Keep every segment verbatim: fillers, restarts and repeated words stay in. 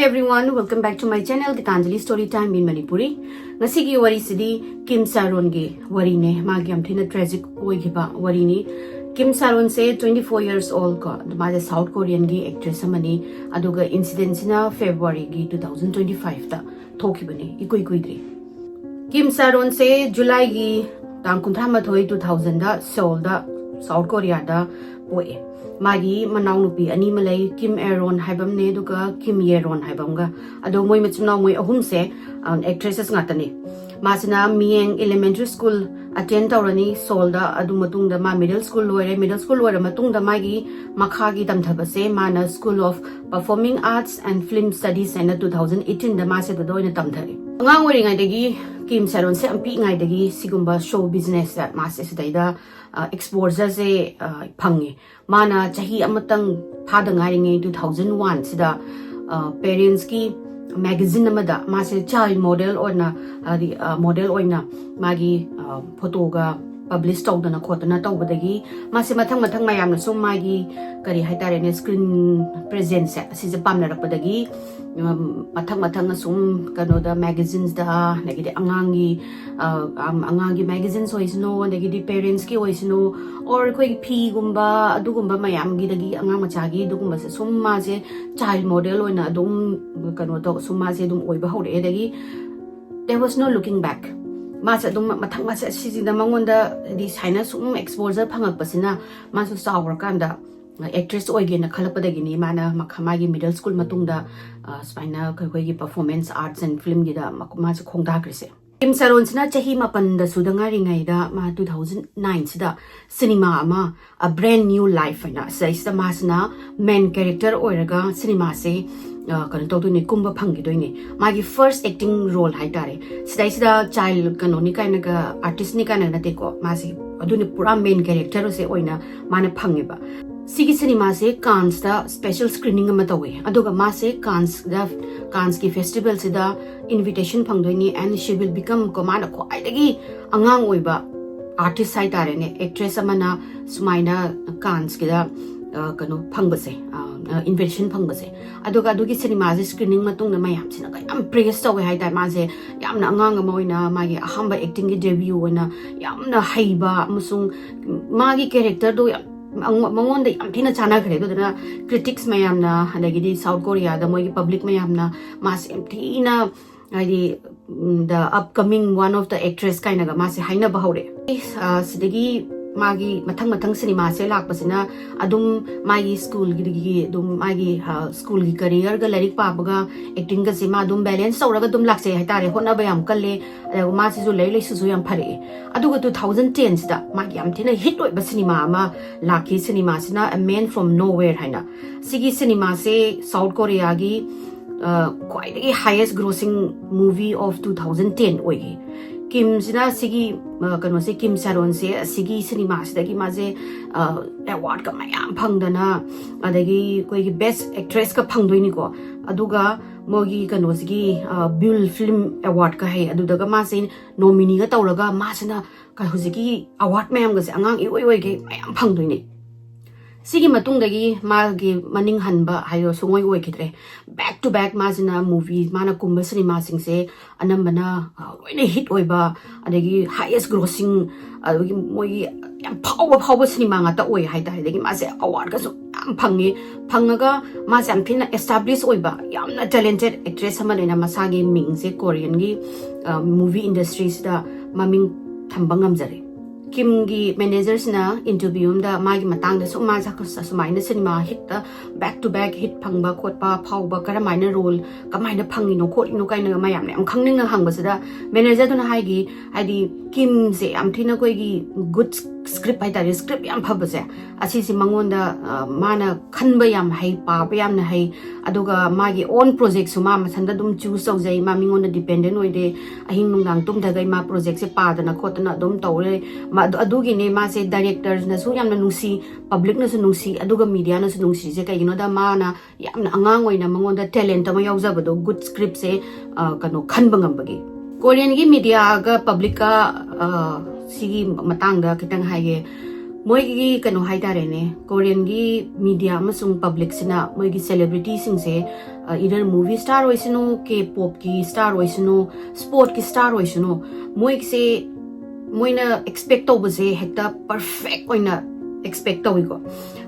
Hey everyone, welcome back to my channel Gitanjali Story Time in Manipuri. ꯉꯁꯤꯒꯤ ꯋꯥꯔꯤꯁꯤꯗꯤ ꯀꯤꯝ ꯁꯥꯔꯣꯟꯒꯤ ꯋꯥꯔꯤꯅꯦ꯫ ꯃꯥꯒꯤ ꯌꯥꯝ ꯊꯤꯅ tragic ꯑꯣꯏꯈꯤꯕ ꯋꯥꯔꯤꯅꯤ꯫ ꯀꯤꯝ ꯁꯥꯔꯣꯟꯁꯦ twenty four years old ꯀꯣ, ꯑꯗꯨ ꯃꯥꯁꯦ South Korean ꯒꯤ actress ꯑꯃꯅꯤ꯫ ꯑꯗꯨꯒ incident ꯁꯤꯅ February ꯒꯤ two thousand twenty five ꯇ ꯊꯣꯛꯈꯤꯕꯅꯦ, ꯏꯀꯨꯏ ꯀꯨꯏꯗ꯭ꯔꯤ꯫ ꯀꯤꯝ ꯁꯥꯔꯣꯟꯁꯦ July ꯒꯤ ꯇꯥꯡ ꯀꯨꯟꯊ꯭ꯔꯥ ꯃꯥꯊꯣꯏ, two thousand ꯗ ꯁꯣꯜꯗ, South Korea ꯗ ꯄꯣꯛꯑꯦ꯫ ꯃꯥꯒꯤ ꯃꯅꯥꯎꯅꯨꯄꯤ ꯑꯅꯤ ꯑꯃ ꯂꯩ, ꯀꯤꯝ ꯑꯦꯔꯣꯟ ꯍꯥꯏꯕ ꯑꯃꯅꯦ, ꯑꯗꯨꯒ ꯀꯤꯝ ꯌꯦꯔꯣꯟ ꯍꯥꯏꯕ ꯑꯃꯒ꯫ ꯑꯗꯣ ꯃꯣꯏ ꯃꯆꯤꯟ ꯃꯅꯥꯎ ꯃꯣꯏ ꯑꯍꯨꯝꯁꯦ, ꯑ, actresses ꯉꯥꯛꯇꯅꯦ꯫ ꯃꯥꯁꯤꯅ ꯃꯤꯌꯦꯡ Elementary School attend ꯇꯧꯔꯅꯤ ꯁꯣꯜꯗ, ꯑꯗꯨ ꯃꯇꯨꯡꯗ ꯃꯥ middle school ꯂꯣꯏꯔꯦ꯫ Middle school ꯂꯣꯏꯔ ꯃꯇꯨꯡꯗ ꯃꯥꯒꯤ ꯃꯈꯥꯒꯤ ꯇꯝꯊꯕꯁꯦ ꯃꯥꯅ School of Performing Arts and Film Studies ꯍꯥꯏꯅ two thousand eighteen ꯗ ꯃꯥꯁꯦ ꯑꯗꯨꯗ ꯑꯣꯏꯅ ꯇꯝꯊꯔꯦ꯫ ꯑꯉꯥꯡ ꯑꯣꯏꯔꯤꯉꯩꯗꯒꯤ ꯀꯤꯝ ꯁꯥꯔꯣꯟꯁꯦ ꯌꯥꯝ ꯄꯤꯛꯏꯉꯩꯗꯒꯤ ꯁꯤꯒꯨꯝꯕ show business ꯇ ꯃꯥꯁꯦ ꯁꯤꯗꯩꯗ, ꯑ, exposure ꯁꯦ, ꯑ, ꯐꯪꯉꯦ꯫ ꯃꯥꯅ ꯆꯍꯤ ꯑꯃꯇꯪ ꯐꯥꯗ ꯉꯥꯏꯔꯤꯉꯩ two thousand one ꯁꯤꯗ, ꯑ, parents ꯀꯤ magazine ꯑꯃꯗ ꯃꯥꯁꯦ child model ꯑꯣꯏꯅ, ꯍꯥꯏꯗꯤ, ꯑ, model ꯑꯣꯏꯅ ꯃꯥꯒꯤ, ꯑ, photo ꯒ publish ꯇꯧꯗꯅ ꯈꯣꯠꯇꯅ ꯇꯧꯕꯗꯒꯤ ꯃꯥꯁꯦ ꯃꯊꯪ ꯃꯊꯪ ꯃꯌꯥꯝꯅ ꯁꯨꯝ ꯃꯥꯒꯤ, ꯀꯔꯤ ꯍꯥꯏꯇꯥꯔꯦꯅꯦ, screen presence ꯁꯦ ꯑꯁꯤꯁꯦ ꯄꯥꯝꯅꯔꯛꯄꯗꯒꯤ, ꯎꯝ, ꯃꯊꯪ ꯃꯊꯪ ꯑꯁꯨꯝ ꯀꯩꯅꯣꯗ magazines ꯇ, ꯑꯗꯒꯤꯗꯤ ꯑꯉꯥꯡꯒꯤ, ꯑ, ꯑꯝ, ꯑꯉꯥꯡꯒꯤ magazines ꯑꯣꯏꯁꯅꯨ, ꯑꯗꯒꯤꯗꯤ parents ꯀꯤ ꯑꯣꯏꯁꯅꯨ, or ꯑꯩꯈꯣꯏꯒꯤ ꯐꯤꯒꯨꯝꯕ ꯑꯗꯨꯒꯨꯝꯕ ꯃꯌꯥꯝꯒꯤꯗꯒꯤ ꯑꯉꯥꯡ ꯃꯆꯥꯒꯤ ꯑꯗꯨꯒꯨꯝꯕꯁꯦ ꯁꯨꯝ ꯃꯥꯁꯦ child model ꯑꯣꯏꯅ ꯑꯗꯨꯝ ꯀꯩꯅꯣ ꯇꯧ, ꯁꯨꯝ ꯃꯥꯁꯦ ꯑꯗꯨꯝ ꯑꯣꯏꯕ ꯍꯧꯔꯛꯑꯦ꯫ ꯑꯗꯒꯤ there was no looking back꯫ ꯃꯥꯁꯦ ꯑꯗꯨꯝ ꯃꯊꯪ ꯃꯥꯁꯦ ꯁꯤꯁꯤꯅ ꯃꯉꯣꯟꯗ ꯍꯥꯏꯗꯤ ꯁꯨꯃꯥꯏꯅ ꯁꯨꯝ exposure ꯐꯪꯉꯛꯄꯁꯤꯅ ꯃꯥꯁꯨ ꯆꯥꯎꯔꯀꯥꯟꯗ actress ꯑꯣꯏꯒꯦꯅ ꯈꯜꯂꯛꯄꯗꯒꯤꯅꯤ ꯃꯥꯅ ꯃꯈꯥ-, ꯃꯥꯒꯤ middle school ꯃꯇꯨꯡꯗ, ꯑ, ꯁꯨꯃꯥꯏꯅ ꯑꯩꯈꯣꯏꯒꯤ performance arts and film ꯒꯤꯗ ꯃ-, ꯃꯥꯁꯦ ꯈꯣꯡꯗꯥꯈ꯭ꯔꯤꯁꯦ꯫ ꯀꯤꯝ ꯁꯥꯔꯣꯟꯁꯤꯅ ꯆꯍꯤ ꯃꯥꯄꯟꯗ ꯁꯨꯗ ꯉꯥꯏꯔꯤꯉꯩꯗ ꯃꯥ two thousand nine ꯁꯤꯗ cinema ꯑꯃ, A Brand New Life ꯍꯥꯏꯅ, ꯁꯤꯗꯩꯁꯤꯗ ꯃꯥꯁꯤꯅ main character ꯑꯣꯏꯔꯒ cinema ꯁꯦ, ꯑ, ꯀꯩꯅꯣ ꯇꯧꯗꯣꯏꯅꯦ, ꯀꯨꯝꯕ ꯐꯪꯈꯤꯗꯣꯏꯅꯦ꯫ ꯃꯥꯒꯤ first acting role ꯍꯥꯏꯇꯥꯔꯦ꯫ ꯁꯤꯗꯩꯁꯤꯗ child ꯀꯩꯅꯣꯅꯤ ꯀꯥꯏꯅꯒ, artist ꯅꯤ ꯀꯥꯏꯅꯒ ꯅꯠꯇꯦꯀꯣ, ꯃꯥꯁꯤ ꯑꯗꯨꯅ ꯄꯨꯔꯥ main character ꯁꯦ ꯑꯣꯏꯅ ꯃꯥꯅ ꯐꯪꯉꯦꯕ꯫ ꯁꯤꯒꯤ cinema ꯁꯦ Cannes ꯇ special screening ꯑꯃ ꯇꯧꯋꯦ, ꯑꯗꯨꯒ ꯃꯥꯁꯦ Cannes ꯗ, Cannes ꯀꯤ festival ꯁꯤꯗ invitation ꯐꯪꯗꯣꯏꯅꯤ, and she will become ꯀꯣ, ꯃꯥꯅ ꯈ꯭ꯋꯥꯏꯗꯒꯤ ꯑꯉꯥꯡ ꯑꯣꯏꯕ artist ꯍꯥꯏꯇꯥꯔꯦꯅꯦ, actress ꯑꯃꯅ ꯁꯨꯃꯥꯏꯅ Cannes ꯀꯤꯗ ꯑ, ꯀꯩꯅꯣ ꯐꯪꯕꯁꯦ, invitation ꯐꯪꯕꯁꯦ꯫ ꯑꯗꯨꯒ ꯑꯗꯨꯒꯤ ꯁꯤꯅꯦꯃꯥꯁꯦ screening ꯃꯇꯨꯡꯗ ꯃꯌꯥꯝꯁꯤꯅ ꯌꯥꯝ praise ꯇꯧꯋꯦ ꯍꯥꯏꯇꯥꯔꯦ꯫ ꯃꯥꯁꯦ ꯌꯥꯝꯅ ꯑꯉꯥꯡ ꯑꯃ ꯑꯣꯏꯅ ꯃꯥꯒꯤ ꯑꯍꯥꯟꯕ actingꯒꯤ debut ꯑꯣꯏꯅ ꯌꯥꯝꯅ ꯍꯩꯕ ꯑꯃꯁꯨꯡ ꯃꯥꯒꯤ characterꯗꯣ ꯌꯥꯝ ꯃꯉꯣꯟꯗ ꯌꯥꯝ ꯊꯤꯅ ꯆꯥꯟꯅꯈ꯭ꯔꯦ꯫ ꯑꯗꯨꯗꯨꯅ critics ꯃꯌꯥꯝꯅ, ꯑꯗꯒꯤꯗꯤ South Koreaꯗ ꯃꯣꯏꯒꯤ public ꯃꯌꯥꯝꯅ ꯃꯥꯁꯦ ꯌꯥꯝ ꯊꯤꯅ, ꯍꯥꯏꯗꯤ, the upcoming one of the actress ꯀꯥꯏꯅꯒ ꯃꯥꯁꯦ ꯍꯥꯏꯅꯕ ꯍꯧꯔꯛꯑꯦ꯫ ꯑ, ꯁꯤꯗꯒꯤ ꯃꯥꯒꯤ ꯃꯊꯪ ꯃꯊꯪ ꯁꯤꯅꯦꯃꯥꯁꯦ ꯂꯥꯛꯄꯁꯤꯅ ꯑꯗꯨꯝ ꯃꯥꯒꯤ schoolꯒꯤ, ꯑꯗꯨꯝ ꯃꯥꯒꯤ schoolꯒꯤ careerꯒ ꯂꯥꯏꯔꯤꯛ ꯄꯥꯕꯒ actingꯒꯁꯦ ꯃꯥ ꯑꯗꯨꯝ balance ꯇꯧꯔꯒ ꯑꯗꯨꯝ ꯂꯥꯛꯆꯩ ꯍꯥꯏꯇꯥꯔꯦ꯫ ꯍꯣꯠꯅꯕ ꯌꯥꯝ ꯀꯜꯂꯦ, ꯑꯗꯨꯒ ꯃꯥꯁꯤꯁꯨ ꯂꯥꯏꯔꯤꯛ ꯂꯥꯏꯁꯨꯁꯨ ꯌꯥꯝ ꯐꯔꯛꯑꯦ꯫ ꯑꯗꯨꯒ two thousand tenꯁꯤꯗ ꯃꯥꯒꯤ ꯌꯥꯝ ꯊꯤꯅ hit ꯑꯣꯏꯕ ꯁꯤꯅꯦꯃꯥ ꯑꯃ ꯂꯥꯛꯈꯤ꯫ ꯁꯤꯅꯦꯃꯥꯁꯤꯅ A Man From Nowhere ꯍꯥꯏꯅ꯫ ꯁꯤꯒꯤ ꯁꯤꯅꯦꯃꯥꯁꯦ South Koreaꯒꯤ ꯈ꯭ꯋꯥꯏꯗꯒꯤ highest grossing movie of two thousand ten ꯑꯣꯏꯈꯤ꯫ ꯀꯤꯝꯁꯤꯅ ꯁꯤꯒꯤ, ꯑ, ꯀꯩꯅꯣꯁꯦ, ꯀꯤꯝ ꯁꯥꯔꯣꯟꯁꯦ ꯑꯁꯤꯒꯤ ꯁꯤꯅꯦꯃꯥꯁꯤꯗꯒꯤ ꯃꯥꯁꯦ, ꯑ, awardꯀ ꯃꯌꯥꯝ ꯐꯪꯗꯅ, ꯑꯗꯒꯤ ꯑꯩꯈꯣꯏꯒꯤ best actressꯀ ꯐꯪꯗꯣꯏꯅꯤꯀꯣ꯫ ꯑꯗꯨꯒ ꯃꯣꯏꯒꯤ ꯀꯩꯅꯣꯁꯤꯒꯤ, ꯑ, Bull Film Awardꯀ ꯍꯥꯏ, ꯑꯗꯨꯗꯒ ꯃꯥꯁꯦ nomineeꯒ ꯇꯧꯔꯒ ꯃꯥꯁꯤꯅ ꯀ-, ꯍꯧꯖꯤꯛꯀꯤ award ꯃꯌꯥꯝꯒꯁꯦ ꯑꯉꯥꯡ ꯏꯑꯣꯏ ꯑꯣꯏꯒꯩ ꯃꯌꯥꯝ ꯐꯪꯗꯣꯏꯅꯤ꯫ ꯁꯤꯒꯤ ꯃꯇꯨꯡꯗꯒꯤ ꯃꯥꯒꯤ ꯃꯅꯤꯡ ꯍꯟꯕ ꯍꯥꯏꯗꯣ ꯁꯨꯡꯑꯣꯏ ꯑꯣꯏꯈꯤꯗ꯭ꯔꯦ꯫ Back to back ꯃꯥꯁꯤꯅ movie, ꯃꯥꯅ ꯀꯨꯝꯕ ꯁꯤꯅꯦꯃꯥꯁꯤꯡꯁꯦ ꯑꯅꯝꯕꯅ, ꯑ, ꯂꯣꯏꯅ hit ꯑꯣꯏꯕ, ꯑꯗꯒꯤ highest grossing, ꯑꯗꯒꯤ ꯃꯣꯏꯒꯤ ꯌꯥꯝ ꯐꯥꯎꯕ ꯐꯥꯎꯕ ꯁꯤꯅꯦꯃꯥ ꯉꯥꯛꯇ ꯑꯣꯏ ꯍꯥꯏꯇꯥꯔꯦ꯫ ꯑꯗꯒꯤ ꯃꯥꯁꯦ awardꯀꯁꯨ ꯌꯥꯝ ꯐꯪꯉꯦ꯫ ꯐꯪꯉꯒ ꯃꯥꯁꯦ ꯌꯥꯝ ꯊꯤꯅ establish ꯑꯣꯏꯕ, ꯌꯥꯝꯅ talented actress ꯑꯃꯅꯦꯅ ꯃꯁꯥꯒꯤ ꯃꯤꯡꯁꯦ Koreanꯒꯤ, ꯑ, movie industryꯁꯤꯗ ꯃꯃꯤꯡ ꯊꯝꯕ ꯉꯝꯖꯔꯦ꯫ ꯀꯤꯝꯒꯤ managerꯁꯤꯅ interview ꯑꯃꯗ ꯃꯥꯒꯤ ꯃꯇꯥꯡꯗ ꯁꯨꯝ ꯃꯥꯁꯦ ꯑꯁꯨꯃꯥꯏꯅ cinema hitꯇ back to back hit ꯐꯪꯕ ꯈꯣꯠꯄ ꯐꯥꯎꯕ ꯀꯔꯝꯍꯥꯏꯅ role ꯀꯃꯥꯏꯅ ꯐꯪꯉꯤꯅꯣ ꯈꯣꯠꯂꯤꯅꯣ ꯀꯥꯏꯅꯒ ꯃꯌꯥꯝꯅ ꯌꯥꯝ ꯈꯪꯅꯤꯡꯅ ꯍꯪꯕꯁꯤꯗ managerꯗꯨꯅ ꯍꯥꯏꯈꯤ, ꯍꯥꯏꯗꯤ ꯀꯤꯝꯁꯦ ꯌꯥꯝ ꯊꯤꯅ ꯑꯩꯈꯣꯏꯒꯤ good script ꯍꯥꯏꯇꯥꯔꯦ, script ꯌꯥꯝ ꯐꯕꯁꯦ, ꯑꯁꯤꯁꯦ ꯃꯉꯣꯟꯗ, ꯑ, ꯃꯥꯅ ꯈꯟꯕ ꯌꯥꯝ ꯍꯩ, ꯄꯥꯕ ꯌꯥꯝꯅ ꯍꯩ, ꯑꯗꯨꯒ ꯃꯥꯒꯤ own projectꯁꯨ ꯃꯥ ꯃꯊꯟꯇ ꯑꯗꯨꯝ choose ꯇꯧꯖꯩ, ꯃꯥ ꯃꯤꯉꯣꯟꯗ dependent ꯑꯣꯏꯗꯦ, ꯑꯍꯤꯡ ꯅꯨꯡꯗꯥꯡ ꯇꯨꯝꯗꯈꯩ ꯃꯥ projectꯁꯦ ꯄꯥꯗꯅ ꯈꯣꯠꯇꯅ ꯑꯗꯨꯝ ꯇꯧꯔꯦ꯫ ꯃꯥ-, ꯑꯗꯨ-, ꯑꯗꯨꯒꯤꯅꯦ ꯃꯥꯁꯦ directorꯅꯁꯨ ꯌꯥꯝꯅ ꯅꯨꯡꯁꯤ, publicꯅꯁꯨ ꯅꯨꯡꯁꯤ, ꯑꯗꯨꯒ mediaꯅꯁꯨ ꯅꯨꯡꯁꯤꯁꯦ꯫ ꯀꯩꯒꯤꯅꯣꯗ ꯃꯥꯅ ꯌꯥꯝꯅ ꯑꯉꯥꯡ ꯑꯣꯏꯅ ꯃꯉꯣꯟꯗ talent ꯑꯃ ꯌꯥꯎꯖꯕꯗꯣ, good scriptꯁꯦ, ꯑ, ꯀꯩꯅꯣ, ꯈꯟꯕ ꯉꯝꯕꯒꯤ꯫ Koreanꯒꯤ mediaꯒ publicꯀ, ꯑ, ꯁꯤꯒꯤ ꯃꯇꯥꯡꯗ ꯈꯤꯇꯪ ꯍꯥꯏꯒꯦ꯫ ꯃꯣꯏꯒꯤ ꯀꯩꯅꯣ ꯍꯥꯏꯇꯥꯔꯦꯅꯦ, ꯀꯣꯔꯤꯌꯟꯒꯤ ꯃꯤꯗꯤꯌꯥ ꯑꯃꯁꯨꯡ ꯄꯕ꯭ꯂꯤꯛꯁꯤꯅ ꯃꯣꯏꯒꯤ ꯁꯦꯂꯦꯕ꯭ꯔꯤꯇꯤꯁꯤꯡꯁꯦ, ꯏꯗꯔ ꯃꯨꯚꯤ ꯁ꯭ꯇꯥꯔ ꯑꯣꯏꯁꯅꯨ, ꯀꯦ ꯄꯣꯞꯀꯤ ꯁ꯭ꯇꯥꯔ ꯑꯣꯏꯁꯅꯨ, ꯁ꯭ꯄꯣꯔꯠꯀꯤ ꯁ꯭ꯇꯥꯔ ꯑꯣꯏꯁꯅꯨ, ꯃꯣꯏꯁꯦ, ꯃꯣꯏꯅ ꯑꯦꯛꯁꯄꯦꯛ ꯇꯧꯕꯁꯦ ꯍꯦꯛꯇ ꯄꯔꯐꯦꯛ ꯑꯣꯏꯅ ꯑꯦꯛꯁꯄꯦꯛ ꯇꯧꯏꯀꯣ꯫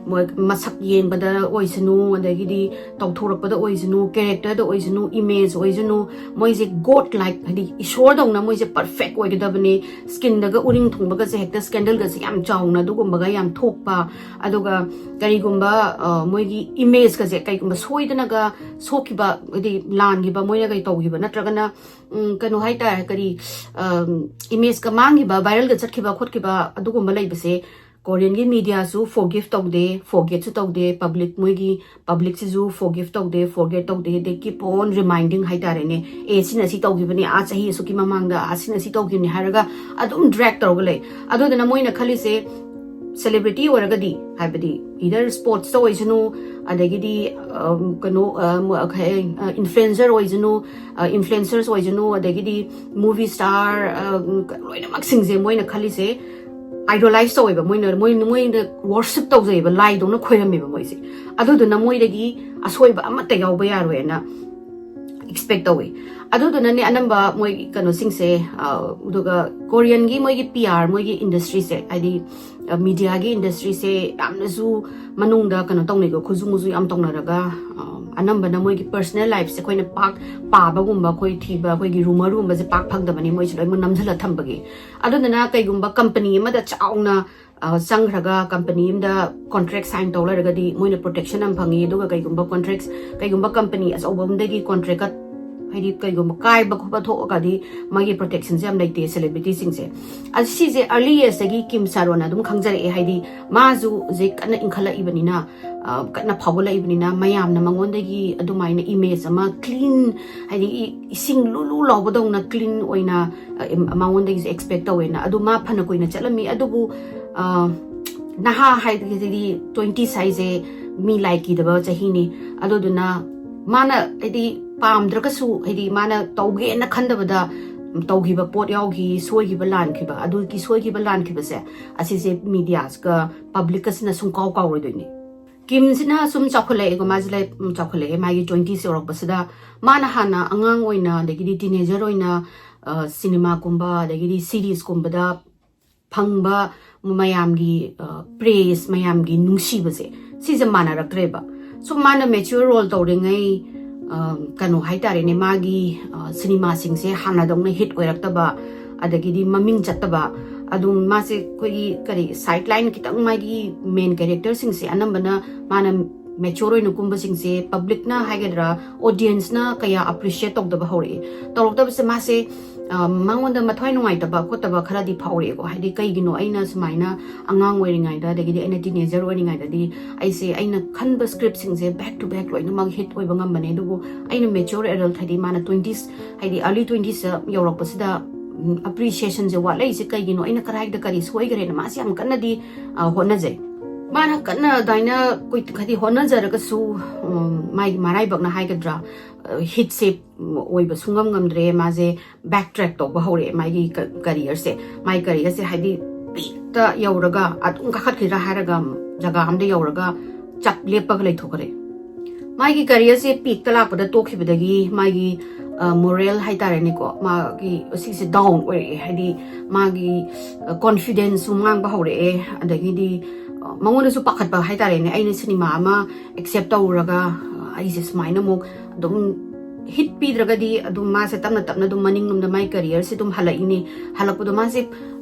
ꯃꯣꯏ ꯃꯁꯛ ꯌꯦꯡꯕꯗ ꯑꯣꯏꯁꯅꯨ, ꯑꯗꯒꯤꯗꯤ ꯇꯧꯊꯣꯔꯛꯄꯗ ꯑꯣꯏꯁꯅꯨ, ꯀꯦꯔꯦꯛꯇꯔꯗ ꯑꯣꯏꯁꯅꯨ, ꯏꯃꯦꯖ ꯑꯣꯏꯁꯅꯨ, ꯃꯣꯏꯁꯦ ꯒꯣꯗ ꯂꯥꯏꯛ, ꯍꯥꯏꯗꯤ ꯏꯁꯣꯔꯗꯧꯅ ꯃꯣꯏꯁꯦ ꯄꯔꯐꯦꯛ ꯑꯣꯏꯒꯗꯕꯅꯤ꯫ ꯁ꯭ꯀꯤꯟꯗꯒ ꯎꯔꯤꯡ ꯊꯨꯡꯕꯒꯁꯦ, ꯍꯦꯛꯇ ꯁ꯭ꯀꯦꯟꯗꯜꯒꯁꯦ ꯌꯥꯝ ꯆꯥꯎꯅ ꯑꯗꯨꯒꯨꯝꯕꯒ ꯌꯥꯝ ꯊꯣꯛꯄ, ꯑꯗꯨꯒ ꯀꯔꯤꯒꯨꯝꯕ, ꯑ, ꯃꯣꯏꯒꯤ ꯏꯃꯦꯖꯀꯁꯦ ꯀꯩꯒꯨꯝꯕ ꯁꯣꯏꯗꯅꯒ ꯁꯣꯛꯈꯤꯕ, ꯍꯥꯏꯗꯤ ꯂꯥꯟꯈꯤꯕ, ꯃꯣꯏꯅ ꯀꯩ ꯇꯧꯈꯤꯕ, ꯅꯠꯇ꯭ꯔꯒꯅ, ꯎꯝ, ꯀꯩꯅꯣ ꯍꯥꯏꯇꯥꯔꯦ, ꯀꯔꯤ, ꯑꯝ, ꯏꯃꯦꯖꯀ ꯃꯥꯡꯈꯤꯕ, ꯚꯥꯏꯔꯦꯜꯒ ꯆꯠꯈꯤꯕ ꯈꯣꯠꯈꯤꯕ ꯑꯗꯨꯒꯨꯝꯕ ꯂꯩꯕꯁꯦ ꯀꯣꯔꯤꯌꯟꯒꯤ ꯃꯤꯗꯤꯌꯥꯁꯨ ꯐꯣꯔꯒꯤꯐ ꯇꯧꯗꯦ, ꯐꯣꯔꯒꯦꯠꯁꯨ ꯇꯧꯗꯦ, ꯄꯕ꯭ꯂꯤꯛ, ꯃꯣꯏꯒꯤ ꯄꯕ꯭ꯂꯤꯛꯁꯤꯁꯨ ꯐꯣꯔꯒꯤꯐ ꯇꯧꯗꯦ, ꯐꯣꯔꯒꯦꯠ ꯇꯧꯗꯦ꯫ They keep on reminding ꯍꯥꯏꯇꯥꯔꯦꯅꯦ, ꯑꯦ, ꯁꯤꯅ ꯁꯤ ꯇꯧꯈꯤꯕꯅꯤ, ꯑꯥ, ꯆꯍꯤ ꯑꯁꯨꯛꯀꯤ ꯃꯃꯥꯡꯗ, ꯑꯥ, ꯁꯤꯅ ꯁꯤ ꯇꯧꯈꯤꯕꯅꯤ ꯍꯥꯏꯔꯒ ꯑꯗꯨꯝ ꯗ꯭ꯔꯦꯒ ꯇꯧꯔꯒ ꯂꯩ꯫ ꯑꯗꯨꯗꯨꯅ ꯃꯣꯏꯅ ꯈꯜꯂꯤꯁꯦ, ꯁꯦꯂꯦꯕ꯭ꯔꯤꯇꯤ ꯑꯣꯏꯔꯒꯗꯤ, ꯍꯥꯏꯕꯗꯤ ꯏꯗꯔ ꯁ꯭ꯄꯣꯔꯠꯁꯇ ꯑꯣꯏꯁꯅꯨ, ꯑꯗꯒꯤꯗꯤ, ꯑꯝ, ꯀꯩꯅꯣ, ꯑ, ꯃ-, ꯑ, ꯏꯟꯐ꯭ꯂꯨꯌꯦꯟꯁꯔ ꯑꯣꯏꯁꯅꯨ, ꯑ, ꯏꯟꯐ꯭ꯂꯨꯌꯦꯟꯁꯔꯁ ꯑꯣꯏꯁꯅꯨ, ꯑꯗꯒꯤꯗꯤ ꯃꯨꯚꯤ ꯁ꯭ꯇꯥꯔ, ꯑ, ꯂꯣꯏꯅꯃꯛꯁꯤꯡꯁꯦ ꯃꯣꯏꯅ ꯈꯜꯂꯤꯁꯦ ꯑꯥꯏꯗꯣꯂꯥꯏꯁ ꯇꯧꯋꯦꯕ, ꯃꯣꯏꯅ, ꯃꯣꯏ, ꯃꯣꯏꯅ ꯋꯔꯁꯤꯞ ꯇꯧꯖꯩꯑꯕ, ꯂꯥꯏꯗꯧꯅ ꯈꯣꯏꯔꯝꯃꯦꯕ ꯃꯣꯏꯁꯦ꯫ ꯑꯗꯨꯗꯨꯅ ꯃꯣꯏꯗꯒꯤ ꯑꯁꯣꯏꯕ ꯑꯃꯠꯇ ꯌꯥꯎꯕ ꯌꯥꯔꯣꯏꯅ ꯑꯦꯛꯁꯄꯦꯛ ꯇꯧꯋꯤ꯫ ꯑꯗꯨꯗꯨꯅꯅꯦ ꯑꯅꯝꯕ ꯃꯣꯏ ꯀꯩꯅꯣꯁꯤꯡꯁꯦ, ꯑ, ꯑꯗꯨꯒ ꯀꯣꯔꯤꯌꯟꯒꯤ ꯃꯣꯏꯒꯤ ꯄꯤ ꯑꯥꯔ, ꯃꯣꯏꯒꯤ ꯏꯟꯗꯁꯇ꯭ꯔꯤꯁꯦ, ꯍꯥꯏꯗꯤ, ꯑ, ꯃꯤꯗꯤꯌꯥꯒꯤ ꯏꯟꯗꯁꯇ꯭ꯔꯤꯁꯦ ꯌꯥꯝꯅꯁꯨ ꯃꯅꯨꯡꯗ ꯀꯩꯅꯣ ꯇꯧꯅꯩꯀꯣ, ꯈꯨꯖꯨ ꯃꯨꯖꯨ ꯌꯥꯝ ꯇꯧꯅꯔꯒ, ꯑ, ꯑꯅꯝꯕꯅ ꯃꯣꯏꯒꯤ ꯄꯔꯁꯅꯦꯜ ꯂꯥꯏꯐꯁꯦ ꯑꯩꯈꯣꯏꯅ ꯄꯥꯛ ꯄꯥꯕꯒꯨꯝꯕ, ꯑꯩꯈꯣꯏ ꯊꯤꯕ, ꯑꯩꯈꯣꯏꯒꯤ ꯔꯨꯃꯔꯒꯨꯝꯕꯁꯦ ꯄꯥꯛ ꯐꯪꯗꯕꯅꯤ, ꯃꯣꯏꯁꯦ ꯂꯣꯏꯅꯃꯛ ꯅꯝꯁꯤꯜꯂ ꯊꯝꯕꯒꯤ꯫ ꯑꯗꯨꯗꯨꯅ ꯀꯩꯒꯨꯝꯕ ꯀꯝꯄꯅꯤ ꯑꯃꯗ ꯆꯥꯎꯅ, ꯑ, ꯆꯪꯈ꯭ꯔꯒ, ꯀꯝꯄꯅꯤ ꯑꯃꯗ ꯀꯣꯟꯇ꯭ꯔꯦꯛ ꯁꯥꯏꯟ ꯇꯧ ꯂꯩꯔꯒꯗꯤ ꯃꯣꯏꯅ ꯄ꯭ꯔꯣꯇꯦꯛꯁꯟ ꯑꯃ ꯐꯪꯉꯤ꯫ ꯑꯗꯨꯒ ꯀꯩꯒꯨꯝꯕ ꯀꯣꯟꯇ꯭ꯔꯦꯛ, ꯀꯩꯒꯨꯝꯕ ꯀꯝꯄꯅꯤ ꯑꯆꯧꯕ ꯑꯃꯗꯒꯤ ꯀꯣꯟꯇ꯭ꯔꯦꯛꯀ, ꯍꯥꯏꯗꯤ ꯀꯩꯒꯨꯝꯕ ꯀꯥꯏꯕ ꯈꯣꯠꯄ ꯊꯣꯛꯑꯒꯗꯤ ꯃꯥꯒꯤ ꯄ꯭ꯔꯣꯇꯦꯛꯁꯟꯁꯦ ꯌꯥꯝ ꯂꯩꯇꯦ ꯁꯦꯂꯦꯕ꯭ꯔꯤꯇꯤꯁꯤꯡꯁꯦ꯫ ꯑꯗꯨ ꯁꯤꯁꯦ ꯑꯔꯂꯤ ꯑꯦꯖꯇꯒꯤ ꯀꯤꯝ ꯁꯥꯔꯣꯅ ꯑꯗꯨꯝ ꯈꯪꯖꯔꯛꯑꯦ, ꯍꯥꯏꯗꯤ ꯃꯥꯁꯨ ꯍꯧꯖꯤꯛ ꯀꯟꯅ ꯏꯟꯈꯠꯂꯛꯏꯕꯅꯤꯅ, ꯑ, ꯀꯟꯅ ꯐꯥꯎꯒꯠꯂꯛꯏꯕꯅꯤꯅ ꯃꯌꯥꯝꯅ ꯃꯉꯣꯟꯗꯒꯤ ꯑꯗꯨꯃꯥꯏꯅ ꯏꯃꯦꯖ ꯑꯃ ꯀ꯭ꯂꯤꯟ, ꯍꯥꯏꯗꯤ ꯏ-, ꯏꯁꯤꯡ ꯂꯨ ꯂꯨ ꯂꯥꯎꯕꯗꯧꯅ ꯀ꯭ꯂꯤꯟ ꯑꯣꯏꯅ, ꯑ, ꯏꯝ-, ꯃꯉꯣꯟꯗꯒꯤꯁꯨ ꯑꯦꯛꯁꯄꯦꯛ ꯇꯧꯋꯦꯅ꯫ ꯑꯗꯨ ꯃꯥ ꯐꯅ ꯀꯨꯏꯅ ꯆꯠꯂꯝꯃꯤ, ꯑꯗꯨꯕꯨ, ꯑ, ꯅꯍꯥ ꯍꯥꯏꯗꯤ ꯇ꯭ꯋꯦꯟꯇꯤꯁ ꯍꯥꯏꯁꯦ ꯃꯤ ꯂꯥꯏ ꯀꯤꯗꯕ ꯆꯍꯤꯅꯤ꯫ ꯑꯗꯨꯗꯨꯅ ꯃꯥꯅ ꯍꯥꯏꯗꯤ ꯄꯥꯝꯗ꯭ꯔꯒꯁꯨ, ꯍꯥꯏꯗꯤ ꯃꯥꯅ ꯇꯧꯒꯦꯅ ꯈꯟꯗꯕꯗ ꯇꯧꯈꯤꯕ ꯄꯣꯠ ꯌꯥꯎꯈꯤ, ꯁꯣꯏꯈꯤꯕ ꯂꯥꯟꯈꯤꯕ, ꯑꯗꯨꯒꯤ ꯁꯣꯏꯈꯤꯕ ꯂꯥꯟꯈꯤꯕꯁꯦ ꯑꯁꯤꯁꯦ ꯃꯤꯗꯤꯌꯥꯁꯀ ꯄꯕ꯭ꯂꯤꯛꯀꯁꯤꯅ ꯁꯨꯡꯀꯥꯎ ꯀꯥꯎꯔꯣꯏꯗꯣꯏꯅꯤ꯫ ꯀꯤꯝꯁꯤꯅ ꯁꯨꯝ ꯆꯥꯎꯈꯠꯂꯛꯑꯦꯀꯣ, ꯃꯥꯁꯦ ꯂꯥꯏ ꯎꯝ, ꯆꯥꯎꯈꯠꯂꯛꯑꯦ꯫ ꯃꯥꯒꯤ ꯇ꯭ꯋꯦꯟꯇꯤꯁ ꯌꯧꯔꯛꯄꯁꯤꯗ ꯃꯥꯅ ꯍꯥꯟꯅ ꯑꯉꯥꯡ ꯑꯣꯏꯅ, ꯑꯗꯒꯤꯗꯤ ꯇꯤꯅꯦꯖꯔ ꯑꯣꯏꯅ, ꯑ, ꯁꯤꯅꯦꯃꯥꯒꯨꯝꯕ, ꯑꯗꯒꯤꯗꯤ ꯁꯤꯔꯤꯁꯀꯨꯝꯕꯗ ꯐꯪꯕ ꯃꯌꯥꯝꯒꯤ, ꯑ, ꯄ꯭ꯔꯦꯁ, ꯃꯌꯥꯝꯒꯤ ꯅꯨꯡꯁꯤꯕꯁꯦ, ꯁꯤꯁꯦ ꯃꯥꯟꯅꯔꯛꯇ꯭ꯔꯦꯕ꯫ ꯁꯨꯝ ꯃꯥꯅ ꯃꯦꯆ꯭ꯌꯣꯔ ꯔꯣꯜ ꯇꯧꯔꯤꯉꯩ, ꯑ, ꯀꯩꯅꯣ ꯍꯥꯏꯇꯥꯔꯦꯅꯦ, ꯃꯥꯒꯤ, ꯑ, ꯁꯤꯅꯦꯃꯥꯁꯤꯡꯁꯦ ꯍꯥꯟꯅꯗꯧꯅ ꯍꯤꯠ ꯑꯣꯏꯔꯛꯇꯕ, ꯑꯗꯒꯤꯗꯤ ꯃꯃꯤꯡ ꯆꯠꯇꯕ, ꯑꯗꯨꯝ ꯃꯥꯁꯦ ꯑꯩꯈꯣꯏꯒꯤ ꯀꯔꯤ, ꯁꯥꯏꯠ ꯂꯥꯏꯟ ꯈꯤꯇꯪ, ꯃꯥꯒꯤ ꯃꯦꯟ ꯀꯦꯔꯦꯛꯇꯔꯁꯤꯡꯁꯦ ꯑꯅꯝꯕꯅ ꯃꯥꯅ ꯃꯦꯆ꯭ꯌꯣꯔ ꯑꯣꯏꯅ ꯀꯨꯝꯕꯁꯤꯡꯁꯦ ꯄꯕ꯭ꯂꯤꯛꯅ ꯍꯥꯏꯒꯗ꯭ꯔꯥ, ꯑꯣꯗꯤꯌꯦꯟꯁꯅ ꯀꯌꯥ ꯑꯦꯄ꯭ꯔꯤꯁꯤꯌꯦꯠ ꯇꯧꯗꯕ ꯍꯧꯔꯛꯑꯦ꯫ ꯇꯧꯔꯛꯇꯕꯁꯦ ꯃꯥꯁꯦ, ꯑ, ꯃꯉꯣꯟꯗ ꯃꯊ꯭ꯋꯥꯏ ꯅꯨꯡꯉꯥꯏꯇꯕ ꯈꯣꯠꯇꯕ ꯈꯔꯗꯤ ꯐꯥꯎꯔꯛꯑꯦꯀꯣ꯫ ꯍꯥꯏꯗꯤ ꯀꯩꯒꯤꯅꯣ ꯑꯩꯅ ꯁꯨꯃꯥꯏꯅ ꯑꯉꯥꯡ ꯑꯣꯏꯔꯤꯉꯩꯗ, ꯑꯗꯒꯤꯗꯤ ꯑꯩꯅ ꯇꯤꯅꯦꯖꯔ ꯑꯣꯏꯔꯤꯉꯩꯗꯗꯤ ꯑꯩꯁꯦ, ꯑꯩꯅ ꯈꯟꯕ ꯁ꯭ꯀ꯭ꯔꯤꯞꯁꯤꯡꯁꯦ ꯕꯦꯛ ꯇꯨ ꯕꯦꯛ ꯂꯣꯏꯅꯃꯛ ꯍꯤꯠ ꯑꯣꯏꯕ ꯉꯝꯕꯅꯦ, ꯑꯗꯨꯕꯨ ꯑꯩꯅ ꯃꯦꯆ꯭ꯌꯣꯔ ꯑꯦꯗꯜꯠ, ꯍꯥꯏꯗꯤ ꯃꯥꯅ ꯇ꯭ꯋꯦꯟꯇꯤꯁ, ꯍꯥꯏꯗꯤ ꯑꯥꯔꯂꯤ ꯇ꯭ꯋꯦꯟꯇꯤꯁꯇ ꯌꯧꯔꯛꯄꯁꯤꯗ ꯑꯦꯄ꯭ꯔꯤꯁꯤꯌꯦꯁꯟꯁꯦ ꯋꯥꯠꯂꯛꯏꯁꯦ ꯀꯩꯒꯤꯅꯣ, ꯑꯩꯅ ꯀꯗꯥꯏꯗ ꯀꯔꯤ ꯁꯣꯏꯈ꯭ꯔꯦꯅ ꯃꯥꯁꯦ ꯌꯥꯝ ꯀꯟꯅꯗꯤ, ꯑ, ꯍꯣꯠꯅꯖꯩ꯫ ꯃꯥꯅ ꯀꯟꯅ ꯑꯗꯨꯃꯥꯏꯅ ꯀꯨꯏ-, ꯍꯥꯏꯗꯤ ꯍꯣꯠꯅꯖꯔꯒꯁꯨ, ꯎꯝ, ꯃꯥꯒꯤ ꯃꯔꯥꯏꯕꯛꯅ ꯍꯥꯏꯒꯗ꯭ꯔꯥ, ꯑ, ꯍꯤꯠꯁꯦ, ꯎꯝ, ꯑꯣꯏꯕ ꯁꯨꯡꯉꯝ ꯉꯝꯗ꯭ꯔꯦ꯫ ꯃꯥꯁꯦ ꯕꯦꯛ ꯇ꯭ꯔꯦꯛ ꯇꯧꯕ ꯍꯧꯔꯛꯑꯦ, ꯃꯥꯒꯤ ꯀ-, ꯀꯔꯤꯌꯔꯁꯦ꯫ ꯃꯥꯒꯤ ꯀꯔꯤꯌꯔꯁꯦ ꯍꯥꯏꯗꯤ ꯄꯤꯛꯇ ꯌꯧꯔꯒ ꯑꯗꯨꯝ ꯀꯥꯈꯠꯈꯤꯗ꯭ꯔꯥ ꯍꯥꯏꯔꯒ ꯖꯒꯥ ꯑꯝꯗ ꯌꯧꯔꯒ ꯆꯞ ꯂꯦꯞꯄꯒ ꯂꯩꯊꯣꯛꯈ꯭ꯔꯦ꯫ ꯃꯥꯒꯤ ꯀꯔꯤꯌꯔꯁꯦ ꯄꯤꯛꯇ ꯂꯥꯛꯄꯗ ꯇꯣꯛꯈꯤꯕꯗꯒꯤ ꯃꯥꯒꯤ, ꯑ, ꯃꯣꯔꯦꯜ ꯍꯥꯏꯇꯥꯔꯦꯅꯦꯀꯣ, ꯃꯥꯒꯤ ꯁꯤꯁꯦ ꯗꯥꯎꯟ ꯑꯣꯏꯔꯛꯑꯦ꯫ ꯍꯥꯏꯗꯤ ꯃꯥꯒꯤ, ꯑ, ꯀꯣꯟꯐꯤꯗꯦꯟꯁꯁꯨ ꯃꯥꯡꯕ ꯍꯧꯔꯛꯑꯦ, ꯑꯗꯒꯤꯗꯤ, ꯑ, ꯃꯉꯣꯟꯗꯁꯨ ꯄꯥꯈꯠꯄ ꯍꯥꯏꯇꯥꯔꯦꯅꯦ꯫ ꯑꯩꯅ ꯁꯤꯅꯦꯃꯥ ꯑꯃ ꯑꯦꯛꯁꯦꯞ ꯇꯧꯔꯒ, ꯑ, ꯑꯩꯁꯦ ꯁꯨꯃꯥꯏꯅ ꯑꯃꯨꯛ ꯑꯗꯨꯝ ꯍꯤꯠ ꯄꯤꯗ꯭ꯔꯒꯗꯤ ꯑꯗꯨꯝ ꯃꯥꯁꯦ ꯇꯞꯅ ꯇꯞꯅ ꯑꯗꯨꯝ ꯃꯅꯤꯡꯂꯣꯝꯗ ꯃꯥꯏ ꯀꯦꯔꯤꯌꯔꯁꯦ ꯑꯗꯨꯝ ꯍꯜꯂꯛꯏꯅꯦ꯫ ꯍꯜꯂꯛꯄꯗꯣ ꯃꯥꯁꯦ,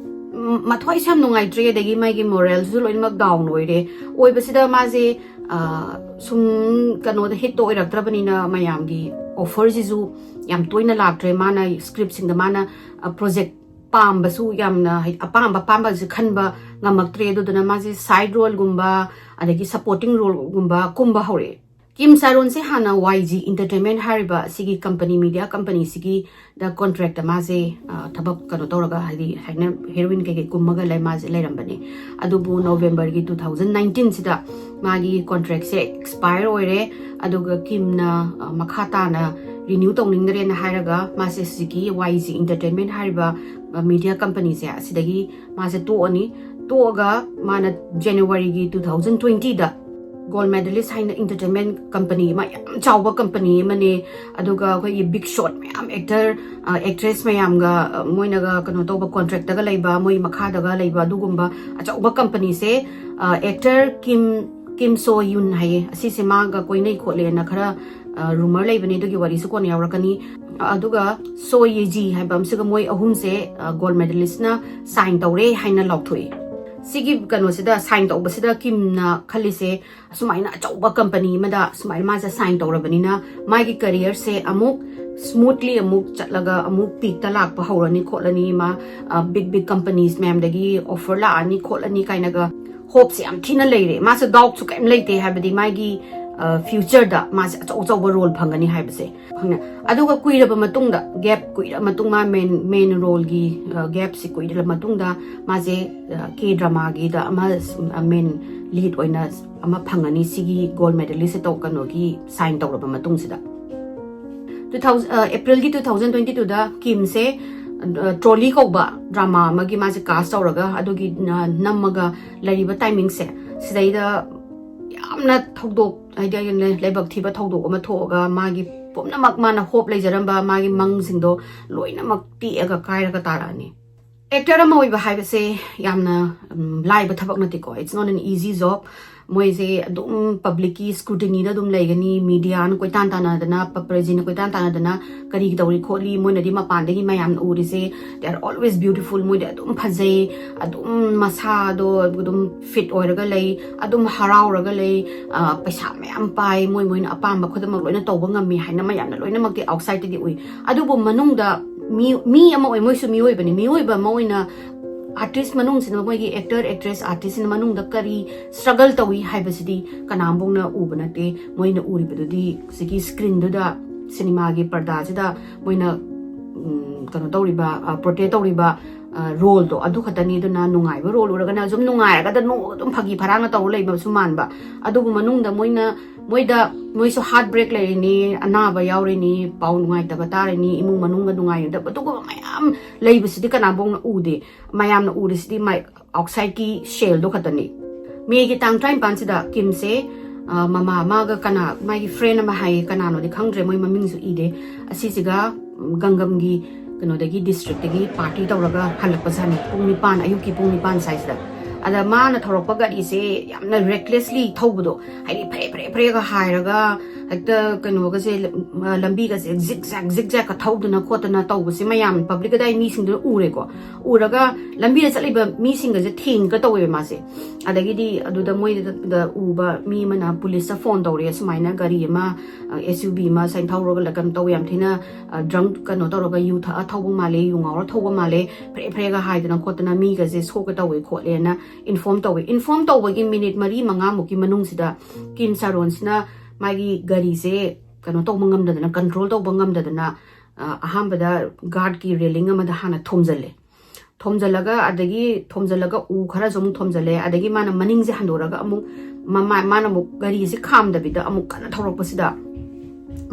ꯎꯝ, ꯃꯊ꯭ꯋꯥꯏꯁꯨ ꯌꯥꯝ ꯅꯨꯡꯉꯥꯏꯇ꯭ꯔꯦ, ꯑꯗꯒꯤ ꯃꯥꯒꯤ ꯃꯣꯔꯦꯜꯁꯨ ꯂꯣꯏꯅꯃꯛ ꯗꯥꯎꯟ ꯑꯣꯏꯔꯦ꯫ ꯑꯣꯏꯕꯁꯤꯗ ꯃꯥꯁꯦ, ꯑ, ꯁꯨꯝ ꯀꯩꯅꯣꯗ ꯍꯤꯠꯇꯣ ꯑꯣꯏꯔꯛꯇ꯭ꯔꯕꯅꯤꯅ ꯃꯌꯥꯝꯒꯤ ꯑꯣꯐꯔꯁꯤꯁꯨ ꯌꯥꯝ ꯇꯣꯏꯅ ꯂꯥꯛꯇ꯭ꯔꯦ꯫ ꯃꯥꯅ ꯁ꯭ꯀ꯭ꯔꯤꯞꯁꯤꯡꯗ ꯃꯥꯅ, ꯑ, ꯄ꯭ꯔꯣꯖꯦꯛ ꯄꯥꯝꯕꯁꯨ ꯌꯥꯝꯅ, ꯍꯥꯏꯗꯤ ꯑꯄꯥꯝꯕ ꯑꯄꯥꯝꯕꯁꯦ ꯈꯟꯕ ꯉꯝꯃꯛꯇ꯭ꯔꯦ꯫ ꯑꯗꯨꯗꯨꯅ ꯃꯥꯁꯦ ꯁꯥꯏꯠ ꯔꯣꯜꯒꯨꯝꯕ ꯑꯗꯒꯤ ꯁꯄꯣꯔꯇꯤꯡ ꯔꯣꯜꯒꯨꯝꯕ ꯀꯨꯝꯕ ꯍꯧꯔꯛꯑꯦ꯫ ꯀꯤꯝ ꯁꯥꯔꯣꯟꯁꯦ ꯍꯥꯟꯅ ꯋꯥꯏ ꯖꯤ ꯏꯟꯇꯔꯇꯦꯟꯃꯦꯟ ꯍꯥꯏꯔꯤꯕ ꯑꯁꯤꯒꯤ ꯀꯝꯄꯅꯤ, ꯃꯤꯗꯤꯌꯥ ꯀꯝꯄꯅꯤꯁꯤꯒꯤꯗ ꯀꯣꯟꯇ꯭ꯔꯦꯛꯇ ꯃꯥꯁꯦ, ꯑ, ꯊꯕꯛ ꯀꯩꯅꯣ ꯇꯧꯔꯒ, ꯍꯥꯏꯗꯤ ꯍꯥꯏꯅ ꯍꯦꯔꯣꯏꯟ ꯀꯩꯀꯩ ꯀꯨꯝꯃꯒ ꯂꯩ, ꯃꯥꯁꯦ ꯂꯩꯔꯝꯕꯅꯦ꯫ ꯑꯗꯨꯕꯨ ꯅꯣꯕꯦꯝꯕꯔꯒꯤ ꯇꯨ ꯊꯥꯎꯖꯟ ꯅꯥꯏꯟꯇꯤꯟꯁꯤꯗ ꯃꯥꯒꯤ ꯀꯣꯟꯇ꯭ꯔꯦꯛꯁꯦ ꯑꯦꯛꯁꯄꯥꯌꯔ ꯑꯣꯏꯔꯦ꯫ ꯑꯗꯨꯒ ꯀꯤꯝꯅ, ꯑ, ꯃꯈꯥ ꯇꯥꯅ ꯔꯤꯅ꯭ꯌꯨ ꯇꯧꯅꯤꯡꯗ꯭ꯔꯦꯅ ꯍꯥꯏꯔꯒ ꯃꯥꯁꯦ ꯍꯧꯖꯤꯛꯀꯤ ꯋꯥꯏ ꯖꯤ ꯏꯟꯇꯔꯇꯦꯟꯃꯦꯟ ꯍꯥꯏꯔꯤꯕ ꯃꯤꯗꯤꯌꯥ ꯀꯝꯄꯅꯤꯁꯦ ꯑꯁꯤꯗꯒꯤ ꯃꯥꯁꯦ ꯇꯣꯛꯑꯅꯤ꯫ ꯇꯣꯛꯑꯒ ꯃꯥꯅ ꯖꯅꯋꯥꯔꯤꯒꯤ two thousand twentyꯗ ꯒꯣꯜ ꯃꯦꯗꯂꯤꯁ ꯍꯥꯏꯅ ꯏꯟꯇꯔꯇꯦꯟꯃꯦꯟ ꯀꯝꯄꯅꯤ ꯑꯃ, ꯌꯥꯝ ꯆꯥꯎꯕ ꯀꯝꯄꯅꯤ ꯑꯃꯅꯦ꯫ ꯑꯗꯨꯒ ꯑꯩꯈꯣꯏꯒꯤ ꯕꯤꯛ ꯁꯣꯠ ꯃꯌꯥꯝ, ꯑꯦꯛꯇꯔ, ꯑꯦꯛꯇ꯭ꯔꯦꯁ ꯃꯌꯥꯝꯒ, ꯑ, ꯃꯣꯏꯅꯒ ꯀꯩꯅꯣ ꯇꯧꯕ, ꯀꯣꯟꯇ꯭ꯔꯦꯛꯇꯒ ꯂꯩꯕ, ꯃꯣꯏ ꯃꯈꯥꯗꯒ ꯂꯩꯕ ꯑꯗꯨꯒꯨꯝꯕ ꯑꯆꯧꯕ ꯀꯝꯄꯅꯤꯁꯦ, ꯑ, ꯑꯦꯛꯇꯔ ꯀꯤꯝ, ꯀꯤꯝ ꯁꯣ ꯌꯨꯟ ꯍꯥꯏꯌꯦ, ꯑꯁꯤꯁꯦ ꯃꯥꯒ ꯀꯣꯏꯅꯩ ꯈꯣꯠꯂꯦꯅ ꯈꯔ, ꯑ, ꯔꯨꯃꯔ ꯂꯩꯕꯅꯦ꯫ ꯑꯗꯨꯒꯤ ꯋꯥꯔꯤꯁꯨ ꯀꯣꯟꯅ ꯌꯥꯎꯔꯛꯀꯅꯤ꯫ ꯑꯗꯨꯒ ꯁꯣ ꯌꯦ ꯖꯤ ꯍꯥꯏꯕ ꯑꯃꯁꯤꯒ ꯃꯣꯏ ꯑꯍꯨꯝꯁꯦ, ꯑ, ꯒꯣꯜ ꯃꯦꯗꯂꯤꯁꯅ ꯁꯥꯏꯟ ꯇꯧꯔꯦ ꯍꯥꯏꯅ ꯂꯥꯎꯊꯣꯛꯏ꯫ ꯁꯤꯒꯤ ꯀꯩꯅꯣꯁꯤꯗ, ꯁꯥꯏꯟ ꯇꯧꯕꯁꯤꯗ ꯀꯤꯝꯅ ꯈꯜꯂꯤꯁꯦ, ꯑꯁꯨꯃꯥꯏꯅ ꯑꯆꯧꯕ ꯀꯝꯄꯅꯤ ꯑꯃꯗ ꯁꯨꯃꯥꯏꯅ ꯃꯥꯁꯦ ꯁꯥꯏꯟ ꯇꯧꯔꯕꯅꯤꯅ ꯃꯥꯒꯤ ꯀꯦꯔꯤꯌꯔꯁꯦ ꯑꯃꯨꯛ ꯁ꯭ꯃꯨꯠꯂꯤ ꯑꯃꯨꯛ ꯆꯠꯂꯒ ꯑꯃꯨꯛ ꯄꯤꯛꯇ ꯂꯥꯛꯄ ꯍꯧꯔꯅꯤ ꯈꯣꯠꯂꯅꯤ, ꯃꯥ, ꯑ, ꯕꯤꯛ ꯕꯤꯛ ꯀꯝꯄꯅꯤꯁ ꯃꯌꯥꯝꯗꯒꯤ ꯑꯣꯐꯔ ꯂꯥꯛꯑꯅꯤ ꯈꯣꯠꯂꯅꯤ ꯀꯥꯏꯅꯒ ꯍꯣꯞꯁꯦ ꯌꯥꯝ ꯊꯤꯅ ꯂꯩꯔꯦ꯫ ꯃꯥꯁꯦ ꯗꯥꯎꯠꯁꯨ ꯀꯩꯝ ꯂꯩꯇꯦ, ꯍꯥꯏꯕꯗꯤ ꯃꯥꯒꯤ, ꯑ, ꯐ꯭ꯌꯨꯆꯔꯗ ꯃꯥꯁꯦ ꯑꯆꯧ ꯑꯆꯧꯕ ꯔꯣꯜ ꯐꯪꯒꯅꯤ ꯍꯥꯏꯕꯁꯦ ꯈꯪꯅ꯫ ꯑꯗꯨꯒ ꯀꯨꯏꯔꯕ ꯃꯇꯨꯡꯗ, ꯒꯦꯞ ꯀꯨꯏꯔꯕ ꯃꯇꯨꯡ, ꯃꯥ ꯃꯦꯟ, ꯃꯦꯟ ꯔꯣꯜꯒꯤ, ꯑ, ꯒꯦꯞꯁꯦ ꯀꯨꯏꯔꯕ ꯃꯇꯨꯡꯗ ꯃꯥꯁꯦ, ꯑ, ꯀꯦ ꯗ꯭ꯔꯃꯥꯒꯤꯗ ꯑꯃ, ꯑ, ꯃꯦꯟ ꯂꯤꯗ ꯑꯣꯏꯅ ꯑꯃ ꯐꯪꯉꯅꯤ, ꯁꯤꯒꯤ ꯒꯣꯜ ꯃꯦꯗꯂꯤꯁꯁꯦ ꯇꯧ-, ꯀꯩꯅꯣꯒꯤ ꯁꯥꯏꯟ ꯇꯧꯔꯕ ꯃꯇꯨꯡꯁꯤꯗ꯫ Two thousand, ꯑ, ꯑꯦꯄ꯭ꯔꯤꯜꯒꯤ two thousand twenty twoꯗ ꯀꯤꯝꯁꯦ, ꯑ, ꯇ꯭ꯔꯣꯂꯤ ꯀꯧꯕ ꯗ꯭ꯔꯃꯥ ꯑꯃꯒꯤ ꯃꯥꯁꯦ ꯀꯥꯁ ꯇꯧꯔꯒ ꯑꯗꯨꯒꯤ, ꯑ, ꯅꯝꯃꯒ ꯂꯩꯔꯤꯕ ꯇꯥꯏꯃꯤꯡꯁꯦ, ꯁꯤꯗꯩꯗ ꯌꯥꯝꯅ ꯊꯧꯗꯣꯛ, ꯍꯥꯏꯗꯤ ꯂꯥꯏꯕꯛ ꯊꯤꯕ ꯊꯧꯗꯣꯛ ꯑꯃ ꯊꯣꯛꯑꯒ ꯃꯥꯒꯤ ꯄꯨꯝꯅꯃꯛ ꯃꯥꯅ ꯍꯣꯞ ꯂꯩꯖꯔꯝꯕ ꯃꯥꯒꯤ ꯃꯪꯁꯤꯡꯗꯣ ꯂꯣꯏꯅꯃꯛ ꯇꯦꯛꯑꯒ ꯀꯥꯏꯔꯒ ꯇꯥꯔꯛꯑꯅꯤ꯫ ꯑꯦꯛꯇꯔ ꯑꯃ ꯑꯣꯏꯕ ꯍꯥꯏꯕꯁꯦ ꯌꯥꯝꯅ, ꯎꯝ, ꯂꯥꯏꯕ ꯊꯕꯛ ꯅꯠꯇꯦꯀꯣ꯫ It's not an easy job. ꯃꯣꯏꯁꯦ ꯑꯗꯨꯝ ꯄꯕ꯭ꯂꯤꯛꯀꯤ ꯁ꯭ꯀ꯭ꯔꯨꯇꯤꯅꯤꯗ ꯑꯗꯨꯝ ꯂꯩꯒꯅꯤ, ꯃꯤꯗꯤꯌꯥꯅ ꯀꯣꯏꯇꯥꯟ ꯇꯥꯟꯅꯗꯅ, ꯄꯄꯔꯦꯖꯤꯅ ꯀꯣꯏꯇꯥꯟ ꯇꯥꯟꯅꯗꯅ ꯀꯔꯤ ꯇꯧꯔꯤ ꯈꯣꯠꯂꯤ, ꯃꯣꯏꯅꯗꯤ ꯃꯄꯥꯟꯗꯒꯤ ꯃꯌꯥꯝꯅ ꯎꯔꯤꯁꯦ, they are always beautiful, ꯃꯣꯏꯗꯤ ꯑꯗꯨꯝ ꯐꯖꯩ, ꯑꯗꯨꯝ ꯃꯁꯥꯗꯣ ꯑꯗꯨꯝ ꯐꯤꯠ ꯑꯣꯏꯔꯒ ꯂꯩ, ꯑꯗꯨꯝ ꯍꯔꯥꯎꯔꯒ ꯂꯩ, ꯑ, ꯄꯩꯁꯥ ꯃꯌꯥꯝ ꯄꯥꯏ, ꯃꯣꯏ ꯃꯣꯏꯅ ꯑꯄꯥꯝꯕ ꯈꯨꯗꯤꯡꯃꯛ ꯂꯣꯏꯅ ꯇꯧꯕ ꯉꯝꯃꯤ ꯍꯥꯏꯅ ꯃꯌꯥꯝꯅ ꯂꯣꯏꯅꯃꯛꯇꯤ ꯑꯥꯎꯠꯁꯥꯏꯗꯇꯗꯤ ꯎꯏ꯫ ꯑꯗꯨꯕꯨ ꯃꯅꯨꯡꯗ ꯃꯤ, ꯃꯤ ꯑꯃ ꯑꯣꯏ, ꯃꯣꯏꯁꯨ ꯃꯤꯑꯣꯏꯕꯅꯤ, ꯃꯤꯑꯣꯏꯕ ꯑꯃ ꯑꯣꯏꯅ ꯑꯥꯔꯇꯤꯁ ꯃꯅꯨꯡꯁꯤꯅ, ꯃꯣꯏꯒꯤ ꯑꯦꯛꯇꯔ, ꯑꯦꯛꯇ꯭ꯔꯦꯁ, ꯑꯥꯔꯇꯤꯁꯁꯤꯅ ꯃꯅꯨꯡꯗ ꯀꯔꯤ ꯁ꯭ꯇ꯭ꯔꯒꯜ ꯇꯧꯏ ꯍꯥꯏꯕꯁꯤꯗꯤ ꯀꯅꯥꯝꯐꯥꯎꯅ ꯎꯕ ꯅꯠꯇꯦ꯫ ꯃꯣꯏꯅ ꯎꯔꯤꯕꯗꯨꯗꯤ ꯁꯤꯒꯤ ꯁ꯭ꯀ꯭ꯔꯤꯟꯗꯨꯗ, ꯁꯤꯅꯦꯃꯥꯒꯤ ꯄꯔꯗꯥꯁꯤꯗ ꯃꯣꯏꯅ, ꯎꯝ, ꯀꯩꯅꯣ ꯇꯧꯔꯤꯕ, ꯑ, ꯄꯣꯔꯇ꯭ꯔꯦ ꯇꯧꯔꯤꯕ ꯔꯣꯜꯗꯣ ꯑꯗꯨ ꯈꯛꯇꯅꯤ꯫ ꯑꯗꯨꯅ ꯅꯨꯡꯉꯥꯏꯕ ꯔꯣꯜ ꯎꯔꯒꯅ ꯁꯨꯝ ꯅꯨꯡꯉꯥꯏꯔꯒꯗ ꯅꯣꯛꯑꯒ ꯑꯗꯨꯝ ꯐꯥꯒꯤ ꯐꯔꯥꯡꯅ ꯇꯧꯔ ꯂꯩꯕꯁꯨ ꯃꯥꯟꯕ꯫ ꯑꯗꯨꯕꯨ ꯃꯅꯨꯡꯗ ꯃꯣꯏꯅ, ꯃꯣꯏꯗ, ꯃꯣꯏꯁꯨ ꯍꯥꯔꯠ ꯕ꯭ꯔꯦꯛ ꯂꯩꯔꯤꯅꯤ, ꯑꯅꯥꯕ ꯌꯥꯎꯔꯤꯅꯤ, ꯄꯥꯎ ꯅꯨꯡꯉꯥꯏꯇꯕ ꯇꯥꯔꯤꯅꯤ, ꯏꯃꯨꯡ ꯃꯅꯨꯡꯒ ꯅꯨꯡꯉꯥꯏꯅꯗꯕ, ꯑꯗꯨꯒꯨꯝꯕ ꯃꯌꯥꯝ ꯂꯩꯕꯁꯤꯗꯤ ꯀꯅꯥꯐꯥꯎꯅ ꯎꯗꯦ꯫ ꯃꯌꯥꯝꯅ ꯎꯔꯤꯁꯤꯗꯤ ꯃꯥꯏ ꯑꯥꯎꯠꯁꯥꯏꯠꯀꯤ ꯁꯦꯜꯗꯣ ꯈꯛꯇꯅꯤ꯫ ꯃꯦꯒꯤ ꯇꯥꯡ ꯇꯔꯥꯅꯤꯄꯥꯟꯁꯤꯗ ꯀꯤꯝꯁꯦ, ꯑ, ꯃꯃꯥ ꯑꯃꯒ ꯀꯅꯥ, ꯃꯥꯒꯤ ꯐ꯭ꯔꯦꯟ ꯑꯃ ꯍꯥꯏꯌꯦ, ꯀꯅꯥꯅꯣꯗꯤ ꯈꯪꯗ꯭ꯔꯦ, ꯃꯣꯏ ꯃꯃꯤꯡꯁꯨ ꯏꯗꯦ꯫ ꯑꯁꯤꯁꯤꯒ, ꯎꯝ, ꯒꯪꯒꯝꯒꯤ ꯀꯩꯅꯣꯗꯒꯤ, ꯗꯤꯁꯇ꯭ꯔꯤꯛꯇꯒꯤ ꯄꯥꯔꯇꯤ ꯇꯧꯔꯒ ꯍꯜꯂꯛꯄꯖꯥꯠꯅꯤ, ꯄꯨꯡ ꯅꯤꯄꯥꯟ, ꯑꯌꯨꯛꯀꯤ ꯄꯨꯡ ꯅꯤꯄꯥꯟ ꯁ꯭ꯋꯥꯏꯁꯤꯗ꯫ ꯑꯗ ꯃꯥꯅ ꯊꯧꯔꯛꯄ ꯒꯥꯔꯤꯁꯦ ꯌꯥꯝꯅ ꯔꯦꯛꯂꯦꯁꯂꯤ ꯊꯧꯕꯗꯣ, ꯍꯥꯏꯗꯤ ꯐꯔꯦ ꯐꯔꯦ ꯐꯔꯦꯒ ꯍꯥꯏꯔꯒ ꯍꯦꯛꯇ ꯀꯩꯅꯣꯒꯁꯦ, ꯂꯝꯕꯤꯒꯁꯦ ꯖꯤꯛ ꯖꯦꯛ ꯖꯤꯛ ꯖꯦꯛꯀ ꯊꯧꯗꯅ ꯈꯣꯠꯇꯅ ꯇꯧꯕꯁꯦ ꯃꯌꯥꯝ ꯄꯕ꯭ꯂꯤꯛ ꯑꯗꯥꯏ ꯃꯤꯁꯤꯡꯗꯨꯅ ꯎꯔꯦꯀꯣ꯫ ꯎꯔꯒ ꯂꯝꯕꯤꯗ ꯆꯠꯂꯤꯕ ꯃꯤꯁꯤꯡꯒꯁꯦ ꯊꯦꯡꯒ ꯇꯧꯋꯦꯕ ꯃꯥꯁꯦ꯫ ꯑꯗꯒꯤꯗꯤ ꯑꯗꯨꯗ ꯃꯣꯏꯗ ꯎꯕ ꯃꯤ ꯑꯃꯅ ꯄꯨꯂꯤꯁꯇ ꯐꯣꯟ ꯇꯧꯔꯦ, ꯁꯨꯃꯥꯏꯅ ꯒꯥꯔꯤ ꯑꯃ, ꯑꯦꯁ ꯌꯨ ꯕꯤ ꯑꯃ ꯁꯨꯃꯥꯏꯅ ꯊꯧꯔꯒ ꯀꯩꯅꯣ ꯇꯧꯋꯦ, ꯌꯥꯝ ꯊꯤꯅ ꯗ꯭ꯔꯪ ꯀꯩꯅꯣ ꯇꯧꯔꯒ, ꯌꯨ ꯊꯛꯑ ꯊꯧꯕ ꯃꯥꯜꯂꯦ, ꯌꯨ ꯉꯥꯎꯔ ꯊꯧꯕ ꯃꯥꯜꯂꯦ, ꯐꯔꯦ ꯐꯔꯦꯒ ꯍꯥꯏꯗꯅ ꯈꯣꯠꯇꯅ ꯃꯤꯒꯁꯦ ꯁꯣꯛꯀ ꯇꯧꯋꯦ ꯈꯣꯠꯂꯦꯅ ꯏꯟꯐꯣꯔꯝ ꯇꯧꯋꯦ꯫ ꯏꯟꯐꯣꯔꯝ ꯇꯧꯕꯒꯤ ꯃꯤꯅꯤꯠ ꯃꯔꯤ ꯃꯉꯥꯃꯨꯛꯀꯤ ꯃꯅꯨꯡꯁꯤꯗ ꯀꯤꯝ ꯁꯥꯔꯣꯟꯁꯤꯅ ꯃꯥꯒꯤ ꯒꯥꯔꯤꯁꯦ ꯀꯩꯅꯣ ꯇꯧꯕ ꯉꯝꯗꯗꯅ, ꯀꯟꯇ꯭ꯔꯣꯜ ꯇꯧꯕ ꯉꯝꯗꯗꯅ, ꯑ, ꯑꯍꯥꯟꯕꯗ ꯒꯥꯔꯗꯀꯤ ꯔꯦꯂꯤꯡ ꯑꯃꯗ ꯍꯥꯟꯅ ꯊꯣꯝꯖꯤꯜꯂꯦ꯫ ꯊꯣꯝꯖꯤꯜꯂꯒ, ꯑꯗꯒꯤ ꯊꯣꯝꯖꯤꯜꯂꯒ ꯎ ꯈꯔꯁꯨ ꯑꯃꯨꯛ ꯊꯣꯝꯖꯤꯜꯂꯦ, ꯑꯗꯒꯤ ꯃꯥꯅ ꯃꯅꯤꯡꯁꯦ ꯍꯟꯗꯣꯔꯒ ꯑꯃꯨꯛ ꯃꯃꯥ-, ꯃꯥꯅ ꯑꯃꯨꯛ ꯒꯥꯔꯤꯁꯦ ꯈꯥꯝꯗꯕꯤꯗ ꯑꯃꯨꯛ ꯀꯟꯅ ꯊꯧꯔꯛꯄꯁꯤꯗ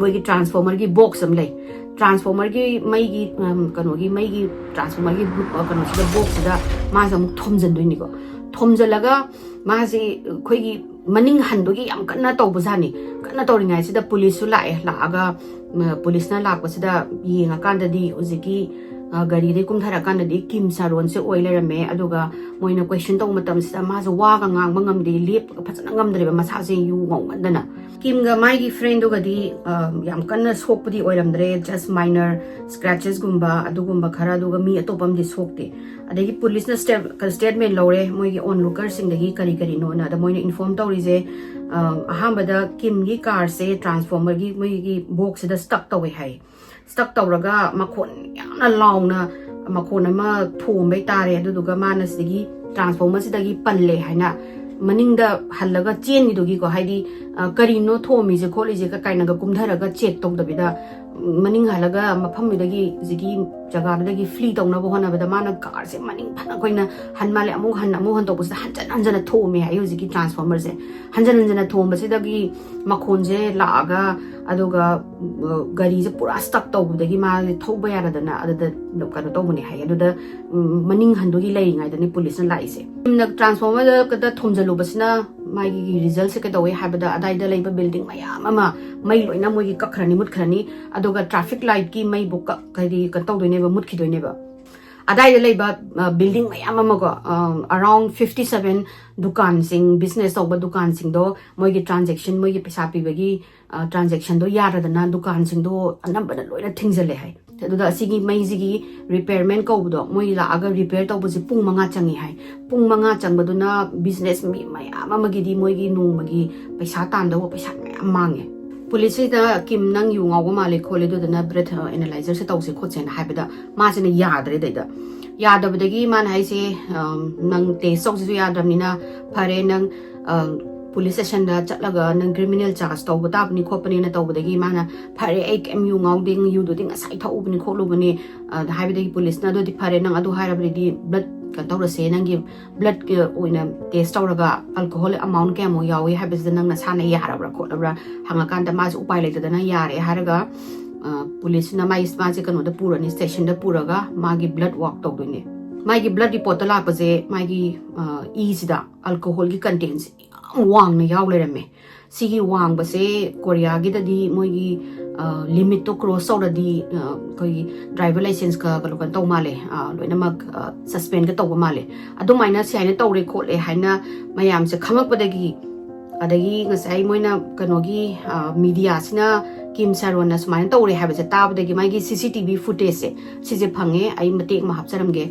ꯃꯣꯏꯒꯤ ꯇ꯭ꯔꯥꯟꯁꯐꯣꯔꯃꯔꯒꯤ ꯕꯣꯛꯁ ꯑꯃ ꯂꯩ꯫ ꯇ꯭ꯔꯥꯟꯁꯐꯣꯔꯃꯔꯒꯤ ꯃꯩꯒꯤ, ꯎꯝ, ꯀꯩꯅꯣꯒꯤ ꯃꯩꯒꯤ ꯇ꯭ꯔꯥꯟꯁꯐꯣꯔꯃꯔꯒꯤ ꯕꯨ-, ꯑ, ꯀꯩꯅꯣꯁꯤꯗ, ꯕꯣꯛꯁꯁꯤꯗ ꯃꯥꯁꯦ ꯑꯃꯨꯛ ꯊꯣꯝꯖꯤꯟꯗꯣꯏꯅꯤꯀꯣ꯫ ꯊꯣꯝꯖꯤꯜꯂꯒ ꯃꯥꯁꯦ ꯑꯩꯈꯣꯏꯒꯤ ꯃꯅꯤꯡ ꯍꯟꯕꯒꯤ ꯌꯥꯝ ꯀꯟꯅ ꯇꯧꯕꯖꯥꯠꯅꯤ꯫ ꯀꯟꯅ ꯇꯧꯔꯤꯉꯩꯁꯤꯗ ꯄꯨꯂꯤꯁꯁꯨ ꯂꯥꯛꯑꯦ꯫ ꯂꯥꯛꯑꯒ, ꯎꯝ, ꯄꯨꯂꯤꯁꯅ ꯂꯥꯛꯄꯁꯤꯗ ꯌꯦꯡꯉꯀꯥꯟꯗꯗꯤ ꯍꯧꯖꯤꯛꯀꯤ, ꯑ, ꯒꯥꯔꯤꯗꯒꯤ ꯀꯨꯝꯊꯔꯀꯥꯟꯗꯗꯤ ꯀꯤꯝ ꯁꯥꯔꯣꯟꯁꯦ ꯑꯣꯏ ꯂꯩꯔꯝꯃꯦ꯫ ꯑꯗꯨꯒ ꯃꯣꯏꯅ ꯀ꯭ꯋꯦꯁꯟ ꯇꯧꯕ ꯃꯇꯝꯁꯤꯗ ꯃꯥꯁꯦ ꯋꯥꯒ ꯉꯥꯡꯕ ꯉꯝꯗꯦ, ꯂꯦꯞꯄꯒ ꯐꯖꯅ ꯉꯝꯗ꯭ꯔꯦꯕ, ꯃꯁꯥꯁꯦ ꯌꯨ ꯉꯧꯃꯟꯗꯅ꯫ ꯀꯤꯝꯒ ꯃꯥꯒꯤ ꯐ꯭ꯔꯦꯟꯗꯨꯒꯗꯤ, ꯑ, ꯌꯥꯝ ꯀꯟꯅ ꯁꯣꯛꯄꯗꯤ ꯑꯣꯏꯔꯝꯗ꯭ꯔꯦ, just minor scratchesꯀꯨꯝꯕ ꯑꯗꯨꯒꯨꯝꯕ ꯈꯔ, ꯑꯗꯨꯒ ꯃꯤ ꯑꯇꯣꯞꯄ ꯑꯃꯗꯤ ꯁꯣꯛꯇꯦ꯫ ꯑꯗꯒꯤ ꯄꯨꯂꯤꯁꯅ ꯁ꯭ꯇꯦꯠ-, ꯁ꯭ꯇꯦꯠꯃꯦꯟ ꯂꯧꯔꯦ ꯃꯣꯏꯒꯤ ꯑꯣꯟꯂꯨꯀꯔꯁꯤꯡꯗꯒꯤ ꯀꯔꯤ ꯀꯔꯤꯅꯣꯅ꯫ ꯑꯗ ꯃꯣꯏꯅ ꯏꯟꯐꯣꯔꯝ ꯇꯧꯔꯤꯁꯦ, ꯑ, ꯑꯍꯥꯟꯕꯗ ꯀꯤꯝꯒꯤ ꯀꯥꯔꯁꯦ ꯇ꯭ꯔꯥꯟꯁꯐꯣꯔꯃꯔꯒꯤ ꯃꯣꯏꯒꯤ ꯕꯣꯛꯁꯁꯤꯗ ꯁ꯭ꯇꯛ ꯇꯧꯋꯦ ꯍꯥꯏ꯫ ꯁ꯭ꯇꯛ ꯇꯧꯔꯒ ꯃꯈꯣꯟ ꯌꯥꯝꯅ ꯂꯥꯎꯅ ꯃꯈꯣꯟ ꯑꯃ ꯊꯣꯡꯕꯩ ꯇꯥꯔꯦ꯫ ꯑꯗꯨꯗꯨꯒ ꯃꯥꯅ ꯁꯤꯗꯒꯤ ꯇ꯭ꯔꯥꯟꯁꯐꯣꯔꯃꯔꯁꯤꯗꯒꯤ ꯄꯜꯂꯦ ꯍꯥꯏꯅ ꯃꯅꯤꯡꯗ ꯍꯜꯂꯒ ꯆꯦꯟꯈꯤꯗꯨꯒꯤꯀꯣ, ꯍꯥꯏꯗꯤ, ꯑ, ꯀꯔꯤꯅꯣ ꯊꯣꯝꯃꯤꯁꯦ ꯈꯣꯠꯂꯤꯁꯦ ꯀ-, ꯀꯥꯏꯅꯒ ꯀꯨꯝꯊꯔꯒ ꯆꯦꯛ ꯇꯧꯗꯕꯤꯗ, ꯎꯝ, ꯃꯅꯤꯡ ꯍꯜꯂꯒ ꯃꯐꯝꯗꯨꯗꯒꯤ ꯍꯧꯖꯤꯛꯀꯤ ꯖꯒꯥꯗꯨꯗꯒꯤ ꯐ꯭ꯂꯤ ꯇꯧꯅꯕ ꯍꯣꯠꯅꯕꯗ ꯃꯥꯅ ꯀꯥꯔꯁꯦ ꯃꯅꯤꯡ ꯐꯅ ꯑꯩꯈꯣꯏꯅ ꯍꯟ ꯃꯥꯜꯂꯦ ꯑꯃꯨꯛ ꯍꯟ ꯑꯃꯨꯛ ꯍꯟ ꯇꯧꯕꯁꯤꯗ ꯍꯟꯖꯟ ꯍꯟꯖꯟꯅ ꯊꯣꯝꯃꯦ ꯍꯥꯏ ꯍꯧꯖꯤꯛꯀꯤ ꯇ꯭ꯔꯥꯟꯁꯐꯣꯔꯃꯔꯁꯦ꯫ ꯍꯟꯖꯟ ꯍꯟꯖꯟꯅ ꯊꯣꯝꯕꯁꯤꯗꯒꯤ ꯃꯈꯣꯟꯁꯦ ꯂꯥꯛꯑꯒ, ꯑꯗꯨꯒ ꯒꯥꯔꯤꯁꯦ ꯄꯨꯔꯥ ꯁ꯭ꯇꯛ ꯇꯧꯕꯗꯒꯤ ꯃꯥꯁꯦ ꯊꯧꯕ ꯌꯥꯗꯗꯅ ꯑꯗꯨꯗ ꯀꯩꯅꯣ ꯇꯧꯕꯅꯦ ꯍꯥꯏ꯫ ꯑꯗꯨꯗ ꯃꯅꯤꯡ ꯍꯟꯗꯨꯒꯤ ꯂꯩꯔꯤꯉꯩꯗꯅꯤ ꯄꯨꯂꯤꯁꯅ ꯂꯥꯛꯏꯁꯦ꯫ ꯇ꯭ꯔꯥꯟꯁꯐꯣꯔꯃꯔꯗ ꯊꯣꯝꯖꯤꯜꯂꯨꯕꯁꯤꯅ ꯃꯥꯒꯤ ꯔꯤꯖꯜꯁꯦ ꯀꯩꯗꯧꯋꯦ ꯍꯥꯏꯕꯗ ꯑꯗꯥꯏꯗ ꯂꯩꯕ ꯕꯤꯜꯗꯤꯡ ꯃꯌꯥꯝ ꯑꯃ ꯃꯩ ꯂꯣꯏꯅ ꯃꯣꯏꯒꯤ ꯀꯛꯈ꯭ꯔꯅꯤ, ꯃꯨꯠꯈ꯭ꯔꯅꯤ꯫ ꯑꯗꯨꯒ ꯇ꯭ꯔꯥꯐꯤꯛ ꯂꯥꯏꯠꯀꯤ ꯃꯩꯕꯨ ꯀꯛ ꯍꯥꯏꯗꯤ ꯀꯩꯅꯣ ꯇꯧꯗꯣꯏꯅꯦꯕ, ꯃꯨꯠꯈꯤꯗꯣꯏꯅꯦꯕ꯫ ꯑꯗꯥꯏꯗ ꯂꯩꯕ ꯕꯤꯜꯗꯤꯡ ꯃꯌꯥꯝ ꯑꯃꯀꯣ, ꯑꯔꯥꯎꯟ ꯐꯤꯐꯇꯤ ꯁꯚꯦꯟ ꯗꯨꯀꯥꯟꯁꯤꯡ, ꯕꯤꯖꯤꯅꯦꯁ ꯇꯧꯕ ꯗꯨꯀꯥꯟꯁꯤꯡꯗꯣ ꯃꯣꯏꯒꯤ ꯇ꯭ꯔꯥꯟꯖꯦꯛꯁꯟ, ꯃꯣꯏꯒꯤ ꯄꯩꯁꯥ ꯄꯤꯕꯒꯤ ꯇ꯭ꯔꯥꯟꯖꯦꯛꯁꯟꯗꯣ ꯌꯥꯔꯗꯅ ꯗꯨꯀꯥꯟꯁꯤꯡꯗꯣ ꯑꯅꯝꯕꯅ ꯂꯣꯏꯅ ꯊꯤꯡꯖꯤꯜꯂꯦ ꯍꯥꯏ꯫ ꯑꯗꯨꯗ ꯑꯁꯤꯒꯤ ꯃꯩꯁꯤꯒꯤ ꯔꯤꯄꯦꯌꯔꯃꯦꯟ ꯀꯧꯕꯗꯣ ꯃꯣꯏ ꯂꯥꯛꯑꯒ ꯔꯤꯄꯦꯌꯔ ꯇꯧꯕꯁꯦ ꯄꯨꯡ ꯃꯉꯥ ꯆꯪꯉꯤ ꯍꯥꯏ꯫ ꯄꯨꯡ ꯃꯉꯥ ꯆꯪꯕꯗꯨꯅ ꯕꯤꯖꯤꯅꯦꯁ ꯃꯤ ꯃꯌꯥꯝ ꯑꯃꯒꯤꯗꯤ ꯃꯣꯏꯒꯤ ꯅꯣꯡꯃꯒꯤ ꯄꯩꯁꯥ ꯇꯥꯟꯗꯧꯕ ꯄꯩꯁꯥ ꯃꯌꯥꯝ ꯃꯥꯡꯉꯦ꯫ ꯄꯨꯂꯤꯁꯁꯤꯗ ꯀꯤꯝ ꯅꯪ ꯌꯨ ꯉꯥꯎꯕ ꯃꯥꯜꯂꯦ ꯈꯣꯠꯂꯦ, ꯑꯗꯨꯗꯨꯅ ꯕ꯭ꯔꯦꯊ ꯑꯦꯅꯥꯂꯥꯏꯖꯔꯁꯦ ꯇꯧꯁꯦ ꯈꯣꯠꯁꯦꯅ ꯍꯥꯏꯕꯗ ꯃꯥꯁꯤꯅ ꯌꯥꯗ꯭ꯔꯦ꯫ ꯑꯗꯩꯗ ꯌꯥꯗꯕꯗꯒꯤ ꯃꯥꯅ ꯍꯥꯏꯁꯦ, "ꯅꯪ ꯇꯦꯁ ꯇꯧꯁꯤꯁꯨ ꯌꯥꯗ꯭ꯔꯕꯅꯤꯅ ꯐꯔꯦ, ꯅꯪ ꯄꯨꯂꯤꯁ ꯁ꯭ꯇꯦꯁꯟꯗ ꯆꯠꯂꯒ ꯅꯪ ꯀ꯭ꯔꯤꯃꯤꯅꯦꯜ ꯆꯥꯔꯖ ꯇꯧꯕ ꯇꯥꯕꯅꯤ ꯈꯣꯠꯄꯅꯤꯅ" ꯇꯧꯕꯗꯒꯤ ꯃꯥꯅ, "ꯐꯔꯦ, ꯑꯩ ꯀꯩꯝ ꯌꯨ ꯉꯥꯎꯗꯦ, ꯌꯨꯗꯨꯗꯤ ꯉꯁꯥꯏ ꯊꯛꯎꯕꯅꯤ ꯈꯣꯠꯂꯨꯕꯅꯤ" ꯍꯥꯏꯕꯗꯒꯤ ꯄꯨꯂꯤꯁꯅ, "ꯑꯗꯨꯗꯤ ꯐꯔꯦ, ꯅꯪ ꯑꯗꯨ ꯍꯥꯏꯔꯕꯗꯤ ꯕ꯭ꯂꯗ ꯀꯩꯅꯣ ꯇꯧꯔꯁꯦ, ꯅꯪꯒꯤ ꯕ꯭ꯂꯗꯀꯤ ꯑꯣꯏꯅ ꯇꯦꯁ ꯇꯧꯔꯒ ꯑꯜꯀꯣꯍꯣꯜ ꯑꯦꯃꯥꯎꯟ ꯀꯌꯥꯃꯨꯛ ꯌꯥꯎꯏ ꯍꯥꯏꯕꯁꯤꯗ ꯅꯪ ꯅꯁꯥꯅ ꯌꯥꯔꯕ꯭ꯔꯥ ꯈꯣꯠꯂꯕ꯭ꯔꯥ ꯍꯪꯉꯀꯥꯟꯗ ꯃꯥꯁꯦ ꯎꯄꯥꯏ ꯂꯩꯇꯗꯅ ꯌꯥꯔꯦ ꯍꯥꯏꯔꯒ, ꯄꯨꯂꯤꯁꯁꯤꯅ ꯃꯥꯏ ꯃꯥꯁꯦ ꯀꯩꯅꯣꯗ ꯄꯨꯔꯅꯤ, ꯁ꯭ꯇꯦꯁꯟꯗ ꯄꯨꯔꯒ ꯃꯥꯒꯤ ꯕ꯭ꯂꯗ ꯋꯥꯛ ꯇꯧꯗꯣꯏꯅꯦ꯫ ꯃꯥꯒꯤ ꯕ꯭ꯂꯗ ꯔꯤꯄꯣꯔꯠꯇ ꯂꯥꯛꯄꯁꯦ ꯃꯥꯒꯤ ꯏꯁꯤꯗ ꯑꯜꯀꯣꯍꯣꯜꯒꯤ ꯀꯟꯇꯦꯟꯁꯦ ꯌꯥꯝ ꯋꯥꯡꯅ ꯌꯥꯎ ꯂꯩꯔꯝꯃꯦ꯫ ꯁꯤꯒꯤ ꯋꯥꯡꯕꯁꯦ ꯀꯣꯔꯤꯌꯥꯒꯤꯗꯗꯤ ꯃꯣꯏꯒꯤ ꯂꯤꯃꯤꯠꯇꯣ ꯀ꯭ꯔꯣꯁ ꯇꯧꯔꯗꯤ ꯑꯩꯈꯣꯏꯒꯤ ꯗ꯭ꯔꯥꯏꯚꯔ ꯂꯥꯏꯁꯦꯟꯁꯀ ꯀꯩꯅꯣ ꯀꯩꯅꯣ ꯇꯧ ꯃꯥꯜꯂꯦ, ꯂꯣꯏꯅꯃꯛ ꯁꯁꯄꯦꯟꯒ ꯇꯧꯕ ꯃꯥꯜꯂꯦ꯫ ꯑꯗꯨꯃꯥꯏꯅ ꯁꯤ ꯍꯥꯏꯅ ꯇꯧꯔꯦ ꯈꯣꯠꯂꯦ ꯍꯥꯏꯅ ꯃꯌꯥꯝꯁꯦ ꯈꯪꯉꯛꯄꯗꯒꯤ, ꯑꯗꯒꯤ ꯉꯁꯥꯏ ꯃꯣꯏꯅ ꯀꯩꯅꯣꯒꯤ ꯃꯤꯗꯤꯌꯥꯁꯤꯅ ꯀꯤꯝ ꯁꯥꯔꯣꯟꯅ ꯁꯨꯃꯥꯏꯅ ꯇꯧꯔꯦ ꯍꯥꯏꯕꯁꯦ ꯇꯥꯕꯗꯒꯤ ꯃꯥꯒꯤ ꯁꯤ ꯁꯤ ꯇꯤ ꯚꯤ ꯐꯨꯇꯦꯖꯁꯦ ꯁꯤꯁꯦ ꯐꯪꯉꯦ꯫ ꯑꯩ ꯃꯇꯦꯛ ꯑꯃ ꯍꯥꯞꯆꯔꯝꯒꯦ꯫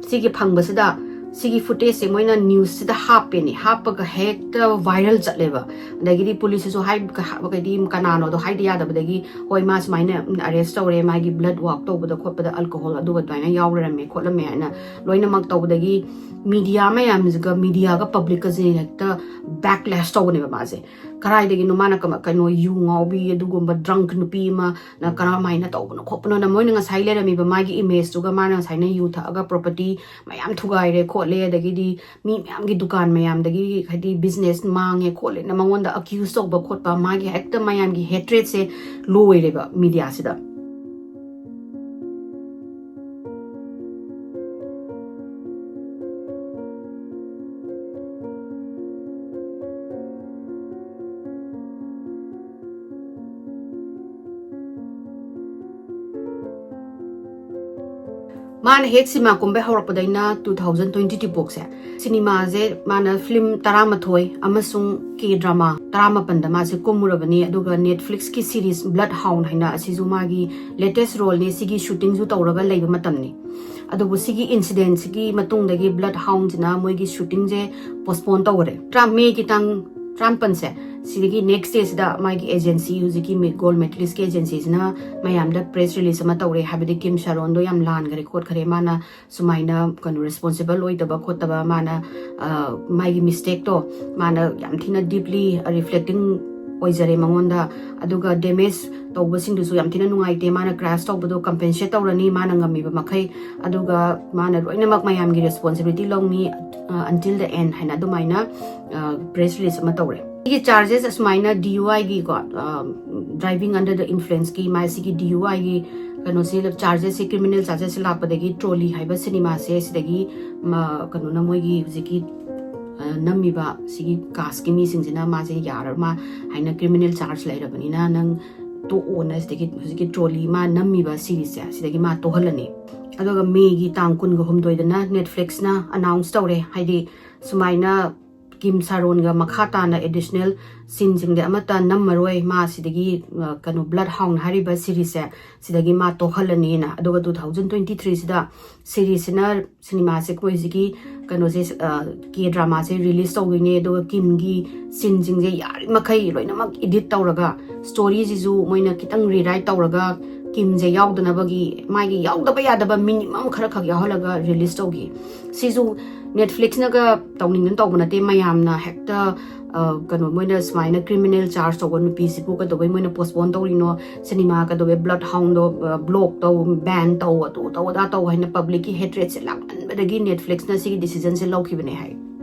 ꯁꯤꯒꯤ ꯐꯪꯕꯁꯤꯗ ꯁꯤꯒꯤ ꯐꯨꯇꯦꯖꯁꯦ ꯃꯣꯏꯅ ꯅ꯭ꯌꯨꯁꯁꯤꯗ ꯍꯥꯞꯄꯦꯅꯦ, ꯍꯥꯞꯄꯒ ꯍꯦꯛꯇ ꯚꯥꯏꯔꯦꯜ ꯆꯠꯂꯦꯕ꯫ ꯑꯗꯒꯤꯗꯤ ꯄꯨꯂꯤꯁꯁꯤꯁꯨ ꯍꯥꯏ-, ꯍꯥꯏꯗꯤ ꯀꯅꯥꯅꯣꯗꯣ ꯍꯥꯏꯗ ꯌꯥꯗꯕꯗꯒꯤ, ꯍꯣꯏ, ꯃꯥ ꯁꯨꯃꯥꯏꯅ ꯑꯔꯦꯁ ꯇꯧꯔꯦ, ꯃꯥꯒꯤ ꯕ꯭ꯂꯠ ꯋꯥꯛ ꯇꯧꯕꯗ ꯈꯣꯠꯄꯗ ꯑꯜꯀꯣꯍꯣꯜ ꯑꯗꯨꯒ ꯑꯗꯨꯃꯥꯏꯅ ꯌꯥꯎ ꯂꯩꯔꯝꯃꯦ ꯈꯣꯠꯂꯝꯃꯦ ꯍꯥꯏꯅ ꯂꯣꯏꯅꯃꯛ ꯇꯧꯕꯗꯒꯤ ꯃꯤꯗꯤꯌꯥ ꯃꯌꯥꯝꯁꯤꯒ, ꯃꯤꯗꯤꯌꯥꯒ ꯄꯕ꯭ꯂꯤꯛꯀꯁꯦ ꯍꯦꯛꯇ ꯕꯦꯛꯂꯦꯁ ꯇꯧꯕꯅꯦꯕ ꯃꯥꯁꯦ꯫ ꯀꯔꯥꯏꯗꯒꯤꯅꯣ ꯃꯥꯅ ꯀꯃ-, ꯀꯩꯅꯣ, ꯌꯨ ꯉꯥꯎꯕꯤ, ꯑꯗꯨꯒꯨꯝꯕ ꯗ꯭ꯔꯪꯛ ꯅꯨꯄꯤ ꯑꯃꯅ ꯀꯔꯝꯍꯥꯏꯅ ꯇꯧꯕꯅꯣ ꯈꯣꯠꯄꯅꯣꯅ ꯃꯣꯏꯅ ꯉꯁꯥꯏ ꯂꯩꯔꯝꯃꯤꯕ ꯃꯥꯒꯤ ꯏꯃꯦꯖꯇꯨꯒ, ꯃꯥꯅ ꯉꯁꯥꯏꯅ ꯌꯨ ꯊꯛꯑꯒ ꯄ꯭ꯔꯣꯄꯔꯇꯤ ꯃꯌꯥꯝ ꯊꯨꯒꯥꯏꯔꯦ ꯈꯣꯠꯂꯦ, ꯑꯗꯒꯤꯗꯤ ꯃꯤ ꯃꯌꯥꯝꯒꯤ ꯗꯨꯀꯥꯟ ꯃꯌꯥꯝꯗꯒꯤ, ꯍꯥꯏꯗꯤ, ꯕꯤꯖꯤꯅꯦꯁ ꯃꯥꯡꯉꯦ ꯈꯣꯠꯂꯦꯅ ꯃꯉꯣꯟꯗ ꯑꯦꯀ꯭ꯌꯨꯁ ꯇꯧꯕ ꯈꯣꯠꯄ, ꯃꯥꯒꯤ ꯍꯦꯛꯇ ꯃꯌꯥꯝꯒꯤ ꯍꯦꯇ꯭ꯔꯦꯠꯁꯦ ꯂꯣꯏꯔꯦꯕ ꯃꯤꯗꯤꯌꯥꯁꯤꯗ꯫ ꯃꯥꯅ ꯍꯦꯛ ꯁꯤꯃꯥ ꯀꯨꯝꯕ ꯍꯧꯔꯛꯄꯗꯩꯅ two thousand twenty two ꯐꯥꯎꯁꯦ, ꯁꯤꯅꯦꯃꯥꯁꯦ ꯃꯥꯅ ꯐꯤꯂꯝ ꯇꯔꯥꯃꯥꯊꯣꯏ ꯑꯃꯁꯨꯡ ꯀꯦ ꯗ꯭ꯔꯃꯥ ꯇꯔꯥꯃꯥꯄꯟꯗ ꯃꯥꯁꯦ ꯀꯨꯝꯃꯨꯔꯕꯅꯤ꯫ ꯑꯗꯨꯒ Netflixꯀꯤ ꯁꯤꯔꯤꯁ Bloodhound ꯍꯥꯏꯅ ꯑꯁꯤꯁꯨ ꯃꯥꯒꯤ ꯂꯦꯇꯦꯁ ꯔꯣꯜꯅꯤ꯫ ꯁꯤꯒꯤ ꯁꯨꯇꯤꯡꯁꯨ ꯇꯧꯔꯒ ꯂꯩꯕ ꯃꯇꯝꯅꯤ꯫ ꯑꯗꯨꯕꯨ ꯁꯤꯒꯤ ꯏꯟꯁꯤꯗꯦꯟꯁꯤꯒꯤ ꯃꯇꯨꯡꯗꯒꯤ Bloodhoundꯁꯤꯅ ꯃꯣꯏꯒꯤ ꯁꯨꯇꯤꯡꯁꯦ ꯄꯣꯁꯄꯣꯟ ꯇꯧꯈꯔꯦ꯫ ꯇꯔꯥ, ꯃꯦꯒꯤ ꯇꯥꯡ ꯇꯔꯥꯃꯥꯄꯟꯁꯦ, ꯁꯤꯗꯒꯤ ꯅꯦꯛꯁ ꯗꯦꯁꯤꯗ ꯃꯥꯒꯤ ꯑꯦꯖꯦꯟꯁꯤ, ꯍꯧꯖꯤꯛꯀꯤ ꯃꯤ-, ꯒꯣꯜ ꯃꯦꯗꯂꯤꯁꯀꯤ ꯑꯦꯖꯦꯟꯁꯤꯁꯤꯅ ꯃꯌꯥꯝꯗ ꯄ꯭ꯔꯦꯁ ꯔꯤꯂꯤꯁ ꯑꯃ ꯇꯧꯔꯦ꯫ ꯍꯥꯏꯕꯗꯤ ꯀꯤꯝ ꯁꯥꯔꯣꯟꯗꯣ ꯌꯥꯝ ꯂꯥꯟꯈꯔꯦ ꯈꯣꯠꯈꯔꯦ, ꯃꯥꯅ ꯁꯨꯃꯥꯏꯅ, ꯀꯩꯅꯣ, ꯔꯦꯁꯄꯣꯟꯁꯤꯕꯜ ꯑꯣꯏꯗꯕ ꯈꯣꯠꯇꯕ, ꯃꯥꯅ, ꯑ, ꯃꯥꯒꯤ ꯃꯤꯁꯇꯦꯛꯇꯣ ꯃꯥꯅ ꯌꯥꯝ ꯊꯤꯅ ꯗꯤꯞꯂꯤ ꯔꯤꯐ꯭ꯂꯦꯛꯇꯤꯡ ꯑꯣꯏꯖꯔꯦ ꯃꯉꯣꯟꯗ꯫ ꯑꯗꯨꯒ ꯗꯦꯃꯦꯖ ꯇꯧꯕꯁꯤꯡꯗꯨꯁꯨ ꯌꯥꯝ ꯊꯤꯅ ꯅꯨꯡꯉꯥꯏꯇꯦ, ꯃꯥꯅ ꯀ꯭ꯔꯥꯁ ꯇꯧꯕꯗꯣ ꯀꯝꯄꯦꯟꯁꯦꯠ ꯇꯧꯔꯅꯤ ꯃꯥꯅ ꯉꯝꯃꯤꯕ ꯃꯈꯩ, ꯑꯗꯨꯒ ꯃꯥꯅ ꯂꯣꯏꯅꯃꯛ ꯃꯌꯥꯝꯒꯤ ꯔꯦꯁꯄꯣꯟꯁꯤꯕꯤꯂꯤꯇꯤ ꯂꯧꯅꯤ, ꯑ, until the end ꯍꯥꯏꯅ ꯑꯗꯨꯃꯥꯏꯅ, ꯑ, ꯄ꯭ꯔꯦꯁ ꯔꯤꯂꯤꯁ ꯑꯃ ꯇꯧꯔꯦ꯫ ꯁꯤꯒꯤ ꯆꯥꯔꯖꯦꯁ ꯑꯁꯨꯃꯥꯏꯅ ꯗꯤ ꯌꯨ ꯑꯥꯏꯒꯤꯀꯣ, ꯑ, Driving Under the Influenceꯀꯤ ꯃꯥꯏ ꯁꯤꯒꯤ ꯗꯤ ꯌꯨ ꯑꯥꯏꯒꯤ ꯀꯩꯅꯣꯁꯤ, ꯆꯥꯔꯖꯦꯁꯁꯤ, ꯀ꯭ꯔꯤꯃꯤꯅꯦꯜ ꯆꯥꯔꯖꯦꯁꯁꯤ ꯂꯥꯛꯄꯗꯒꯤ ꯇ꯭ꯔꯣꯂꯤ ꯍꯥꯏꯕ ꯁꯤꯅꯦꯃꯥꯁꯦ ꯁꯤꯗꯒꯤ, ꯃ-, ꯀꯩꯅꯣꯅ ꯃꯣꯏꯒꯤ ꯍꯧꯖꯤꯛꯀꯤ, ꯑ, ꯅꯝꯃꯤꯕ ꯁꯤꯒꯤ ꯀꯥꯁꯀꯤ ꯃꯤꯁꯤꯡꯁꯤꯅ ꯃꯥꯁꯦ ꯌꯥꯔ-, ꯃꯥ ꯍꯥꯏꯅ ꯀ꯭ꯔꯤꯃꯤꯅꯦꯜ ꯆꯥꯔꯖ ꯂꯩꯔꯕꯅꯤꯅ ꯅꯪ ꯇꯣꯛꯑꯣꯅ ꯁꯤꯗꯒꯤ ꯍꯧꯖꯤꯛꯀꯤ ꯇ꯭ꯔꯣꯂꯤ ꯃꯥ ꯅꯝꯃꯤꯕ ꯁꯤꯔꯤꯁꯁꯦ ꯁꯤꯗꯒꯤ ꯃꯥ ꯇꯣꯛꯍꯜꯂꯅꯤ꯫ ꯑꯗꯨꯒ ꯃꯦꯒꯤ ꯇꯥꯡ ꯀꯨꯟꯒ ꯍꯨꯝꯗꯣꯏꯗꯅ Netflixꯅ ꯑꯅꯥꯎꯟꯁ ꯇꯧꯔꯦ, ꯍꯥꯏꯗꯤ ꯁꯨꯃꯥꯏꯅ ꯀꯤꯝ ꯁꯥꯔꯣꯟꯒ ꯃꯈꯥ ꯇꯥꯅ ꯑꯦꯗꯤꯁꯅꯦꯜ ꯁꯤꯟꯁꯤꯡꯗꯤ ꯑꯃꯠꯇ ꯅꯝꯃꯔꯣꯏ꯫ ꯃꯥ ꯁꯤꯗꯒꯤ ꯑ, ꯀꯩꯅꯣ, ꯕ꯭ꯂꯠ ꯍꯥꯎꯟ ꯍꯥꯏꯔꯤꯕ ꯁꯤꯔꯤꯁꯁꯦ ꯁꯤꯗꯒꯤ ꯃꯥ ꯇꯣꯛꯍꯜꯂꯅꯤꯅ꯫ ꯑꯗꯨꯒ ꯇꯨ ꯊꯥꯎꯖꯟ ꯇ꯭ꯋꯦꯟꯇꯤ ꯊ꯭ꯔꯤꯁꯤꯗ ꯁꯤꯔꯤꯁꯁꯤꯅ, ꯁꯤꯅꯦꯃꯥꯁꯦ, ꯑꯩꯈꯣꯏꯁꯤꯒꯤ ꯀꯩꯅꯣꯁꯦ, ꯑ, ꯀꯦ ꯗ꯭ꯔꯃꯥꯁꯦ ꯔꯤꯂꯤꯁ ꯇꯧꯗꯣꯏꯅꯦ꯫ ꯑꯗꯨꯒ ꯀꯤꯝꯒꯤ ꯁꯤꯟꯁꯤꯡꯁꯦ ꯌꯥꯔꯤꯃꯈꯩ ꯂꯣꯏꯅꯃꯛ ꯏꯗꯤꯠ ꯇꯧꯔꯒ, ꯁ꯭ꯇꯣꯔꯤꯁꯤꯁꯨ ꯃꯣꯏꯅ ꯈꯤꯇꯪ ꯔꯤꯔꯥꯏꯠ ꯇꯧꯔꯒ, ꯀꯤꯝꯁꯦ ꯌꯥꯎꯗꯅꯕꯒꯤ ꯃꯥꯒꯤ ꯌꯥꯎꯗꯕ ꯌꯥꯗꯕ ꯃꯤꯅꯤꯃꯝ ꯈꯔ ꯈꯛ ꯌꯥꯎꯍꯜꯂꯒ ꯔꯤꯂꯤꯁ ꯇꯧꯈꯤ꯫ ꯁꯤꯁꯨ ꯅꯦꯠꯐ꯭ꯂꯤꯛꯁꯅꯒ ꯇꯧꯅꯤꯡꯗꯅ ꯇꯧꯕ ꯅꯠꯇꯦ꯫ ꯃꯌꯥꯝꯅ ꯍꯦꯛꯇ, ꯑ, ꯀꯩꯅꯣ, ꯃꯣꯏꯅ ꯁꯨꯃꯥꯏꯅ ꯀ꯭ꯔꯤꯃꯤꯅꯦꯜ ꯆꯥꯔꯖ ꯇꯧꯕ ꯅꯨꯄꯤꯁꯤꯕꯨ ꯀꯩꯗꯧꯕꯩ ꯃꯣꯏꯅ ꯄꯣꯁꯄꯣꯟ ꯇꯧꯔꯤꯅꯣ? ꯁꯤꯅꯦꯃꯥ ꯀꯩꯗꯧꯕꯩ ꯕ꯭ꯂꯠ ꯍꯥꯎꯟꯗꯣ, ꯑ, ꯕ꯭ꯂꯣꯛ ꯇꯧ, ꯕꯦꯟ ꯇꯧ, ꯑꯗꯨ ꯇꯧ, ꯑꯗꯥ ꯇꯧ ꯍꯥꯏꯅ ꯄꯕ꯭ꯂꯤꯛꯀꯤ ꯍꯦꯇ꯭ꯔꯦꯠꯁꯦ ꯂꯥꯛꯃꯟꯕꯗꯒꯤ ꯅꯦꯠꯐ꯭ꯂꯤꯛꯁꯅ ꯁꯤꯒꯤ ꯗꯤꯁꯤꯖꯟꯁꯦ ꯂꯧꯈꯤꯕꯅꯦ ꯍꯥꯏ꯫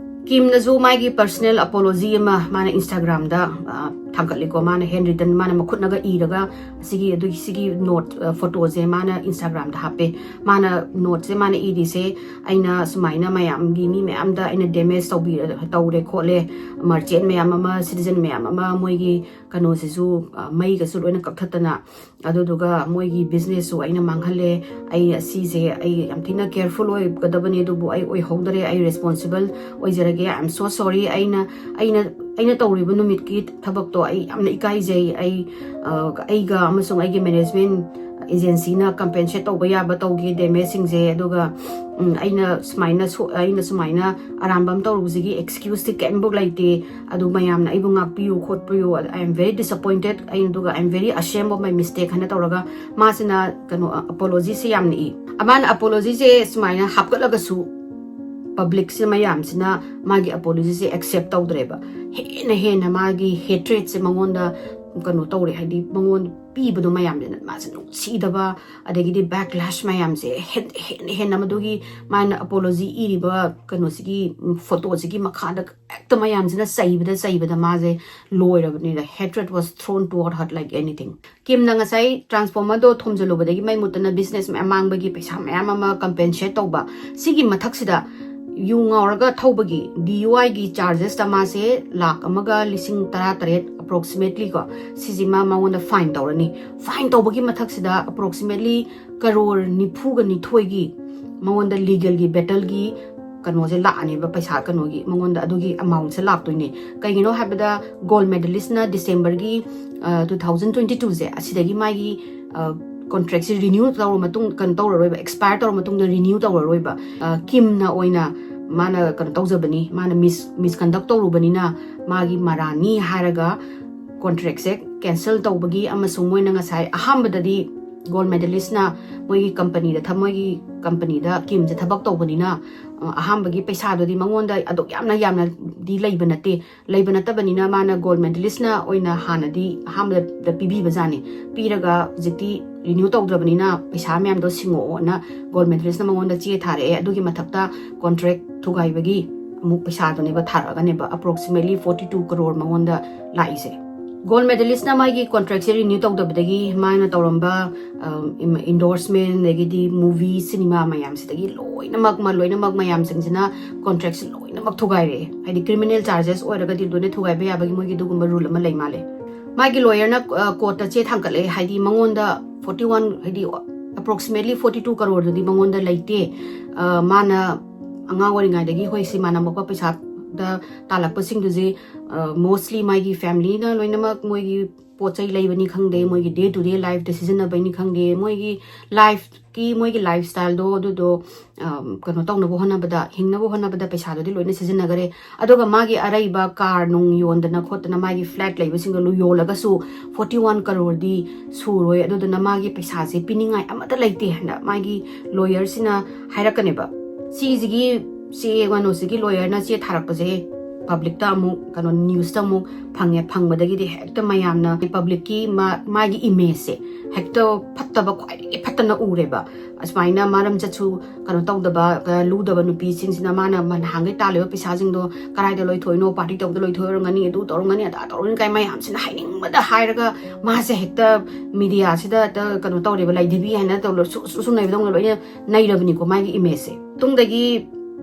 ꯀꯤꯝꯅꯁꯨ ꯃꯥꯒꯤ ꯄꯔꯁꯅꯦꯜ ꯑꯄꯣꯂꯣꯖꯤ ꯑꯃ ꯃꯥꯅ ꯏꯟꯁꯇꯥꯒ꯭ꯔꯥꯝꯗ, ꯑ, ꯊꯥꯡꯒꯠꯂꯤꯀꯣ꯫ ꯃꯥꯅ ꯍꯦꯟ ꯔꯤꯇꯟ, ꯃꯥꯅ ꯃꯈꯨꯠꯅꯒ ꯏꯔꯒ ꯁꯤꯒꯤ, ꯑꯗꯨꯒꯤ, ꯁꯤꯒꯤ ꯅꯣꯠ, ꯑ, ꯐꯣꯇꯣꯁꯦ ꯃꯥꯅ ꯏꯟꯁꯇꯥꯒ꯭ꯔꯥꯝꯗ ꯍꯥꯞꯄꯦ꯫ ꯃꯥꯅ ꯅꯣꯠꯁꯦ ꯃꯥꯅ ꯏꯔꯤꯁꯦ, "ꯑꯩꯅ ꯁꯨꯃꯥꯏꯅ ꯃꯌꯥꯝꯒꯤ, ꯃꯤ ꯃꯌꯥꯝꯗ ꯑꯩꯅ ꯗꯦꯃꯦꯖ ꯇꯧꯕꯤ-, ꯇꯧꯔꯦ ꯈꯣꯠꯂꯦ, ꯃꯔꯆꯦꯟ ꯃꯌꯥꯝ ꯑꯃ, ꯁꯤꯇꯤꯖꯟ ꯃꯌꯥꯝ ꯑꯃ, ꯃꯣꯏꯒꯤ ꯀꯩꯅꯣꯁꯤꯁꯨ, ꯑ, ꯃꯩꯒꯁꯨ ꯂꯣꯏꯅ ꯀꯛꯊꯠꯇꯅ, ꯑꯗꯨꯗꯨꯒ ꯃꯣꯏꯒꯤ ꯕꯤꯖꯤꯅꯦꯁꯁꯨ ꯑꯩꯅ ꯃꯥꯡꯍꯜꯂꯦ꯫ ꯑꯩ ꯑꯁꯤꯁꯦ, ꯑꯩ ꯌꯥꯝ ꯊꯤꯅ ꯀꯦꯌꯔꯐꯨꯜ ꯑꯣꯏꯒꯗꯕꯅꯦ, ꯑꯗꯨꯕꯨ ꯑꯩ ꯑꯣꯏꯍꯧꯗꯔꯦ, ꯑꯩ responsible ꯑꯣꯏꯖꯔꯒꯦ, I am so sorry꯫ ꯑꯩꯅ, ꯑꯩꯅ, ꯑꯩꯅ ꯇꯧꯔꯤꯕ ꯅꯨꯃꯤꯠꯀꯤ ꯊꯕꯛꯇꯣ ꯑꯩ ꯌꯥꯝꯅ ꯏꯀꯥꯏꯖꯩ꯫ ꯑꯩ, ꯑ, ꯑꯩꯒ ꯑꯃꯁꯨꯡ ꯑꯩꯒꯤ ꯃꯦꯅꯦꯖꯃꯦꯟ ꯑꯦꯖꯦꯟꯁꯤꯅ ꯀꯝꯄꯦꯟꯁꯦꯠ ꯇꯧꯕ ꯌꯥꯕ ꯇꯧꯒꯦ ꯗꯦꯃꯦꯖꯁꯤꯡꯁꯦ꯫ ꯑꯗꯨꯒ, ꯎꯝ, ꯑꯩꯅ ꯁꯨꯃꯥꯏꯅ ꯁꯣ-, ꯑꯩꯅ ꯁꯨꯃꯥꯏꯅ ꯑꯔꯥꯟꯕ ꯑꯃ ꯇꯧꯔꯨꯕꯁꯤꯒꯤ ꯑꯦꯛꯁꯀ꯭ꯌꯨꯁꯇꯤ ꯀꯔꯤꯝꯐꯥꯎ ꯂꯩꯇꯦ꯫ ꯑꯗꯨ ꯃꯌꯥꯝꯅ ꯑꯩꯕꯨ ꯉꯥꯛꯄꯤꯌꯨ ꯈꯣꯠꯄꯤꯌꯨ, I am very disappointed, ꯑꯩ, ꯑꯗꯨꯒ I am very ashamed of my mistake" ꯍꯥꯏꯅ ꯇꯧꯔꯒ ꯃꯥꯁꯤꯅ ꯀꯩꯅꯣ, ꯑ, ꯑꯄꯣꯂꯣꯖꯤꯁꯦ ꯌꯥꯝꯅ ꯏ꯫ ꯃꯥꯅ ꯑꯄꯣꯂꯣꯖꯤꯁꯦ ꯁꯨꯃꯥꯏꯅ ꯍꯥꯞꯀꯠꯂꯒꯁꯨ ꯄꯕ꯭ꯂꯤꯛꯁꯦ ꯃꯌꯥꯝꯁꯤꯅ ꯃꯥꯒꯤ ꯑꯄꯣꯂꯣꯖꯤꯁꯦ ꯑꯦꯛꯁꯦꯞ ꯇꯧꯗ꯭ꯔꯦꯕ꯫ ꯍꯦꯟꯅ ꯍꯦꯟꯅ ꯃꯥꯒꯤ ꯍꯦꯇ꯭ꯔꯦꯠꯁꯦ ꯃꯉꯣꯟꯗ ꯀꯩꯅꯣ ꯇꯧꯔꯦ, ꯍꯥꯏꯗꯤ ꯃꯉꯣꯟ ꯄꯤꯕꯗꯣ ꯃꯌꯥꯝꯁꯤꯅ ꯃꯥꯁꯦ ꯅꯨꯡꯁꯤꯗꯕ, ꯑꯗꯒꯤꯗꯤ ꯕꯦꯛꯂꯦꯁ ꯃꯌꯥꯝꯁꯦ ꯍꯦꯟ-, ꯍꯦꯟꯅ ꯍꯦꯟꯅ ꯃꯗꯨꯒꯤ ꯃꯥꯅ ꯑꯄꯣꯂꯣꯖꯤ ꯏꯔꯤꯕ ꯀꯩꯅꯣꯁꯤꯒꯤ, ꯎꯝ, ꯐꯣꯇꯣꯁꯤꯒꯤ ꯃꯈꯥꯗ ꯍꯦꯛꯇ ꯃꯌꯥꯝꯁꯤꯅ ꯆꯩꯕꯗ ꯆꯩꯕꯗ ꯃꯥꯁꯦ ꯂꯣꯏꯔꯕꯅꯤꯅ, hatred was thrown toward her like anything꯫ ꯀꯤꯝꯅ ꯉꯁꯥꯏ ꯇ꯭ꯔꯥꯟꯁꯐꯣꯔꯃꯔꯗꯣ ꯊꯣꯝꯖꯤꯜꯂꯨꯕꯗꯒꯤ ꯃꯩ ꯃꯨꯠꯇꯅ ꯕꯤꯖꯤꯅꯦꯁ ꯃꯌꯥꯝ ꯃꯥꯡꯕꯒꯤ ꯄꯩꯁꯥ ꯃꯌꯥꯝ ꯑꯃ ꯀꯝꯄꯦꯟꯁꯦꯠ ꯇꯧꯕ, ꯁꯤꯒꯤ ꯃꯊꯛꯁꯤꯗ ꯌꯨ ꯉꯥꯎꯔꯒ ꯊꯧꯕꯒꯤ ꯗꯤ ꯌꯨ ꯑꯥꯏꯒꯤ ꯆꯥꯔꯖꯦꯁꯇ ꯃꯥꯁꯦ ꯂꯥꯛ ꯑꯃꯒ ꯂꯤꯁꯤꯡ ꯇꯔꯥ ꯇꯔꯦꯠ ꯑꯦꯄ꯭ꯔꯣꯛꯁꯤꯃꯦꯠꯂꯤ ꯀꯣ, ꯁꯤꯁꯤꯃ ꯃꯉꯣꯟꯗ ꯐꯥꯏꯟ ꯇꯧꯔꯅꯤ꯫ ꯐꯥꯏꯟ ꯇꯧꯕꯒꯤ ꯃꯊꯛꯁꯤꯗ ꯑꯦꯄ꯭ꯔꯣꯛꯁꯤꯃꯦꯠꯂꯤ ꯀꯔꯣꯔ ꯅꯤꯐꯨꯒ ꯅꯤꯊꯣꯏꯒꯤ ꯃꯉꯣꯟꯗ ꯂꯤꯒꯦꯜꯒꯤ ꯕꯦꯇꯜꯒꯤ ꯀꯩꯅꯣꯁꯦ ꯂꯥꯛꯑꯅꯦꯕ, ꯄꯩꯁꯥ ꯀꯩꯅꯣꯒꯤ ꯃꯉꯣꯟꯗ ꯑꯗꯨꯒꯤ amount ꯁꯦ ꯂꯥꯛꯇꯣꯏꯅꯦ꯫ ꯀꯩꯒꯤꯅꯣ ꯍꯥꯏꯕꯗ gold medalist ꯅ December ꯒꯤ two thousand twenty two ꯁꯦ ꯑꯁꯤꯗꯒꯤ ꯃꯥꯒꯤ contract ꯁꯦ renew ꯇꯧꯔ ꯃꯇꯨꯡ, ꯀꯩꯅꯣ ꯇꯧꯔꯔꯣꯏꯕ, expire ꯇꯧꯔ ꯃꯇꯨꯡꯗ renew ꯇꯧꯔꯔꯣꯏꯕ꯫ ꯀꯤꯝꯅ ꯑꯣꯏꯅ ꯃꯥꯅ ꯀꯩꯅꯣ ꯇꯧꯖꯕꯅꯤ, ꯃꯥꯅ mis misconduct ꯇꯧꯔꯨꯕꯅꯤꯅ ꯃꯥꯒꯤ ꯃꯔꯥꯅꯤ ꯍꯥꯏꯔꯒ contract ꯁꯦ cancel ꯇꯧꯕꯒꯤ, ꯑꯃꯁꯨꯡ ꯃꯣꯏꯅ ꯉꯁꯥꯏ ꯑꯍꯥꯟꯕꯗꯗꯤ gold medalist ꯅ ꯃꯣꯏꯒꯤ company ꯗ ꯊ- ꯃꯣꯏꯒꯤ company ꯗ ꯀꯤꯝꯁꯦ ꯊꯕꯛ ꯇꯧꯕꯅꯤꯅ ꯑꯍꯥꯟꯕꯒꯤ ꯄꯩꯁꯥꯗꯨꯗꯤ ꯃꯉꯣꯟꯗ ꯑꯗꯨꯛ ꯌꯥꯝꯅ ꯌꯥꯝꯅꯗꯤ ꯂꯩꯕ ꯅꯠꯇꯦ꯫ ꯂꯩꯕ ꯅꯠꯇꯕꯅꯤꯅ ꯃꯥꯅ gold medalist ꯅ ꯑꯣꯏꯅ ꯍꯥꯟꯅꯗꯤ ꯑꯍꯥꯟꯕꯗ ꯄꯤꯕꯤꯕ ꯖꯥꯠꯅꯤ꯫ ꯄꯤꯔꯒ ꯍꯧꯖꯤꯛꯇꯤ renew ꯇꯧꯗ꯭ꯔꯕꯅꯤꯅ ꯄꯩꯁꯥ ꯃꯌꯥꯝꯗꯣ ꯁꯤꯡꯉꯛꯑꯣꯅ gold medalist ꯅ ꯃꯉꯣꯟꯗ ꯆꯦ ꯊꯥꯔꯛꯑꯦ꯫ ꯑꯗꯨꯒꯤ ꯃꯊꯛꯇ contract ꯊꯨꯒꯥꯏꯕꯒꯤ ꯑꯃꯨꯛ ꯄꯩꯁꯥꯗꯨꯅꯦꯕ ꯊꯥꯔꯛꯑꯒꯅꯦꯕ, approximately forty two crore ꯃꯉꯣꯟꯗ ꯂꯥꯛꯏꯁꯦ꯫ Gold medalist ꯅ ꯃꯥꯒꯤ contract ꯁꯦ renew ꯇꯧꯗꯕꯗꯒꯤ ꯃꯥꯅ ꯇꯧꯔꯝꯕ endorsement, ꯑꯗꯒꯤꯗꯤ movie, cinema ꯃꯌꯥꯝꯁꯤꯗꯒꯤ ꯂꯣꯏꯅꯃꯛ ꯂꯣꯏꯅꯃꯛ ꯃꯌꯥꯝꯁꯤꯡꯁꯤꯅ contract ꯁꯦ ꯂꯣꯏꯅꯃꯛ ꯊꯨꯒꯥꯏꯔꯛꯑꯦ꯫ ꯍꯥꯏꯗꯤ criminal charges ꯑꯣꯏꯔꯒꯗꯤ ꯂꯣꯏꯅ ꯊꯨꯒꯥꯏꯕ ꯌꯥꯕꯒꯤ ꯃꯣꯏꯒꯤ ꯑꯗꯨꯒꯨꯝꯕ rule ꯑꯃ ꯂꯩ ꯃꯥꯜꯂꯦ꯫ ꯃꯥꯒꯤ lawyer ꯅ court ꯇ ꯆꯦ ꯊꯥꯡꯒꯠꯂꯛꯑꯦ, ꯍꯥꯏꯗꯤ ꯃꯉꯣꯟꯗ forty one, ꯍꯥꯏꯗꯤ approximately forty two crore ꯗꯨꯗꯤ ꯃꯉꯣꯟꯗ ꯂꯩꯇꯦ꯫ ꯃꯥꯅ ꯑꯉꯥꯡ ꯑꯣꯏꯔꯤꯉꯩꯗꯒꯤ ꯍꯣꯏ ꯁꯤꯃꯥꯟꯅꯃꯛꯄ ꯄꯩꯁꯥꯗ ꯇꯥꯜꯂꯛꯄꯁꯤꯡꯗꯨꯁꯦ mostly ꯃꯥꯒꯤ family ꯅ ꯂꯣꯏꯅꯃꯛ ꯃꯣꯏꯒꯤ ꯄꯣꯠ ꯆꯩ ꯂꯩꯕꯅꯤ ꯈꯪꯗꯦ, ꯃꯣꯏꯒꯤ day to day life ꯇ ꯁꯤꯖꯤꯟꯅꯕꯩꯅꯤ ꯈꯪꯗꯦ, ꯃꯣꯏꯒꯤ life ꯀꯤ ꯃꯣꯏꯒꯤ lifestyle ꯗꯣ ꯑꯗꯨꯗꯣ ꯀꯩꯅꯣ ꯇꯧꯅꯕ ꯍꯣꯠꯅꯕꯗ, ꯍꯤꯡꯅꯕ ꯍꯣꯠꯅꯕꯗ ꯄꯩꯁꯥꯗꯨꯗꯤ ꯂꯣꯏꯅ ꯁꯤꯖꯤꯟꯅꯈꯔꯦ꯫ ꯑꯗꯨꯒ ꯃꯥꯒꯤ ꯑꯔꯩꯕ car ꯅꯨꯡ ꯌꯣꯟꯗꯅ ꯈꯣꯠꯇꯅ ꯃꯥꯒꯤ flat ꯂꯩꯕꯁꯤꯡꯗꯣ ꯂꯣꯏ ꯌꯣꯜꯂꯒꯁꯨ forty one crore ꯗꯤ ꯁꯨꯔꯣꯏ꯫ ꯑꯗꯨꯗꯨꯅ ꯃꯥꯒꯤ ꯄꯩꯁꯥꯁꯦ ꯄꯤꯅꯤꯡꯉꯥꯏ ꯑꯃꯠꯇ ꯂꯩꯇꯦ ꯍꯥꯏꯅ ꯃꯥꯒꯤ lawyer ꯁꯤꯅ ꯍꯥꯏꯔꯛꯀꯅꯦꯕ꯫ ꯁꯤꯁꯤꯒꯤ ꯆꯦ ꯉꯥꯅꯨꯁꯤꯒꯤ lawyer ꯅ ꯆꯦ ꯊꯥꯔꯛꯄꯁꯦ public ꯇ ꯑꯃꯨꯛ ꯀꯩꯅꯣ news ꯇ ꯑꯃꯨꯛ ꯐꯪꯉꯦ꯫ ꯐꯪꯕꯗꯒꯤꯗꯤ ꯍꯦꯛꯇ ꯃꯌꯥꯝꯅ public ꯀꯤ ꯃꯥꯒꯤ image ꯁꯦ ꯍꯦꯛꯇ ꯐꯠꯇꯕ, ꯈ꯭ꯋꯥꯏꯗꯒꯤ ꯐꯠꯇꯅ ꯎꯔꯦꯕ꯫ ꯑꯁꯨꯃꯥꯏꯅ ꯃꯔꯝ ꯆꯠꯁꯨ ꯀꯩꯅꯣ ꯇꯧꯗꯕ, ꯂꯨꯗꯕ ꯅꯨꯄꯤꯁꯤꯡꯁꯤꯅ ꯃꯥꯅ ꯅꯍꯥꯟꯈꯩ ꯇꯥꯜꯂꯤꯕ ꯄꯩꯁꯥꯁꯤꯡꯗꯣ ꯀꯗꯥꯏꯗ ꯂꯣꯏꯊꯣꯛꯏꯅꯣ, party ꯇꯧꯕꯗ ꯂꯣꯏꯊꯣꯛꯑꯣꯏꯔꯝꯒꯅꯤ, ꯑꯗꯨ ꯇꯧꯔꯝꯒꯅꯤ, ꯑꯗꯥ ꯇꯧꯔꯝꯒꯅꯤ ꯀꯥꯏ ꯃꯌꯥꯝꯁꯤꯅ ꯍꯥꯏꯅꯤꯡꯕꯗ ꯍꯥꯏꯔꯒ ꯃꯥꯁꯦ ꯍꯦꯛꯇ media ꯁꯤꯗ ꯍꯦꯛꯇ ꯀꯩꯅꯣ ꯇꯧꯔꯦꯕ, ꯂꯩꯗꯤꯕꯤ ꯍꯥꯏꯅ ꯇꯧꯔ ꯁꯨ ꯁꯨ ꯁꯨ ꯅꯩꯕꯗꯧꯅ ꯂꯣꯏꯅ ꯅꯩꯔꯕꯅꯤꯀꯣ ꯃꯥꯒꯤ image ꯁꯦ꯫ ꯃꯇꯨꯡꯗꯒꯤ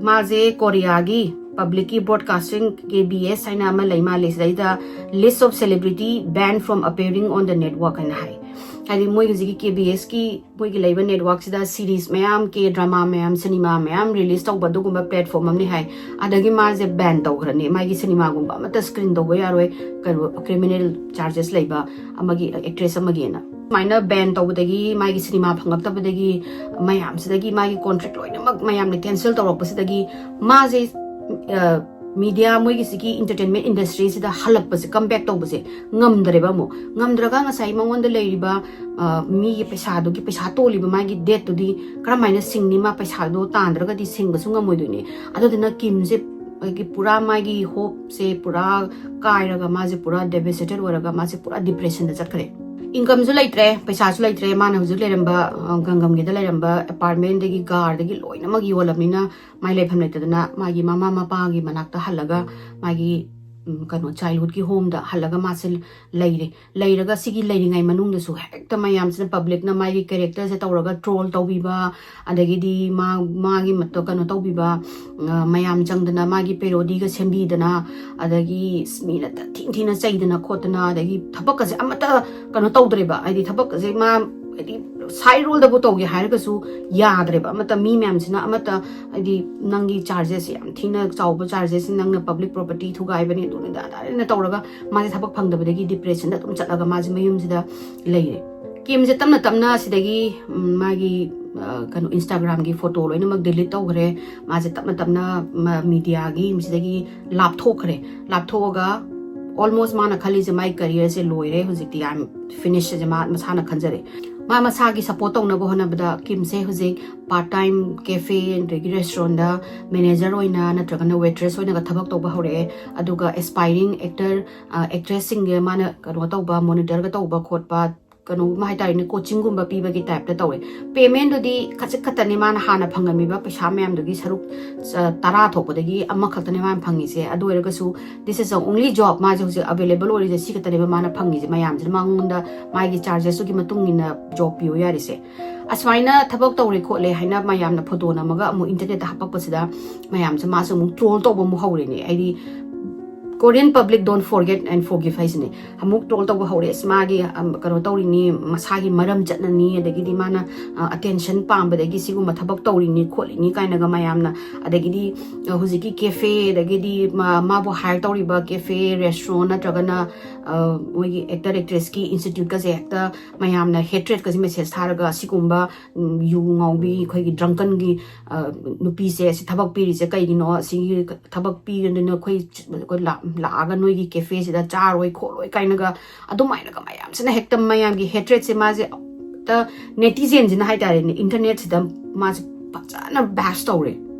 ꯃꯥꯁꯦ ꯀꯣꯔꯤꯌꯥꯒꯤ public ꯀꯤ broadcasting K B S ꯍꯥꯏꯅ ꯑꯃ ꯂꯩ ꯃꯥꯜꯂꯦ, ꯁꯤꯗꯩꯗ list of celebrity banned from appearing on the network ꯍꯥꯏꯅ ꯍꯥꯏ꯫ ꯍꯥꯏꯗꯤ ꯃꯣꯏ ꯍꯧꯖꯤꯛꯀꯤ ꯀꯦ ꯕꯤ ꯑꯦꯁꯀꯤ ꯃꯣꯏꯒꯤ ꯂꯩꯕ ꯅꯦꯠꯋꯥꯛꯁꯤꯗ ꯁꯤꯔꯤꯁ ꯃꯌꯥꯝ, ꯀꯦ ꯗ꯭ꯔꯃꯥ ꯃꯌꯥꯝ, ꯁꯤꯅꯦꯃꯥ ꯃꯌꯥꯝ ꯔꯤꯂꯤꯁ ꯇꯧꯕ ꯑꯗꯨꯒꯨꯝꯕ ꯄ꯭ꯂꯦꯠꯐꯣꯝ ꯑꯃꯅꯤ ꯍꯥꯏ꯫ ꯑꯗꯒꯤ ꯃꯥꯁꯦ ꯕꯦꯟ ꯇꯧꯈ꯭ꯔꯅꯤ, ꯃꯥꯒꯤ ꯁꯤꯅꯦꯃꯥꯒꯨꯝꯕ ꯑꯃꯠꯇ ꯁ꯭ꯀ꯭ꯔꯤꯟ ꯇꯧꯕ ꯌꯥꯔꯣꯏ, ꯀꯩꯅꯣ, ꯀ꯭ꯔꯤꯃꯤꯅꯦꯜ ꯆꯥꯔꯖꯦꯁ ꯂꯩꯕ ꯑꯃꯒꯤ, ꯑꯦꯛꯇ꯭ꯔꯦꯁ ꯑꯃꯒꯤꯅ꯫ ꯁꯨꯃꯥꯏꯅ ꯕꯦꯟ ꯇꯧꯕꯗꯒꯤ, ꯃꯥꯒꯤ ꯁꯤꯅꯦꯃꯥ ꯐꯪꯉꯛꯇꯕꯗꯒꯤ, ꯃꯌꯥꯝꯁꯤꯗꯒꯤ ꯃꯥꯒꯤ ꯀꯣꯟꯇ꯭ꯔꯦꯛ ꯂꯣꯏꯅꯃꯛ ꯃꯌꯥꯝꯅ ꯀꯦꯟꯁꯦꯜ ꯇꯧꯔꯛꯄꯁꯤꯗꯒꯤ ꯃꯥꯁꯦ, ꯑ, ꯃꯤꯗꯤꯌꯥ, ꯃꯣꯏꯒꯤ ꯁꯤꯒꯤ ꯏꯟꯇꯔꯇꯦꯟꯃꯦꯟ ꯏꯟꯗꯁꯇ꯭ꯔꯤꯁꯤꯗ ꯍꯜꯂꯛꯄꯁꯦ, ꯀꯝ ꯕꯦꯛ ꯇꯧꯕꯁꯦ ꯉꯝꯗ꯭ꯔꯦꯕ ꯑꯃꯨꯛ꯫ ꯉꯝꯗ꯭ꯔꯒ ꯉꯁꯥꯏ ꯃꯉꯣꯟꯗ ꯂꯩꯔꯤꯕ, ꯑ, ꯃꯤꯒꯤ ꯄꯩꯁꯥꯗꯨꯒꯤ, ꯄꯩꯁꯥ ꯇꯣꯜꯂꯤꯕ ꯃꯥꯒꯤ ꯗꯦꯠꯇꯨꯗꯤ ꯀꯔꯝꯍꯥꯏꯅ ꯁꯤꯡꯅꯤ? ꯃꯥ ꯄꯩꯁꯥꯗꯣ ꯇꯥꯟꯗ꯭ꯔꯒꯗꯤ ꯁꯤꯡꯕꯁꯨ ꯉꯝꯃꯣꯏꯗꯣꯏꯅꯦ꯫ ꯑꯗꯨꯗꯨꯅ ꯀꯤꯝꯁꯦ, ꯑꯩꯒꯤ ꯄꯨꯔꯥ ꯃꯥꯒꯤ ꯍꯣꯞꯁꯦ ꯄꯨꯔꯥ ꯀꯥꯏꯔꯒ, ꯃꯥꯁꯦ ꯄꯨꯔꯥ ꯗꯦꯕꯦꯁꯇꯦꯠ ꯑꯣꯏꯔꯒ, ꯃꯥꯁꯦ ꯄꯨꯔꯥ ꯗꯤꯄ꯭ꯔꯦꯁꯟꯗ ꯆꯠꯈ꯭ꯔꯦ꯫ ꯏꯟꯀꯝꯁꯨ ꯂꯩꯇ꯭ꯔꯦ, ꯄꯩꯁꯥꯁꯨ ꯂꯩꯇ꯭ꯔꯦ꯫ ꯃꯥꯅ ꯍꯧꯖꯤꯛ ꯂꯩꯔꯝꯕ, ꯑ, ꯒꯪꯒꯝꯒꯤꯗ ꯂꯩꯔꯝꯕ ꯑꯦꯄꯥꯔꯠꯃꯦꯟꯗꯒꯤ, ꯀꯥꯔꯗꯒꯤ ꯂꯣꯏꯅꯃꯛ ꯌꯣꯜꯂꯕꯅꯤꯅ, ꯃꯥꯏ ꯂꯩꯐꯝ ꯂꯩꯇꯗꯅ ꯃꯥꯒꯤ ꯃꯃꯥ ꯃꯄꯥꯒꯤ ꯃꯅꯥꯛꯇ ꯍꯜꯂꯒ, ꯃꯥꯒꯤ, ꯎꯝ, ꯀꯩꯅꯣ, ꯆꯥꯏꯜꯍꯨꯗꯀꯤ ꯍꯣꯝꯗ ꯍꯜꯂꯒ ꯃꯥꯁꯦ ꯂꯩꯔꯦ꯫ ꯂꯩꯔꯒ ꯁꯤꯒꯤ ꯂꯩꯔꯤꯉꯩ ꯃꯅꯨꯡꯗꯁꯨ ꯍꯦꯛꯇ ꯃꯌꯥꯝꯁꯤꯅ, ꯄꯕ꯭ꯂꯤꯛꯅ ꯃꯥꯒꯤ ꯀꯦꯔꯦꯛꯇꯔꯁꯦ ꯇꯧꯔꯒ ꯇ꯭ꯔꯣꯜ ꯇꯧꯕꯤꯕ, ꯑꯗꯒꯤꯗꯤ ꯃꯥ, ꯃꯥꯒꯤ ꯃꯇꯧ ꯀꯩꯅꯣ ꯇꯧꯕꯤꯕ, ꯑ, ꯃꯌꯥꯝ ꯆꯪꯗꯅ ꯃꯥꯒꯤ ꯄꯦꯔꯣꯗꯤꯒ ꯁꯦꯝꯕꯤꯗꯅ, ꯑꯗꯒꯤ ꯃꯤꯅ ꯊꯤꯅ ꯊꯤꯅ ꯆꯩꯗꯅ ꯈꯣꯠꯇꯅ, ꯑꯗꯒꯤ ꯊꯕꯛꯀꯁꯦ ꯑꯃꯠꯇ ꯀꯩꯅꯣ ꯇꯧꯗ꯭ꯔꯦꯕ꯫ ꯍꯥꯏꯗꯤ ꯊꯕꯛꯀꯁꯦ ꯃꯥ, ꯍꯥꯏꯗꯤ ꯁꯥꯏꯠ ꯔꯣꯜꯗꯕꯨ ꯇꯧꯒꯦ ꯍꯥꯏꯔꯒꯁꯨ ꯌꯥꯗ꯭ꯔꯦꯕ꯫ ꯑꯃꯠꯇ ꯃꯤ ꯃꯌꯥꯝꯁꯤꯅ ꯑꯃꯠꯇ, ꯍꯥꯏꯗꯤ ꯅꯪꯒꯤ ꯆꯥꯔꯖꯦꯁ ꯌꯥꯝ ꯊꯤꯅ ꯆꯥꯎꯕ ꯆꯥꯔꯖꯦꯁ, ꯅꯪꯅ ꯄꯕ꯭ꯂꯤꯛ ꯄ꯭ꯔꯣꯄꯔꯇꯤ ꯊꯨꯒꯥꯏꯕꯅꯤ, ꯑꯗꯨꯅꯤ ꯑꯗꯥꯅ ꯇꯧꯔꯒ ꯃꯥꯁꯦ ꯊꯕꯛ ꯐꯪꯗꯕꯗꯒꯤ ꯗꯤꯄ꯭ꯔꯦꯁꯟꯗ ꯑꯗꯨꯝ ꯆꯠꯂꯒ ꯃꯥꯁꯦ ꯃꯌꯨꯝꯁꯤꯗ ꯂꯩꯔꯦ꯫ ꯀꯤꯝꯁꯦ ꯇꯞꯅ ꯇꯞꯅ ꯁꯤꯗꯒꯤ, ꯎꯝ, ꯃꯥꯒꯤ, ꯑ, ꯀꯩꯅꯣ, ꯏꯟꯁꯇꯥꯒ꯭ꯔꯥꯝꯒꯤ ꯐꯣꯇꯣ ꯂꯣꯏꯅꯃꯛ ꯗꯤꯂꯤꯠ ꯇꯧꯈ꯭ꯔꯦ꯫ ꯃꯥꯁꯦ ꯇꯞꯅ ꯇꯞꯅ ꯃ-, ꯃꯤꯗꯤꯌꯥꯒꯤ ꯁꯤꯗꯒꯤ ꯂꯥꯞꯊꯣꯛꯈ꯭ꯔꯦ꯫ ꯂꯥꯞꯊꯣꯛꯑꯒ ꯑꯣꯜꯃꯣꯁ ꯃꯥꯅ ꯈꯜꯂꯤꯁꯦ ꯃꯥꯏ ꯀꯦꯔꯤꯌꯔꯁꯦ ꯂꯣꯏꯔꯦ, ꯍꯧꯖꯤꯛꯇꯤ ꯑꯥꯏ ꯑꯦꯝ ꯐꯤꯅꯤꯁ ꯍꯥꯏꯁꯦ ꯃꯥ ꯃꯁꯥꯅ ꯈꯟꯖꯔꯦ꯫ ꯃꯥ ꯃꯁꯥꯒꯤ ꯁꯞꯄꯣꯔꯠ ꯇꯧꯅꯕ ꯍꯣꯠꯅꯕꯗ ꯀꯤꯝꯁꯦ ꯍꯧꯖꯤꯛ ꯄꯥꯔꯠ ꯇꯥꯏꯝ ꯀꯦꯐꯦ ꯑꯗꯒꯤ ꯔꯦꯁꯇꯨꯔꯦꯟꯗ ꯃꯦꯅꯦꯖꯔ ꯑꯣꯏꯅ ꯅꯠꯇ꯭ꯔꯒꯅ ꯋꯦꯇ꯭ꯔꯦꯁ ꯑꯣꯏꯅꯒ ꯊꯕꯛ ꯇꯧꯕ ꯍꯧꯔꯛꯑꯦ꯫ ꯑꯗꯨꯒ ꯑꯦꯁꯄꯥꯏꯔꯤꯡ ꯑꯦꯛꯇꯔ, ꯑ, ꯑꯦꯛꯇ꯭ꯔꯦꯁꯁꯤꯡꯒ ꯃꯥꯅ ꯀꯩꯅꯣ ꯇꯧꯕ, ꯃꯣꯅꯤꯇꯔꯒ ꯇꯧꯕ ꯈꯣꯠꯄ, ꯀꯩꯅꯣꯒꯨꯝꯕ ꯍꯥꯏꯇꯥꯔꯦꯅꯦ, ꯀꯣꯆꯤꯡꯒꯨꯝꯕ ꯄꯤꯕꯒꯤ ꯇꯥꯏꯞꯇ ꯇꯧꯋꯦ꯫ ꯄꯦꯃꯦꯟꯗꯨꯗꯤ ꯈꯖꯤꯛ ꯈꯛꯇꯅꯦ ꯃꯥꯅ ꯍꯥꯟꯅ ꯐꯪꯉꯝꯃꯤꯕ ꯄꯩꯁꯥ ꯃꯌꯥꯝꯗꯨꯒꯤ ꯁꯔꯨꯛ, ꯑ, ꯇꯔꯥ ꯊꯣꯛꯄꯗꯒꯤ ꯑꯃꯈꯛꯇꯅꯦ ꯃꯥꯅ ꯐꯪꯉꯤꯁꯦ꯫ ꯑꯗꯨ ꯑꯣꯏꯔꯒꯁꯨ this is the only job ꯃꯥꯁꯦ ꯍꯧꯖꯤꯛ ꯑꯦꯕꯥꯏꯂꯦꯕꯜ ꯑꯣꯏꯔꯤꯁꯦ, ꯁꯤ ꯈꯛꯇꯅꯦꯕ ꯃꯥꯅ ꯐꯪꯉꯤꯁꯦ꯫ ꯃꯌꯥꯝꯁꯤꯅ ꯃꯉꯣꯟꯗ ꯃꯥꯒꯤ ꯆꯥꯔꯖꯦꯁꯇꯨꯒꯤ ꯃꯇꯨꯡ ꯏꯟꯅ ꯖꯣꯕ ꯄꯤꯌꯨ ꯌꯥꯔꯤꯁꯦ꯫ ꯑꯁꯨꯃꯥꯏꯅ ꯊꯕꯛ ꯇꯧꯔꯦ ꯈꯣꯠꯂꯦ ꯍꯥꯏꯅ ꯃꯌꯥꯝꯅ ꯐꯣꯇꯣ ꯅꯝꯃꯒ ꯑꯃꯨꯛ ꯏꯟꯇꯔꯅꯦꯠꯇ ꯍꯥꯞꯄꯛꯄꯁꯤꯗ ꯃꯌꯥꯝꯁꯦ ꯃꯥꯁꯨ ꯑꯃꯨꯛ ꯇ꯭ꯔꯣꯜ ꯇꯧꯕ ꯑꯃꯨꯛ ꯍꯧꯔꯦꯅꯦ꯫ ꯍꯥꯏꯗꯤ Korean public don't forget and forgive ꯍꯥꯏꯁꯤꯅꯦ꯫ ꯑꯃꯨꯛ ꯇ꯭ꯔꯣꯜ ꯇꯧꯕ ꯍꯧꯔꯦ, ꯑꯁ ꯃꯥꯒꯤ ꯀꯩꯅꯣ ꯇꯧꯔꯤꯅꯤ, ꯃꯁꯥꯒꯤ ꯃꯔꯝ ꯆꯠꯅꯅꯤ, ꯑꯗꯒꯤꯗꯤ ꯃꯥꯅ ꯑꯇꯦꯟꯁꯟ ꯄꯥꯝꯕꯗꯒꯤ ꯁꯤꯒꯨꯝꯕ ꯊꯕꯛ ꯇꯧꯔꯤꯅꯤ ꯈꯣꯠꯂꯤꯅꯤ ꯀꯥꯏꯅꯒ ꯃꯌꯥꯝꯅ, ꯑꯗꯒꯤꯗꯤ ꯍꯧꯖꯤꯛꯀꯤ ꯀꯦꯐꯦ, ꯑꯗꯒꯤꯗꯤ ꯃꯥꯕꯨ ꯍꯥꯏꯌꯔ ꯇꯧꯔꯤꯕ ꯀꯦꯐꯦ, ꯔꯦꯁꯇꯨꯔꯦꯟ ꯅꯠꯇ꯭ꯔꯒꯅ ꯃꯣꯏꯒꯤ ꯑꯦꯛꯇꯔ ꯑꯦꯛꯇ꯭ꯔꯦꯁꯀꯤ ꯏꯟꯁꯇꯤꯇ꯭ꯌꯨꯠꯀꯁꯦ ꯍꯦꯛꯇ ꯃꯌꯥꯝꯅ ꯍꯦꯇ꯭ꯔꯦꯠꯀꯁꯦ ꯃꯦꯁꯦꯖ ꯊꯥꯔꯒ ꯁꯤꯒꯨꯝꯕ ꯌꯨ ꯉꯥꯎꯕꯤ, ꯑꯩꯈꯣꯏꯒꯤ ꯗ꯭ꯔꯪꯀꯟꯒꯤ ꯅꯨꯄꯤꯁꯦ ꯁꯤ ꯊꯕꯛ ꯄꯤꯔꯤꯁꯦ ꯀꯩꯒꯤꯅꯣ? ꯁꯤꯒꯤ ꯊꯕꯛ ꯄꯤꯔꯗꯅ ꯑꯩꯈꯣꯏ ꯂꯥꯛꯑꯒ ꯅꯣꯏꯒꯤ ꯀꯦꯐꯦꯁꯤꯗ ꯆꯥꯔꯣꯏ ꯈꯣꯠꯂꯣꯏ ꯀꯥꯏꯅꯒ ꯑꯗꯨꯃꯥꯏꯅꯒ ꯃꯌꯥꯝꯁꯤꯅ ꯍꯦꯛꯇ ꯃꯌꯥꯝꯒꯤ ꯍꯦꯇ꯭ꯔꯦꯠꯁꯦ ꯃꯥꯁꯦ ꯍꯦꯛꯇ ꯅꯦꯇꯤꯖꯦꯟꯁꯤꯅ ꯍꯥꯏꯇꯥꯔꯦꯅꯦ, ꯏꯟꯇꯔꯅꯦꯠꯁꯤꯗ ꯃꯥꯁꯦ ꯐꯖꯅ ꯕꯦꯁ ꯇꯧꯔꯦ꯫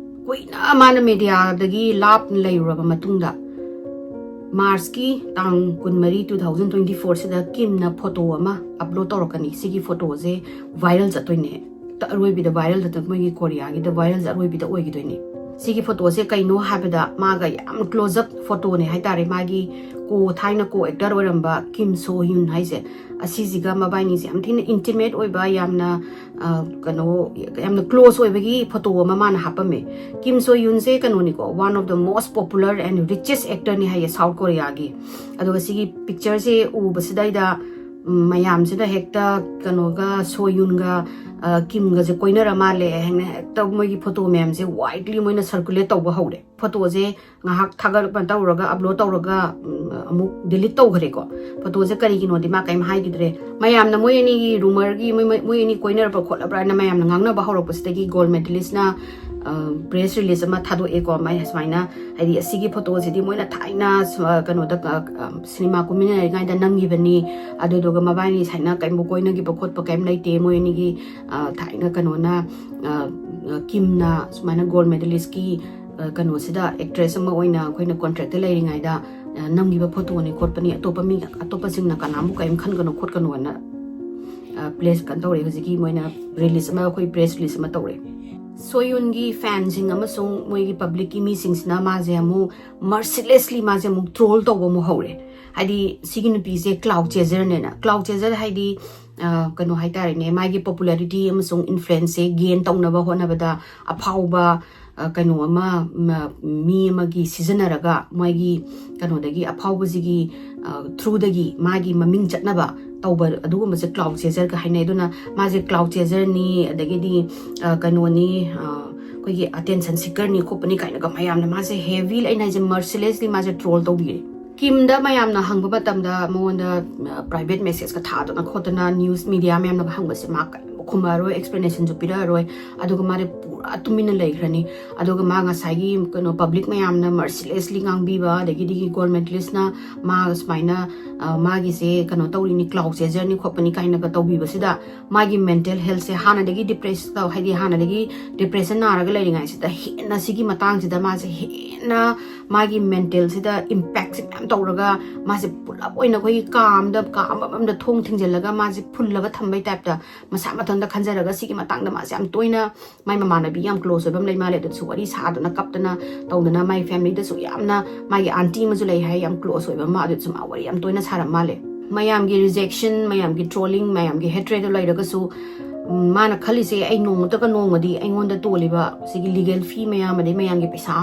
ꯀꯨꯏꯅ ꯃꯥꯅ ꯃꯦꯗꯤꯌꯥꯗꯒꯤ ꯂꯥꯞꯅ ꯂꯩꯔꯨꯔꯕ ꯃꯇꯨꯡꯗ ꯃꯥꯔꯆꯀꯤ ꯇꯥꯡ ꯀꯨꯟꯃꯔꯤ, two thousand twenty fourꯁꯤꯗ ꯀꯤꯝꯅ ꯐꯣꯇꯣ ꯑꯃ ꯑꯞꯂꯣꯗ ꯇꯧꯔꯛꯀꯅꯤ꯫ ꯁꯤꯒꯤ ꯐꯣꯇꯣꯁꯦ ꯚꯥꯏꯔꯦꯜ ꯆꯠꯇꯣꯏꯅꯦ꯫ ꯑꯔꯣꯏꯕꯤꯗ ꯚꯥꯏꯔꯦꯜꯗ, ꯃꯣꯏꯒꯤ ꯀꯣꯔꯤꯌꯥꯒꯤꯗ ꯚꯥꯏꯔꯦꯜꯁꯦ ꯑꯔꯣꯏꯕꯤꯗ ꯑꯣꯏꯈꯤꯗꯣꯏꯅꯦ꯫ ꯁꯤꯒꯤ ꯐꯣꯇꯣꯁꯦ ꯀꯩꯅꯣ ꯍꯥꯏꯕꯗ ꯃꯥꯒ ꯌꯥꯝ ꯀ꯭ꯂꯣꯖ ꯑꯞ ꯐꯣꯇꯣꯅꯦ ꯍꯥꯏꯇꯥꯔꯦ꯫ ꯃꯥꯒꯤ ꯀꯣ ꯊꯥꯏꯅ ꯀꯣ ꯑꯦꯛꯇꯔ ꯑꯣꯏꯔꯝꯕ ꯀꯤꯝ ꯁꯣ ꯌꯨꯟ ꯍꯥꯏꯁꯦ, ꯑꯁꯤꯁꯤꯒ ꯃꯕꯥꯏꯅꯤꯁꯦ ꯌꯥꯝ ꯊꯤꯅ ꯏꯟꯇꯤꯃꯦꯠ ꯑꯣꯏꯕ, ꯌꯥꯝꯅ ꯀꯩꯅꯣ, ꯌꯥꯝꯅ ꯀ꯭ꯂꯣꯖ ꯑꯣꯏꯕꯒꯤ ꯐꯣꯇꯣ ꯑꯃ ꯃꯥꯅ ꯍꯥꯞꯄꯝꯃꯦ꯫ ꯀꯤꯝ ꯁꯣ ꯌꯨꯟꯁꯦ ꯀꯩꯅꯣꯅꯤꯀꯣ, one of the most popular and richest actorꯅꯤ ꯍꯥꯏꯌꯦ ꯁꯥꯎꯠ ꯀꯣꯔꯤꯌꯥꯒꯤ꯫ ꯑꯗꯨꯒ ꯁꯤꯒꯤ ꯄꯤꯛꯆꯔꯁꯦ ꯎꯕꯁꯤꯗꯩꯗ ꯃꯌꯥꯝꯁꯤꯗ ꯍꯦꯛꯇ ꯀꯩꯅꯣꯒ ꯁꯣ ꯌꯨꯟꯒ ꯀꯤꯝꯒꯁꯦ ꯀꯣꯏꯅꯔ ꯃꯥꯜꯂꯦ ꯍꯥꯏꯅ ꯍꯦꯛꯇ ꯃꯣꯏꯒꯤ ꯐꯣꯇꯣ ꯃꯌꯥꯝꯁꯦ ꯋꯥꯏꯗꯂꯤ ꯃꯣꯏꯅ ꯁꯔꯀꯨꯂꯦꯠ ꯇꯧꯕ ꯍꯧꯔꯦ꯫ ꯐꯣꯇꯣꯁꯦ ꯉꯥꯏꯍꯥꯛ ꯊꯥꯒꯠꯄ ꯇꯧꯔꯒ, ꯑꯞꯂꯣꯗ ꯇꯧꯔꯒ ꯑꯃꯨꯛ ꯗꯤꯂꯤꯠ ꯇꯧꯈ꯭ꯔꯦꯀꯣ꯫ ꯐꯣꯇꯣꯁꯦ ꯀꯔꯤꯒꯤꯅꯣꯗꯤ ꯃꯥ ꯀꯔꯤꯝ ꯍꯥꯏꯈꯤꯗ꯭ꯔꯦ꯫ ꯃꯌꯥꯝꯅ ꯃꯣꯏ ꯑꯅꯤꯒꯤ ꯔꯨꯃꯔꯒꯤ, ꯃꯣꯏ ꯑꯅꯤ ꯀꯣꯏꯅꯔꯕ꯭ꯔꯥ ꯈꯣꯠꯂꯕ꯭ꯔꯥ ꯍꯥꯏꯅ ꯃꯌꯥꯝꯅ ꯉꯥꯡꯅꯕ ꯍꯧꯔꯛꯄꯁꯤꯗꯒꯤ ꯒꯣꯜ ꯃꯦꯗꯂꯤꯁꯅ ꯄ꯭ꯔꯦꯁ ꯔꯤꯂꯤꯁ ꯑꯃ ꯊꯥꯗꯣꯛꯑꯦꯀꯣ꯫ ꯃꯥꯏ ꯁꯨꯃꯥꯏꯅ, ꯍꯥꯏꯗꯤ ꯑꯁꯤꯒꯤ ꯐꯣꯇꯣꯁꯤꯗꯤ ꯃꯣꯏꯅ ꯊꯥꯏꯅ ꯀꯩꯅꯣꯗ, ꯁꯤꯅꯦꯃꯥ ꯀꯨꯝꯃꯤꯟꯅꯔꯤꯉꯩꯗ ꯅꯝꯈꯤꯕꯅꯤ, ꯑꯗꯨꯗꯨꯒ ꯃꯕꯥꯅꯤ ꯁꯨꯃꯥꯏꯅ ꯀꯔꯤꯝꯕꯨ ꯀꯣꯏꯅꯈꯤꯕ ꯈꯣꯠꯄ ꯀꯔꯤꯝ ꯂꯩꯇꯦ꯫ ꯃꯣꯏ ꯑꯅꯤꯒꯤ ꯊꯥꯏꯅ ꯀꯩꯅꯣꯅ, ꯀꯤꯝꯅ ꯁꯨꯃꯥꯏꯅ ꯒꯣꯜ ꯃꯦꯗꯂꯤꯁꯀꯤ ꯀꯩꯅꯣꯁꯤꯗ ꯑꯦꯛꯇ꯭ꯔꯦꯁ ꯑꯃ ꯑꯣꯏꯅ ꯑꯩꯈꯣꯏꯅ ꯀꯣꯟꯇ꯭ꯔꯦꯛꯇ ꯂꯩꯔꯤꯉꯩꯗ ꯅꯝꯈꯤꯕ ꯐꯣꯇꯣꯅꯤ ꯈꯣꯠꯄꯅꯤ, ꯑꯇꯣꯞꯄ ꯃꯤ, ꯑꯇꯣꯞꯄꯁꯤꯡꯅ ꯀꯅꯥꯝꯕꯨ ꯀꯔꯤꯝ ꯈꯟꯒꯅꯨ ꯈꯣꯠꯀꯅꯨꯅ ꯄ꯭ꯂꯦꯁ ꯀꯩꯅꯣ ꯇꯧꯔꯦ꯫ ꯍꯧꯖꯤꯛꯀꯤ ꯃꯣꯏꯅ ꯔꯤꯂꯤꯁ ꯑꯃ, ꯑꯩꯈꯣꯏ ꯄ꯭ꯔꯦꯁ ꯔꯤꯂꯤꯁ ꯑꯃ ꯇꯧꯔꯦ꯫ ꯁꯣꯌꯨꯟꯒꯤ ꯐꯦꯟꯁꯤꯡ ꯑꯃꯁꯨꯡ ꯃꯣꯏꯒꯤ ꯄꯕ꯭ꯂꯤꯛꯀꯤ ꯃꯤꯁꯤꯡꯁꯤꯅ ꯃꯥꯁꯦ ꯑꯃꯨꯛ ꯃꯔꯁꯤꯂꯦꯁꯂꯤ ꯃꯥꯁꯦ ꯑꯃꯨꯛ ꯇ꯭ꯔꯣꯜ ꯇꯧꯕ ꯑꯃꯨꯛ ꯍꯧꯔꯦ꯫ ꯍꯥꯏꯗꯤ ꯁꯤꯒꯤ ꯅꯨꯄꯤꯁꯦ ꯀ꯭ꯂꯥꯎꯗ ꯆꯦꯖꯔꯅꯦꯅ꯫ ꯀ꯭ꯂꯥꯎꯗ ꯆꯦꯖꯔ ꯍꯥꯏꯗꯤ ꯀꯩꯅꯣ ꯍꯥꯏꯇꯥꯔꯦꯅꯦ, ꯃꯥꯒꯤ ꯄꯣꯄꯨꯂꯔꯤꯇꯤ ꯑꯃꯁꯨꯡ ꯏꯟꯐ꯭ꯂꯨꯌꯦꯟꯁꯁꯦ ꯒꯦꯟ ꯇꯧꯅꯕ ꯍꯣꯠꯅꯕꯗ ꯑꯐꯥꯎꯕ ꯀꯩꯅꯣ ꯑꯃ ꯃꯤ ꯑꯃꯒꯤ ꯁꯤꯖꯤꯟꯅꯔꯒ ꯃꯣꯏꯒꯤ ꯀꯩꯅꯣꯗꯒꯤ ꯑꯐꯥꯎꯕꯁꯤꯒꯤ ꯊ꯭ꯔꯨꯗꯒꯤ ꯃꯥꯒꯤ ꯃꯃꯤꯡ ꯆꯠꯅꯕ ꯇꯧꯕ ꯑꯗꯨꯒꯨꯝꯕꯁꯦ ꯀ꯭ꯂꯥꯎꯠ ꯆꯦꯖꯔꯒ ꯍꯥꯏꯅꯩ꯫ ꯑꯗꯨꯅ ꯃꯥꯁꯦ ꯀ꯭ꯂꯥꯎꯠ ꯆꯦꯖꯔꯅꯤ, ꯑꯗꯒꯤꯗꯤ ꯀꯩꯅꯣꯅꯤ, ꯑꯩꯈꯣꯏꯒꯤ ꯑꯇꯦꯟꯁꯟ ꯁꯤꯀꯔꯅꯤ ꯈꯣꯠꯄꯅꯤ ꯀꯥꯏꯅꯒ ꯃꯌꯥꯝꯅ ꯃꯥꯁꯦ ꯍꯦꯚꯤꯂꯤ, ꯑꯩꯅ ꯍꯥꯏꯁꯦ ꯃꯔꯁꯤꯂꯦꯁꯂꯤ ꯃꯥꯁꯦ ꯇ꯭ꯔꯣꯜ ꯇꯧꯕꯤꯔꯦ꯫ ꯀꯤꯝꯗ ꯃꯌꯥꯝꯅ ꯍꯪꯕ ꯃꯇꯝꯗ ꯃꯉꯣꯟꯗ ꯄ꯭ꯔꯥꯏꯚꯦꯠ ꯃꯦꯁꯦꯖꯀ ꯊꯥꯗꯅ ꯈꯣꯠꯇꯅ ꯅ꯭ꯌꯨꯁ ꯃꯤꯗꯤꯌꯥ ꯃꯌꯥꯝꯅꯒ ꯍꯪꯕꯁꯦ ꯃꯥ ꯀꯔꯤꯝ ꯈꯨꯝꯃꯛꯑꯔꯣꯏ, ꯑꯦꯛꯁꯄ꯭ꯂꯦꯅꯦꯁꯟꯁꯨ ꯄꯤꯔꯛꯑꯔꯣꯏ꯫ ꯑꯗꯨꯒ ꯃꯥꯗꯤ ꯄꯨꯔꯥ ꯇꯨꯃꯤꯟꯅ ꯂꯩꯈ꯭ꯔꯅꯤ꯫ ꯑꯗꯨꯒ ꯃꯥ ꯉꯁꯥꯏꯒꯤ ꯀꯩꯅꯣ ꯄꯕ꯭ꯂꯤꯛ ꯃꯌꯥꯝꯅ ꯃꯔꯁꯤꯂꯦꯁꯂꯤ ꯉꯥꯡꯕꯤꯕ, ꯑꯗꯒꯤꯗꯤ ꯒꯣꯔꯃꯦꯟꯇꯂꯤꯁꯅ ꯃꯥ ꯁꯨꯃꯥꯏꯅ ꯃꯥꯒꯤꯁꯦ ꯀꯩꯅꯣ ꯇꯧꯔꯤꯅꯤ, ꯀ꯭ꯂꯥꯎꯠ ꯆꯦꯖꯔꯅꯤ ꯈꯣꯠꯄꯅꯤ ꯀꯥꯏꯅꯒ ꯇꯧꯕꯤꯕꯁꯤꯗ ꯃꯥꯒꯤ ꯃꯦꯟꯇꯦꯜ ꯍꯦꯜꯊꯁꯦ ꯍꯥꯟꯅꯗꯒꯤ ꯗꯤꯄ꯭ꯔꯦꯁ ꯇꯧ ꯍꯥꯏꯗꯤ ꯍꯥꯟꯅꯗꯒꯤ ꯗꯤꯄ꯭ꯔꯦꯁꯟ ꯅꯥꯔꯒ ꯂꯩꯔꯤꯉꯩꯁꯤꯗ ꯍꯦꯟꯅ ꯁꯤꯒꯤ ꯃꯇꯥꯡꯁꯤꯗ ꯃꯥꯁꯦ ꯍꯦꯟꯅ ꯃꯥꯒꯤ ꯃꯦꯟꯇꯦꯜꯁꯤꯗ ꯏꯝꯄꯦꯛꯁꯦ ꯃꯌꯥꯝ ꯇꯧꯔꯒ ꯃꯥꯁꯦ ꯄꯨꯂꯞ ꯑꯣꯏꯅ ꯑꯩꯈꯣꯏꯒꯤ ꯀꯥ ꯑꯃꯗ, ꯀꯥ ꯑꯃꯃꯝꯗ ꯊꯣꯡ ꯊꯤꯡꯖꯤꯜꯂꯒ ꯃꯥꯁꯦ ꯐꯨꯜꯂꯒ ꯊꯝꯕꯩ ꯇꯥꯏꯞꯇ ꯃꯁꯥ ꯃꯊꯟꯇ ꯈꯟꯖꯔꯒ ꯁꯤꯒꯤ ꯃꯇꯥꯡꯗ ꯃꯥꯁꯦ ꯌꯥꯝ ꯇꯣꯏꯅ ꯃꯥꯏ ꯃꯃꯥꯟꯅꯕꯤ ꯌꯥꯝ ꯀ꯭ꯂꯣꯁ ꯑꯣꯏꯕ ꯑꯃ ꯂꯩ ꯃꯥꯜꯂꯦ꯫ ꯑꯗꯨꯁꯨ ꯋꯥꯔꯤ ꯁꯥꯗꯅ ꯀꯞꯇꯅ ꯇꯧꯗꯅ ꯃꯥꯏ ꯐꯦꯃꯤꯂꯤꯗꯁꯨ ꯌꯥꯝꯅ ꯃꯥꯒꯤ ꯑꯥꯟꯇꯤ ꯑꯃꯁꯨ ꯂꯩ ꯍꯥꯏ ꯌꯥꯝ ꯀ꯭ꯂꯣꯁ ꯑꯣꯏꯕ ꯑꯃ, ꯑꯗꯨꯁꯨ ꯃꯥ ꯋꯥꯔꯤ ꯌꯥꯝ ꯇꯣꯏꯅ ꯁꯥꯔꯝ ꯃꯥꯜꯂꯦ꯫ ꯃꯌꯥꯝꯒꯤ ꯔꯤꯖꯦꯛꯁꯟ, ꯃꯌꯥꯝꯒꯤ ꯇ꯭ꯔꯣꯂꯤꯡ, ꯃꯌꯥꯝꯒꯤ ꯍꯦꯇ꯭ꯔꯦꯗ ꯂꯩꯔꯒꯁꯨ ꯃꯥꯅ ꯈꯜꯂꯤꯁꯦ ꯑꯩ ꯅꯣꯡꯃꯇꯒ ꯅꯣꯡꯃꯗꯤ ꯑꯩꯉꯣꯟꯗ ꯇꯣꯜꯂꯤꯕ ꯁꯤꯒꯤ ꯂꯤꯒꯦꯜ ꯐꯤ ꯃꯌꯥꯝ ꯑꯗꯩ ꯃꯌꯥꯝꯒꯤ ꯄꯩꯁꯥ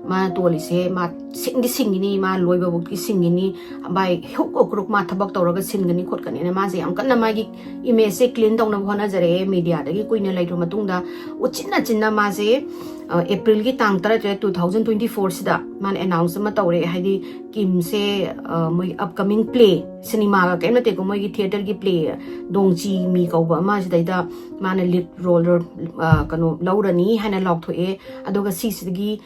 ꯃꯥꯅ ꯇꯣꯜꯂꯤꯁꯦ ꯃꯥ ꯁꯤꯡꯗꯤ ꯁꯤꯡꯒꯅꯤ, ꯃꯥ ꯂꯣꯏꯕꯐꯥꯎꯗꯤ ꯁꯤꯡꯒꯅꯤ, ꯕꯥꯏ ꯍꯨꯛ ꯑꯣ ꯀ꯭ꯔꯨꯛ ꯃꯥ ꯊꯕꯛ ꯇꯧꯔꯒ ꯁꯤꯟꯒꯅꯤ ꯈꯣꯠꯀꯅꯤꯅ ꯃꯥꯁꯦ ꯌꯥꯝ ꯀꯟꯅ ꯃꯥꯒꯤ ꯏꯃꯦꯖꯁꯦ ꯀ꯭ꯂꯤꯟ ꯇꯧꯅꯕ ꯍꯣꯠꯅꯖꯔꯛꯑꯦ꯫ ꯃꯤꯗꯤꯌꯥꯗꯒꯤ ꯀꯨꯏꯅ ꯂꯩꯔꯕ ꯃꯇꯨꯡꯗ ꯎꯆꯤꯟ ꯅꯥꯆꯤꯟꯅ ꯃꯥꯁꯦ ꯑꯦꯄ꯭ꯔꯤꯜꯒꯤ ꯇꯥꯡ ꯇꯔꯥꯇꯔꯦꯠ, two thousand twenty four ꯁꯤꯗ ꯃꯥꯅ ꯑꯦꯅꯥꯎꯟꯁ ꯑꯃ ꯇꯧꯔꯦ꯫ ꯍꯥꯏꯗꯤ ꯀꯤꯝꯁꯦ ꯃꯣꯏ ꯑꯞꯀꯃꯤꯡ ꯄ꯭ꯂꯦ, ꯁꯤꯅꯦꯃꯥꯒ ꯀꯔꯤꯝ ꯅꯠꯇꯦꯀꯣ, ꯃꯣꯏꯒꯤ ꯊꯤꯌꯦꯇꯔꯒꯤ ꯄ꯭ꯂꯦ ꯗꯣꯡꯆꯤ ꯃꯤ ꯀꯧꯕ ꯑꯃ ꯁꯤꯗꯩꯗ ꯃꯥꯅ ꯂꯤꯗ ꯔꯣꯜ ꯀꯩꯅꯣ ꯂꯧꯔꯅꯤ ꯍꯥꯏꯅ ꯂꯥꯎꯊꯣꯛꯑꯦ꯫ ꯑꯗꯨꯒ ꯁꯤꯁꯤꯗꯒꯤ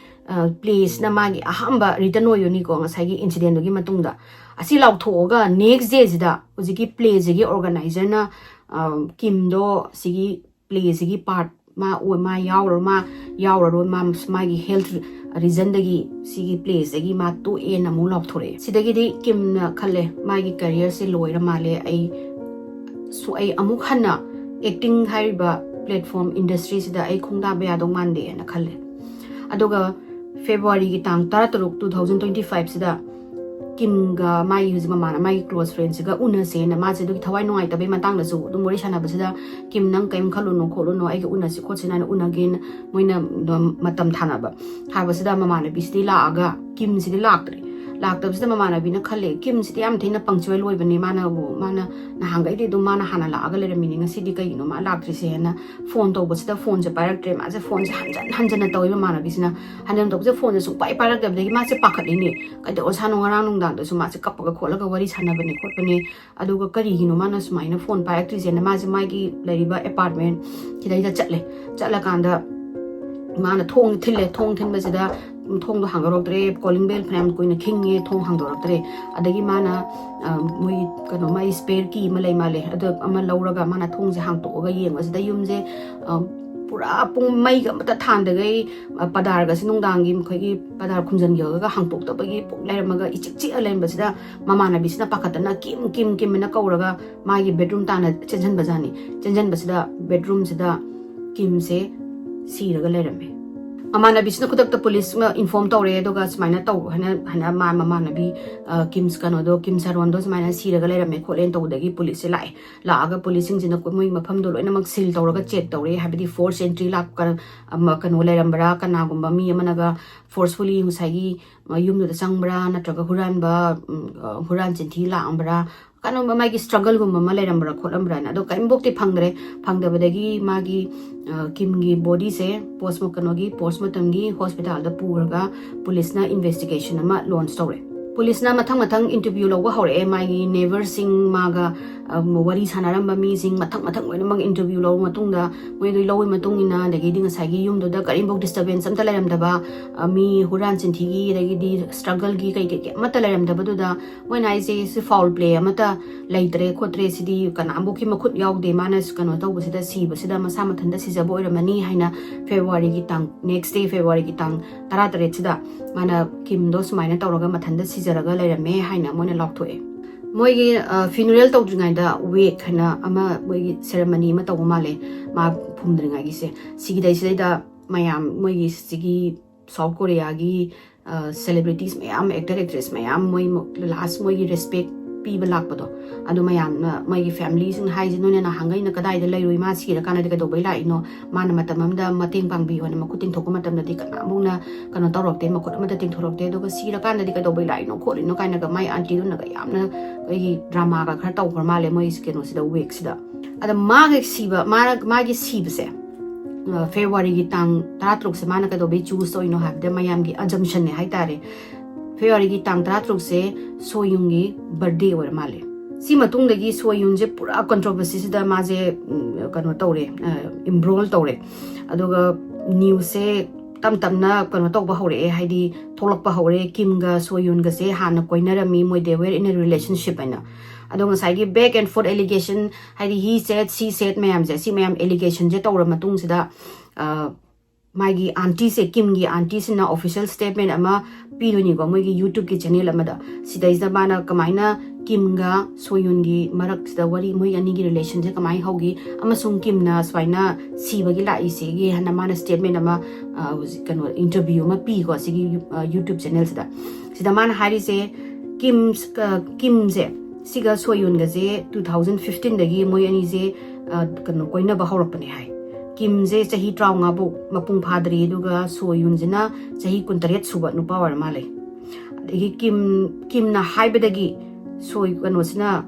ꯄ꯭ꯂꯦꯁꯤꯅ ꯃꯥꯒꯤ ꯑꯍꯥꯟꯕ ꯔꯤꯇꯟ ꯑꯣꯏꯗꯣꯏꯅꯤꯀꯣ ꯉꯁꯥꯏꯒꯤ ꯏꯟꯁꯤꯗꯦꯟꯗꯨꯒꯤ ꯃꯇꯨꯡꯗ꯫ ꯑꯁꯤ ꯂꯥꯎꯊꯣꯛꯑꯒ ꯅꯦꯛꯁ ꯗꯦꯁꯤꯗ ꯍꯧꯖꯤꯛꯀꯤ ꯄ꯭ꯂꯦꯁꯤꯒꯤ ꯑꯣꯔꯒꯅꯥꯏꯖꯔꯅ ꯀꯤꯝꯗꯣ ꯁꯤꯒꯤ ꯄ꯭ꯂꯦꯁꯤꯒꯤ ꯄꯥꯔꯠ ꯃꯥ ꯑꯣꯏ ꯃꯥ ꯌꯥꯎꯔꯔꯣꯏ, ꯃꯥ ꯌꯥꯎꯔꯔꯣꯏ, ꯃꯥ ꯃꯥꯒꯤ ꯍꯦꯜꯊ ꯔꯤꯖꯟꯗꯒꯤ ꯁꯤꯒꯤ ꯄ꯭ꯂꯦꯁꯤꯗꯒꯤ ꯃꯥ ꯇꯣꯛꯑꯦꯅ ꯑꯃꯨꯛ ꯂꯥꯎꯊꯣꯔꯛꯑꯦ꯫ ꯁꯤꯗꯒꯤꯗꯤ ꯀꯤꯝꯅ ꯈꯜꯂꯦ ꯃꯥꯒꯤ ꯀꯦꯔꯤꯌꯔꯁꯦ ꯂꯣꯏꯔ ꯃꯥꯜꯂꯦ, ꯑꯩ ꯁꯨ ꯑꯩ ꯑꯃꯨꯛ ꯍꯟꯅ ꯑꯦꯛꯇꯤꯡ ꯍꯥꯏꯔꯤꯕ ꯄ꯭ꯂꯦꯠꯐꯣꯝ ꯏꯟꯗꯁꯇ꯭ꯔꯤꯁꯤꯗ ꯑꯩ ꯈꯣꯡꯗꯥꯕ ꯌꯥꯗꯧ ꯃꯥꯟꯗꯦꯅ ꯈꯜꯂꯦ꯫ ꯑꯗꯨꯒ ꯐꯦꯕ꯭ꯔꯨꯋꯥꯔꯤꯒꯤ ꯇꯥꯡ ꯇꯔꯥꯇꯔꯨꯛ, two thousand twenty five ꯁꯤꯗ ꯀꯤꯝꯒ ꯃꯥꯒꯤ ꯍꯧꯖꯤꯛ ꯃꯃꯥꯅ ꯃꯥꯒꯤ ꯀ꯭ꯂꯣꯁ ꯐ꯭ꯔꯦꯟꯁꯤꯒ ꯎꯅꯁꯦꯅ ꯃꯥꯁꯦ ꯑꯗꯨꯒꯤ ꯊꯋꯥꯏ ꯅꯨꯡꯉꯥꯏꯇꯕꯩ ꯃꯇꯥꯡꯗꯁꯨ ꯑꯗꯨꯝ ꯋꯥꯔꯤ ꯁꯥꯟꯅꯕꯁꯤꯗ, "ꯀꯤꯝ, ꯅꯪ ꯀꯔꯤꯝ ꯈꯜꯂꯨꯅꯣ ꯈꯣꯠꯂꯨꯅꯣ, ꯑꯩꯒ ꯎꯅꯁꯤ ꯈꯣꯠꯁꯤꯅ" ꯍꯥꯏꯅ ꯎꯅꯒꯦꯅ ꯃꯣꯏꯅ ꯑꯗꯨꯝ ꯃꯇꯝ ꯊꯥꯅꯕ ꯍꯥꯏꯕꯁꯤꯗ, ꯃꯃꯥꯟꯅꯕꯤꯁꯤꯗꯤ ꯂꯥꯛꯑꯒ ꯀꯤꯝꯁꯤꯗꯤ ꯂꯥꯛꯇ꯭ꯔꯦ꯫ ꯂꯥꯛꯇꯕꯁꯤꯗ ꯃꯃꯥꯟꯅꯕꯤꯅ ꯈꯜꯂꯦ, "ꯀꯤꯝꯁꯤꯗꯤ ꯌꯥꯝ ꯊꯤꯅ ꯄꯪꯆꯨꯋꯦꯜ ꯑꯣꯏꯕꯅꯦ, ꯃꯥꯅꯕꯨ, ꯃꯥꯅ ꯅꯍꯥꯟꯈꯩꯗꯤ ꯑꯗꯨꯝ ꯃꯥꯅ ꯍꯥꯟꯅ ꯂꯥꯛꯑꯒ ꯂꯩꯔꯝꯃꯤꯅꯦ, ꯉꯁꯤꯗꯤ ꯀꯩꯒꯤꯅꯣ ꯃꯥ ꯂꯥꯛꯇ꯭ꯔꯤꯁꯦꯅ" ꯐꯣꯟ ꯇꯧꯕꯁꯤꯗ ꯐꯣꯟꯁꯦ ꯄꯥꯏꯔꯛꯇ꯭ꯔꯦ꯫ ꯃꯥꯁꯦ ꯐꯣꯟꯁꯦ ꯍꯟꯖꯟ ꯍꯟꯖꯟꯅ ꯇꯧꯋꯦ ꯃꯃꯥꯟꯅꯕꯤꯁꯤꯅ꯫ ꯍꯟꯖꯟ ꯇꯧꯕꯁꯦ ꯐꯣꯟꯁꯦ ꯁꯨꯡꯄꯥꯏ ꯄꯥꯏꯔꯛꯇꯕꯗꯒꯤ ꯃꯥꯁꯦ ꯄꯥꯈꯠꯂꯤꯅꯦ, "ꯀꯩꯗꯧꯔꯖꯥꯠꯅꯣ? ꯉꯔꯥꯡ ꯅꯨꯡꯗꯥꯡꯗꯁꯨ ꯃꯥꯁꯦ ꯀꯞꯄꯒ ꯈꯣꯠꯂꯒ ꯋꯥꯔꯤ ꯁꯥꯟꯅꯕꯅꯦ ꯈꯣꯠꯄꯅꯦ, ꯑꯗꯨꯒ ꯀꯔꯤꯒꯤꯅꯣ ꯃꯥꯅ ꯁꯨꯃꯥꯏꯅ ꯐꯣꯟ ꯄꯥꯏꯔꯛꯇ꯭ꯔꯤꯁꯦꯅ" ꯃꯥꯁꯦ ꯃꯥꯒꯤ ꯂꯩꯔꯤꯕ ꯑꯦꯄꯥꯔꯠꯃꯦꯟ ꯁꯤꯗꯩꯗ ꯆꯠꯂꯦ꯫ ꯆꯠꯂꯀꯥꯟꯗ ꯃꯥꯅ ꯊꯣꯡ ꯊꯤꯜꯂꯦ꯫ ꯊꯣꯡ ꯊꯤꯟꯕꯁꯤꯗ ꯊꯣꯡꯗꯣ ꯍꯥꯡꯗꯣꯔꯛꯇ꯭ꯔꯦ꯫ ꯀꯣꯂꯤꯡ ꯕꯦꯜ ꯐꯅꯌꯥꯝ ꯀꯨꯏꯅ ꯈꯤꯡꯉꯦ, ꯊꯣꯡ ꯍꯥꯡꯗꯣꯔꯛꯇ꯭ꯔꯦ꯫ ꯑꯗꯒꯤ ꯃꯥꯅ, ꯑ, ꯃꯣꯏ ꯀꯩꯅꯣ, ꯃꯥꯒꯤ ꯁ꯭ꯄꯦꯌꯔ ꯀꯤ ꯑꯃ ꯂꯩ ꯃꯥꯜꯂꯦ, ꯑꯗꯨ ꯑꯃ ꯂꯧꯔꯒ ꯃꯥꯅ ꯊꯣꯡꯁꯦ ꯍꯥꯡꯇꯣꯛꯑꯒ ꯌꯦꯡꯕꯁꯤꯗ ꯌꯨꯝꯁꯦ, ꯑ, ꯄꯨꯔꯥ ꯄꯨꯡ ꯃꯩꯒ ꯑꯃꯇ ꯊꯥꯟꯗꯈꯩ, ꯑ, ꯄꯗꯥꯔꯒꯁꯦ ꯅꯨꯡꯗꯥꯡꯒꯤ ꯃꯈꯣꯏꯒꯤ ꯄꯗꯥꯔ ꯈꯨꯝꯖꯤꯟꯈꯤꯕꯒ ꯍꯥꯡꯇꯣꯛꯇꯕꯒꯤ ꯄꯨꯡ ꯂꯩꯔꯝꯃꯒ ꯏꯆꯤꯛ ꯆꯤꯛꯑ ꯂꯩꯔꯝꯕꯁꯤꯗ ꯃꯃꯥꯟꯅꯕꯤꯁꯤꯅ ꯄꯥꯈꯠꯇꯅ "ꯀꯤꯝ, ꯀꯤꯝ, ꯀꯤꯝ" ꯍꯥꯏꯅ ꯀꯧꯔꯒ ꯃꯥꯒꯤ ꯕꯦꯗꯔꯨꯝ ꯇꯥꯟꯅ ꯆꯦꯟꯁꯤꯟꯕꯖꯥꯠꯅꯤ꯫ ꯆꯦꯟꯁꯤꯟꯕꯁꯤꯗ ꯕꯦꯗꯔꯨꯝꯁꯤꯗ ꯀꯤꯝꯁꯦ ꯁꯤꯔꯒ ꯂꯩꯔꯝꯃꯦ꯫ ꯃꯃꯥꯟꯅꯕꯤꯁꯤꯅ ꯈꯨꯗꯛꯇ ꯄꯨꯂꯤꯁ ꯏꯟꯐꯣꯔꯝ ꯇꯧꯔꯦ, ꯑꯗꯨꯒ ꯁꯨꯃꯥꯏꯅ ꯇꯧ ꯍꯥꯏꯅ, ꯍꯥꯏꯅ ꯃꯥ ꯃꯃꯥꯟꯅꯕꯤ, ꯑ, ꯀꯤꯝꯁ ꯀꯩꯅꯣꯗꯣ, ꯀꯤꯝ ꯁꯥꯔꯣꯟꯗꯣ ꯁꯨꯃꯥꯏꯅ ꯁꯤꯔꯒ ꯂꯩꯔꯝꯃꯦ ꯈꯣꯠꯂꯦꯅ ꯇꯧꯕꯗꯒꯤ ꯄꯨꯂꯤꯁꯁꯦ ꯂꯥꯛꯑꯦ꯫ ꯂꯥꯛꯑꯒ ꯄꯨꯂꯤꯁꯁꯤꯡꯁꯤꯅ ꯃꯣꯏ ꯃꯐꯝꯗꯣ ꯂꯣꯏꯅꯃꯛ ꯁꯤꯜ ꯇꯧꯔꯒ ꯆꯦꯛ ꯇꯧꯔꯦ, ꯍꯥꯏꯕꯗꯤ ꯐꯣꯔꯁ ꯑꯦꯟꯇ꯭ꯔꯤ ꯂꯥꯛꯄ, ꯑꯃ, ꯀꯩꯅꯣ ꯂꯩꯔꯝꯕ꯭ꯔꯥ, ꯀꯅꯥꯒꯨꯝꯕ ꯃꯤ ꯑꯃꯅꯒ ꯐꯣꯔꯁꯐꯨꯂꯤ ꯉꯁꯥꯏꯒꯤ, ꯑ, ꯌꯨꯝꯗꯨꯗ ꯆꯪꯕ꯭ꯔꯥ, ꯅꯠꯇ꯭ꯔꯒ ꯍꯨꯔꯥꯟꯕ, ꯎꯝ, ꯑ, ꯍꯨꯔꯥꯟ ꯆꯤꯟꯊꯤ ꯂꯥꯛꯑꯝꯕ꯭ꯔꯥ, ꯀꯩꯅꯣꯝꯃ ꯃꯥꯒꯤ ꯁ꯭ꯇ꯭ꯔꯒꯜꯒꯨꯝꯕ ꯑꯃ ꯂꯩꯔꯝꯕ꯭ꯔꯥ ꯈꯣꯠꯂꯝꯕ꯭ꯔꯥꯅ꯫ ꯑꯗꯣ ꯀꯔꯤꯝꯐꯥꯎꯗꯤ ꯐꯪꯗ꯭ꯔꯦ꯫ ꯐꯪꯗꯕꯗꯒꯤ ꯃꯥꯒꯤ, ꯑ, ꯀꯤꯝꯒꯤ ꯕꯣꯗꯤꯁꯦ ꯄꯣꯁ, ꯀꯩꯅꯣꯒꯤ, ꯄꯣꯁꯃꯣꯔꯇꯝꯒꯤ ꯍꯣꯁꯄꯤꯇꯥꯜꯗ ꯄꯨꯔꯒ ꯄꯨꯂꯤꯁꯅ ꯏꯟꯚꯦꯁꯇꯤꯒꯦꯁꯟ ꯑꯃ ꯂꯣꯟꯆ ꯇꯧꯔꯦ꯫ ꯄꯨꯂꯤꯁꯅ ꯃꯊꯪ ꯃꯊꯪ ꯏꯟꯇꯔꯚ꯭ꯌꯨ ꯂꯧꯕ ꯍꯧꯔꯛꯑꯦ꯫ ꯃꯥꯒꯤ ꯅꯦꯕꯔꯁꯤꯡ, ꯃꯥꯒ, ꯑ, ꯋꯥꯔꯤ ꯁꯥꯟꯅꯔꯝꯕ ꯃꯤꯁꯤꯡ ꯃꯊꯪ ꯃꯊꯪ ꯂꯣꯏꯅꯃꯛ ꯏꯟꯇꯔꯚ꯭ꯌꯨ ꯂꯧꯔꯕ ꯃꯇꯨꯡꯗ, ꯃꯣꯏꯗꯨ ꯂꯧꯕꯒꯤ ꯃꯇꯨꯡ ꯏꯟꯅ, ꯑꯗꯒꯤꯗꯤ ꯉꯁꯥꯏꯒꯤ ꯌꯨꯝꯗꯨꯗ ꯀꯔꯤꯝꯐꯥꯎ ꯗꯤꯁꯇꯔꯕꯦꯟꯁ ꯑꯝꯇ ꯂꯩꯔꯝꯗꯕ, ꯑ, ꯃꯤ ꯍꯨꯔꯥꯟ ꯆꯤꯟꯊꯤꯒꯤ, ꯑꯗꯒꯤꯗꯤ ꯁ꯭ꯇ꯭ꯔꯒꯜꯒꯤ ꯀꯩ ꯀꯩ ꯀꯩ ꯑꯃꯠꯇ ꯂꯩꯔꯝꯗꯕꯗꯨꯗ, ꯃꯣꯏꯅ ꯍꯥꯏꯁꯦ ꯁꯤ ꯐꯥꯎꯜ ꯄ꯭ꯂꯦ ꯑꯃꯠꯇ ꯂꯩꯇ꯭ꯔꯦ ꯈꯣꯠꯇ꯭ꯔꯦ, ꯁꯤꯗꯤ ꯀꯅꯥꯝꯐꯥꯎꯀꯤ ꯃꯈꯨꯠ ꯌꯥꯎꯗꯦ, ꯃꯥꯅ ꯀꯩꯅꯣ ꯇꯧꯕꯁꯤꯗ, ꯁꯤꯕꯁꯤꯗ ꯃꯁꯥ ꯃꯊꯟꯇ ꯁꯤꯖꯕ ꯑꯣꯏꯔꯝꯃꯅꯤ ꯍꯥꯏꯅ ꯐꯦꯕ꯭ꯔꯨꯋꯥꯔꯤꯒꯤ ꯇꯥꯡ, ꯅꯦꯛꯁ ꯗꯦ, ꯐꯦꯕ꯭ꯔꯨꯋꯥꯔꯤꯒꯤ ꯇꯥꯡ ꯇꯔꯥꯇꯔꯦꯠꯁꯤꯗ ꯃꯥꯅ ꯀꯤꯝꯗꯣ ꯁꯨꯃꯥꯏꯅ ꯇꯧꯔꯒ ꯃꯊꯟꯇ ꯁꯤꯖꯔꯒ ꯂꯩꯔꯝꯃꯦ ꯍꯥꯏꯅ ꯃꯣꯏꯅ ꯂꯥꯎꯊꯣꯛꯑꯦ꯫ ꯃꯣꯏꯒꯤ, ꯑ, ꯐ꯭ꯌꯨꯅꯔꯦꯜ ꯇꯧꯗ꯭ꯔꯤꯉꯩꯗ ꯋꯦꯛ ꯍꯥꯏꯅ ꯑꯃ ꯃꯣꯏꯒꯤ ꯁꯦꯔꯦꯃꯅꯤ ꯑꯃ ꯇꯧꯕ ꯃꯥꯜꯂꯦ, ꯃꯥ ꯐꯨꯝꯗ꯭ꯔꯤꯉꯩꯒꯤꯁꯦ꯫ ꯁꯤꯒꯤꯗꯩꯁꯤꯗꯩꯗ ꯃꯌꯥꯝ ꯃꯣꯏꯒꯤ ꯁꯤꯒꯤ ꯁꯥꯎꯠ ꯀꯣꯔꯤꯌꯥꯒꯤ ꯁꯦꯂꯦꯕ꯭ꯔꯤꯇꯤꯁ ꯃꯌꯥꯝ, ꯑꯦꯛꯇꯔ ꯑꯦꯛꯇ꯭ꯔꯦꯁ ꯃꯌꯥꯝ, ꯃꯣꯏ ꯂꯥꯁ ꯃꯣꯏꯒꯤ ꯔꯦꯁꯄꯦꯛ ꯄꯤꯕ ꯂꯥꯛꯄꯗꯣ, ꯑꯗꯨ ꯃꯌꯥꯝꯅ, ꯃꯣꯏꯒꯤ ꯐꯦꯃꯤꯂꯤꯁꯤꯡꯅ ꯍꯥꯏꯁꯦ, "ꯅꯣꯏꯅ ꯅꯍꯥꯟꯈꯩꯅ ꯀꯗꯥꯏꯗ ꯂꯩꯔꯨꯏ? ꯃꯥ ꯁꯤꯔꯀꯥꯟꯗꯗꯤ ꯀꯩꯗꯧꯕꯩ ꯂꯥꯛꯏꯅꯣ? ꯃꯥꯅ ꯃꯇꯝ ꯑꯃꯗ ꯃꯇꯦꯡ ꯄꯥꯡꯕꯤꯌꯣꯅ ꯃꯈꯨꯠ ꯇꯤꯡꯊꯣꯛꯄ ꯃꯇꯝꯗꯗꯤ ꯀꯅꯥꯃꯨꯛꯅ ꯀꯩꯅꯣ ꯇꯧꯔꯛꯇꯦ, ꯃꯈꯨꯠ ꯑꯃꯠꯇ ꯇꯤꯡꯊꯣꯔꯛꯇꯦ, ꯑꯗꯨꯒ ꯁꯤꯔꯀꯥꯟꯗꯗꯤ ꯀꯩꯗꯧꯕꯩ ꯂꯥꯛꯏꯅꯣ ꯈꯣꯠꯂꯤꯅꯣ?" ꯀꯥꯏꯅꯒ ꯃꯥꯏ ꯑꯟꯇꯤꯗꯨꯅꯒ ꯌꯥꯝꯅ ꯑꯩꯈꯣꯏꯒꯤ ꯗ꯭ꯔꯃꯥꯒ ꯈꯔ ꯇꯧꯈ꯭ꯔ ꯃꯥꯜꯂꯦ ꯃꯣꯏ ꯀꯩꯅꯣꯁꯤꯗ, ꯋꯤꯛꯁꯤꯗ꯫ ꯑꯗ ꯃꯥꯒ ꯁꯤꯕ, ꯃꯥꯅ, ꯃꯥꯒꯤ ꯁꯤꯕꯁꯦ, ꯑ, ꯐꯦꯕ꯭ꯔꯨꯋꯥꯔꯤꯒꯤ ꯇꯥꯡ ꯇꯔꯥꯇꯔꯨꯛꯁꯦ ꯃꯥꯅ ꯀꯩꯗꯧꯕꯩ ꯆꯨꯁ ꯇꯧꯔꯤꯅꯣ ꯍꯥꯏꯕꯗ, ꯃꯌꯥꯝꯒꯤ ꯑꯖꯝꯁꯟꯅꯦ ꯍꯥꯏꯇꯥꯔꯦ꯫ ꯐꯦꯕ꯭ꯔꯨꯋꯥꯔꯤꯒꯤ ꯇꯥꯡ ꯇꯔꯥꯇꯔꯨꯛꯁꯦ ꯁꯣꯌꯨꯟꯒꯤ ꯕꯔꯊꯗꯦ ꯑꯣꯏꯔ ꯃꯥꯜꯂꯦ꯫ ꯁꯤ ꯃꯇꯨꯡꯗꯒꯤ ꯁꯣꯌꯨꯟꯁꯦ ꯄꯨꯔꯥ ꯀꯟꯇ꯭ꯔꯣꯚꯔꯁꯤꯁꯤꯗ ꯃꯥꯁꯦ, ꯎꯝ, ꯀꯩꯅꯣ ꯇꯧꯔꯦ, ꯏꯝꯕ꯭ꯔꯣꯜ ꯇꯧꯔꯦ꯫ ꯑꯗꯨꯒ ꯅ꯭ꯌꯨꯁꯁꯦ ꯇꯞ ꯇꯞꯅ ꯀꯩꯅꯣ ꯇꯧꯕ ꯍꯧꯔꯛꯑꯦ, ꯍꯥꯏꯗꯤ ꯊꯣꯛꯂꯛꯄ ꯍꯧꯔꯛꯑꯦ, ꯀꯤꯝꯒ ꯁꯣꯌꯨꯟꯒꯁꯦ ꯍꯥꯟꯅ ꯀꯣꯏꯅꯔꯝꯃꯤ, ꯃꯣꯏ they were in a relationship ꯍꯥꯏꯅ꯫ ꯑꯗꯣ ꯉꯁꯥꯏꯒꯤ back and forth allegation, ꯍꯥꯏꯗꯤ he said, she said ꯃꯌꯥꯝꯁꯦ, ꯁꯤ ꯃꯌꯥꯝ ꯑꯦꯂꯤꯒꯦꯁꯟꯁꯦ ꯇꯧꯔ ꯃꯇꯨꯡꯁꯤꯗ, ꯑ, ꯃꯥꯒꯤ ꯑꯟꯇꯤꯁꯦ, ꯀꯤꯝꯒꯤ ꯑꯟꯇꯤꯁꯤꯅ ꯑꯣꯐꯤꯁꯤꯌꯦꯜ ꯁ꯭ꯇꯦꯠꯃꯦꯟ ꯑꯃ ꯄꯤꯗꯣꯏꯅꯤꯀꯣ ꯃꯣꯏꯒꯤ ꯌꯨꯇ꯭ꯌꯨꯕꯀꯤ ꯆꯦꯅꯦꯜ ꯑꯃꯗ꯫ ꯁꯤꯗꯩꯁꯤꯗ ꯃꯥꯅ ꯀꯃꯥꯏꯅ ꯀꯤꯝꯒ ꯁꯣꯌꯨꯟꯒꯤ ꯃꯔꯛꯁꯤꯗ ꯋꯥꯔꯤ, ꯃꯣꯏ ꯑꯅꯤꯒꯤ ꯔꯤꯂꯦꯁꯟꯁꯦ ꯀꯃꯥꯏꯅ ꯍꯧꯈꯤ, ꯑꯃꯁꯨꯡ ꯀꯤꯝꯅ ꯁꯨꯃꯥꯏꯅ ꯁꯤꯕꯒꯤ ꯂꯥꯛꯏꯁꯤꯒꯤ ꯍꯥꯏꯅ ꯃꯥꯅ ꯁ꯭ꯇꯦꯠꯃꯦꯟ ꯑꯃ, ꯑ, ꯍꯧꯖꯤꯛ ꯀꯩꯅꯣ, ꯏꯟꯇꯔꯚ꯭ꯌꯨ ꯑꯃ ꯄꯤꯀꯣ ꯁꯤꯒꯤ ꯌꯨ-, ꯑ, ꯌꯨꯇ꯭ꯌꯨꯕ ꯆꯦꯅꯦꯜꯁꯤꯗ꯫ ꯁꯤꯗ ꯃꯥꯅ ꯍꯥꯏꯔꯤꯁꯦ, ꯀꯤꯝ, ꯑ, ꯀꯤꯝꯁꯦ ꯁꯤꯒ ꯁꯣꯌꯨꯟꯒꯁꯦ two thousand fifteen ꯗꯒꯤ ꯃꯣꯏ ꯑꯅꯤꯁꯦ, ꯑ, ꯀꯩꯅꯣ, ꯀꯣꯏꯅꯕ ꯍꯧꯔꯛꯄꯅꯦ ꯍꯥꯏ꯫ ꯀꯤꯝꯁꯦ ꯆꯍꯤ ꯇꯔꯥꯃꯉꯥ ꯐꯥꯎ ꯃꯄꯨꯡ ꯐꯥꯗ꯭ꯔꯤ, ꯑꯗꯨꯒ ꯁꯣꯌꯨꯟꯁꯤꯅ ꯆꯍꯤ ꯀꯨꯟꯇꯔꯦꯠ ꯁꯨꯕ ꯅꯨꯄꯥ ꯑꯣꯏꯔ ꯃꯥꯜꯂꯦ꯫ ꯑꯗꯒꯤ ꯀꯤꯝ, ꯀꯤꯝꯅ ꯍꯥꯏꯕꯗꯒꯤ ꯁꯣꯏ-, ꯀꯩꯅꯣꯁꯤꯅ,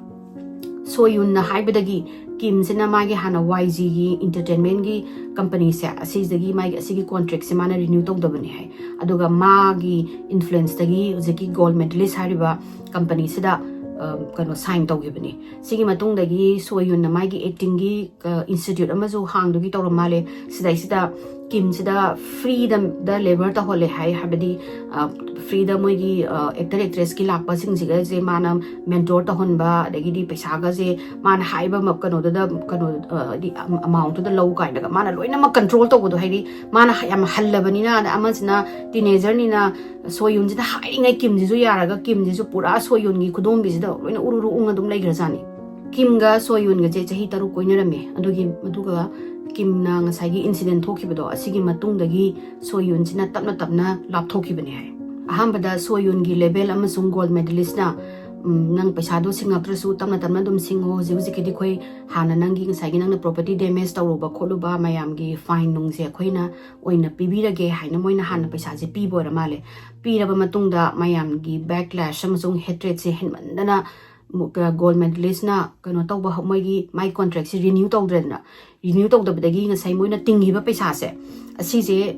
ꯁꯣꯌꯨꯟꯅ ꯍꯥꯏꯕꯗꯒꯤ ꯀꯤꯝꯁꯤꯅ ꯃꯥꯒꯤ ꯍꯥꯟꯅ ꯋꯥꯏ ꯖꯤꯒꯤ ꯏꯟꯇꯔꯇꯦꯟꯃꯦꯟꯒꯤ ꯀꯝꯄꯅꯤꯁꯦ, ꯑꯁꯤꯗꯒꯤ ꯃꯥꯒꯤ, ꯑꯁꯤꯒꯤ ꯀꯣꯟꯇ꯭ꯔꯦꯛꯁꯦ ꯃꯥꯅ ꯔꯤꯅ꯭ꯌꯨ ꯇꯧꯗꯕꯅꯦ ꯍꯥꯏ꯫ ꯑꯗꯨꯒ ꯃꯥꯒꯤ ꯏꯟꯐ꯭ꯂꯨꯌꯦꯟꯁꯇꯒꯤ ꯍꯧꯖꯤꯛꯀꯤ ꯒꯣꯜ ꯃꯦꯗꯂꯤꯁ ꯍꯥꯏꯔꯤꯕ ꯀꯝꯄꯅꯤꯁꯤꯗ, ꯑ, ꯀꯩꯅꯣ, ꯁꯥꯏꯟ ꯇꯧꯈꯤꯕꯅꯤ꯫ ꯁꯤꯒꯤ ꯃꯇꯨꯡꯗꯒꯤ ꯁꯣꯌꯨꯟꯅ ꯃꯥꯒꯤ ꯑꯦꯛꯇꯤꯡꯒꯤ, ꯑ, ꯏꯟꯁꯇꯤꯇ꯭ꯌꯨꯠ ꯑꯃꯁꯨ ꯍꯥꯡꯗꯨꯒꯤ ꯇꯧꯔꯝ ꯃꯥꯜꯂꯦ꯫ ꯁꯤꯗꯩꯁꯤꯗ ꯀꯤꯝꯁꯤꯗ ꯐ꯭ꯔꯤꯗꯝꯗ ꯂꯦꯕꯔ ꯇꯧꯍꯜꯂꯦ ꯍꯥꯏ, ꯍꯥꯏꯕꯗꯤ, ꯑ, ꯐ꯭ꯔꯤꯗ ꯃꯣꯏꯒꯤ, ꯑ, ꯑꯦꯛꯇꯔ ꯑꯦꯛꯇ꯭ꯔꯦꯁꯀꯤ ꯂꯥꯛꯄꯁꯤꯡꯁꯤꯒꯁꯦ ꯃꯥꯅ ꯃꯦꯟꯇꯣꯔ ꯇꯧꯍꯟꯕ, ꯑꯗꯒꯤꯗꯤ ꯄꯩꯁꯥꯒꯁꯦ ꯃꯥꯅ ꯍꯥꯏꯕ ꯃ-, ꯀꯩꯅꯣꯗꯨꯗ, ꯀꯩꯅꯣ, ꯑ, ꯍꯥꯏꯗꯤ ꯑꯝ-, ꯑꯃꯥꯎꯟꯠꯇꯨꯗ ꯂꯧ ꯀꯥꯏꯅꯒ ꯃꯥꯅ ꯂꯣꯏꯅꯃꯛ ꯀꯟꯇ꯭ꯔꯣꯜ ꯇꯧꯕꯗꯣ, ꯍꯥꯏꯗꯤ ꯃꯥꯅ ꯍ-, ꯌꯥꯝ ꯍꯜꯂꯕꯅꯤꯅ, ꯑꯗ ꯑꯃꯁꯤꯅ ꯇꯤꯅꯦꯖꯔꯅꯤꯅ, ꯁꯣꯌꯨꯟꯁꯤꯗ ꯍꯥꯏꯔꯤꯉꯩ ꯀꯤꯝꯁꯤꯁꯨ ꯌꯥꯔꯒ ꯀꯤꯝꯁꯤꯁꯨ ꯄꯨꯔꯥ ꯁꯣꯌꯨꯟꯒꯤ ꯈꯨꯗꯣꯝꯕꯤꯁꯤꯗ ꯂꯣꯏꯅ ꯎꯔꯨꯔꯨ ꯎꯪꯉ ꯑꯗꯨꯝ ꯂꯩꯈ꯭ꯔꯖꯥꯠꯅꯤ꯫ ꯀꯤꯝꯒ ꯁꯣꯌꯨꯟꯒꯁꯦ ꯆꯍꯤ ꯇꯔꯨꯛ ꯀꯣꯏꯅꯔꯝꯃꯦ꯫ ꯑꯗꯨꯒꯤ, ꯑꯗꯨꯒ ꯀꯤꯝꯅ ꯉꯁꯥꯏꯒꯤ ꯏꯟꯁꯤꯗꯦꯟ ꯊꯣꯛꯈꯤꯕꯗꯣ, ꯑꯁꯤꯒꯤ ꯃꯇꯨꯡꯗꯒꯤ ꯁꯣꯌꯨꯟꯁꯤꯅ ꯇꯞꯅ ꯇꯞꯅ ꯂꯥꯞꯊꯣꯛꯈꯤꯕꯅꯦ ꯍꯥꯏ꯫ ꯑꯍꯥꯟꯕꯗ ꯁꯣꯌꯨꯟꯒꯤ ꯂꯦꯕꯦꯜ ꯑꯃꯁꯨꯡ ꯒꯣꯜ ꯃꯦꯗꯂꯤꯁꯅ, ꯎꯝ, "ꯅꯪ ꯄꯩꯁꯥꯗꯣ ꯁꯤꯡꯉꯛꯇ꯭ꯔꯁꯨ ꯇꯞꯅ ꯇꯞꯅ ꯑꯗꯨꯝ ꯁꯤꯡꯉꯣ, ꯍꯧꯖꯤꯛ ꯍꯧꯖꯤꯛꯀꯤꯗꯤ ꯑꯩꯈꯣꯏ ꯍꯥꯟꯅ ꯅꯪꯒꯤ ꯉꯁꯥꯏꯒꯤ ꯅꯪꯅ ꯄ꯭ꯔꯣꯄꯔꯇꯤ ꯗꯦꯃꯦꯖ ꯇꯧꯔꯨꯕ ꯈꯣꯠꯂꯨꯕ ꯃꯌꯥꯝꯒꯤ ꯐꯥꯏꯟ ꯅꯨꯡꯁꯦ ꯑꯩꯈꯣꯏꯅ ꯑꯣꯏꯅ ꯄꯤꯕꯤꯔꯒꯦ" ꯍꯥꯏꯅ ꯃꯣꯏꯅ ꯍꯥꯟꯅ ꯄꯩꯁꯥꯁꯦ ꯄꯤꯕ ꯑꯣꯏꯔ ꯃꯥꯜꯂꯦ꯫ ꯄꯤꯔꯕ ꯃꯇꯨꯡꯗ ꯃꯌꯥꯝꯒꯤ ꯕꯦꯛꯂꯦꯁ ꯑꯃꯁꯨꯡ ꯍꯦꯇ꯭ꯔꯦꯠꯁꯦ ꯍꯦꯟꯃꯟꯗꯅ ꯒꯣꯜ ꯃꯦꯗꯂꯤꯁꯅ ꯀꯩꯅꯣ ꯇꯧꯕ, ꯃꯣꯏꯒꯤ ꯃꯥꯏ ꯀꯣꯟꯇ꯭ꯔꯦꯛꯁꯦ ꯔꯤꯅ꯭ꯌꯨ ꯇꯧꯗ꯭ꯔꯦꯗꯅ꯫ ꯔꯤꯅ꯭ꯌꯨ ꯇꯧꯗꯕꯗꯒꯤ ꯉꯁꯥꯏ ꯃꯣꯏꯅ ꯇꯤꯡꯈꯤꯕ ꯄꯩꯁꯥꯁꯦ, ꯑꯁꯤꯁꯦ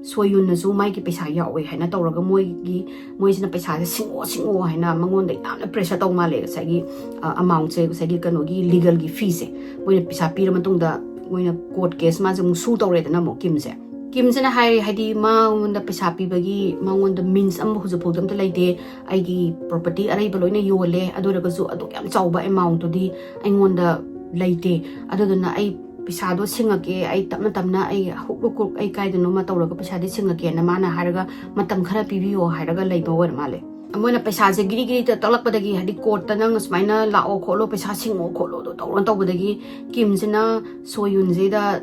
ꯁꯣꯌꯨꯟꯅꯁꯨ ꯃꯥꯒꯤ ꯄꯩꯁꯥ ꯌꯥꯎꯋꯦ ꯍꯥꯏꯅ ꯇꯧꯔꯒ ꯃꯣꯏꯒꯤ, ꯃꯣꯏꯁꯤꯅ ꯄꯩꯁꯥꯁꯦ ꯁꯤꯡꯉꯣ ꯁꯤꯡꯉꯣ ꯍꯥꯏꯅ ꯃꯉꯣꯟꯗ ꯌꯥꯝꯅ ꯄ꯭ꯔꯦꯁꯔ ꯇꯧ ꯃꯥꯜꯂꯦ꯫ ꯉꯁꯥꯏꯒꯤ, ꯑ, ꯑꯃꯥꯎꯟꯁꯦ, ꯉꯁꯥꯏꯒꯤ ꯀꯩꯅꯣꯒꯤ ꯂꯤꯒꯜꯒꯤ ꯐꯤꯁꯦ ꯃꯣꯏꯅ ꯄꯩꯁꯥ ꯄꯤꯔ ꯃꯇꯨꯡꯗ ꯃꯣꯏꯅ ꯀꯣꯔꯠ ꯀꯦꯁ ꯃꯥꯁꯦ ꯑꯃꯨꯛ ꯁꯨ ꯇꯧꯔꯦꯗꯅ ꯑꯃꯨꯛ ꯀꯤꯝꯁꯦ꯫ ꯀꯤꯝꯁꯤꯅ ꯍꯥꯏꯔꯤ, ꯍꯥꯏꯗꯤ ꯃꯉꯣꯟꯗ ꯄꯩꯁꯥ ꯄꯤꯕꯒꯤ ꯃꯉꯣꯟꯗ ꯃꯤꯟꯁ ꯑꯃ ꯍꯧꯖꯤꯛ ꯐꯥꯎꯗ ꯑꯝꯇ ꯂꯩꯇꯦ, ꯑꯩꯒꯤ ꯄ꯭ꯔꯣꯄꯔꯇꯤ ꯑꯔꯩꯕ ꯂꯣꯏꯅ ꯌꯣꯜꯂꯦ, ꯑꯗꯨ ꯑꯣꯏꯔꯒꯁꯨ ꯑꯗꯨꯛ ꯌꯥꯝ ꯆꯥꯎꯕ ꯑꯦꯃꯥꯎꯟꯇꯨꯗꯤ ꯑꯩꯉꯣꯟꯗ ꯂꯩꯇꯦ, ꯑꯗꯨꯗꯨꯅ ꯑꯩ ꯄꯩꯁꯥꯗꯣ ꯁꯤꯡꯉꯛꯀꯦ, ꯑꯩ ꯇꯞꯅ ꯇꯞꯅ ꯑꯩ ꯍꯨꯛ ꯍꯨꯛ ꯍꯨꯛ ꯑꯩ ꯀꯥꯏꯗꯅꯣꯃ ꯇꯧꯔꯒ ꯄꯩꯁꯥꯗꯤ ꯁꯤꯡꯉꯛꯀꯦꯅ ꯃꯥꯅ ꯍꯥꯏꯔꯒ ꯃꯇꯝ ꯈꯔ ꯄꯤꯕꯤꯌꯣ ꯍꯥꯏꯔꯒ ꯂꯩꯕ ꯑꯣꯏꯔ ꯃꯥꯜꯂꯦ꯫ ꯃꯣꯏꯅ ꯄꯩꯁꯥꯁꯦ ꯒꯤꯔꯤ ꯒꯤꯔꯤ ꯇꯛꯂꯛꯄꯗꯒꯤ, ꯍꯥꯏꯗꯤ ꯀꯣꯔꯠꯇ ꯅꯪ ꯁꯨꯃꯥꯏꯅ ꯂꯥꯛꯑꯣ ꯈꯣꯠꯂꯣ, ꯄꯩꯁꯥ ꯁꯤꯡꯉꯣ ꯈꯣꯠꯂꯣ ꯑꯗꯨ ꯇꯧꯔꯣ ꯇꯧꯕꯗꯒꯤ ꯀꯤꯝꯁꯤꯅ ꯁꯣꯌꯨꯟꯁꯤꯗ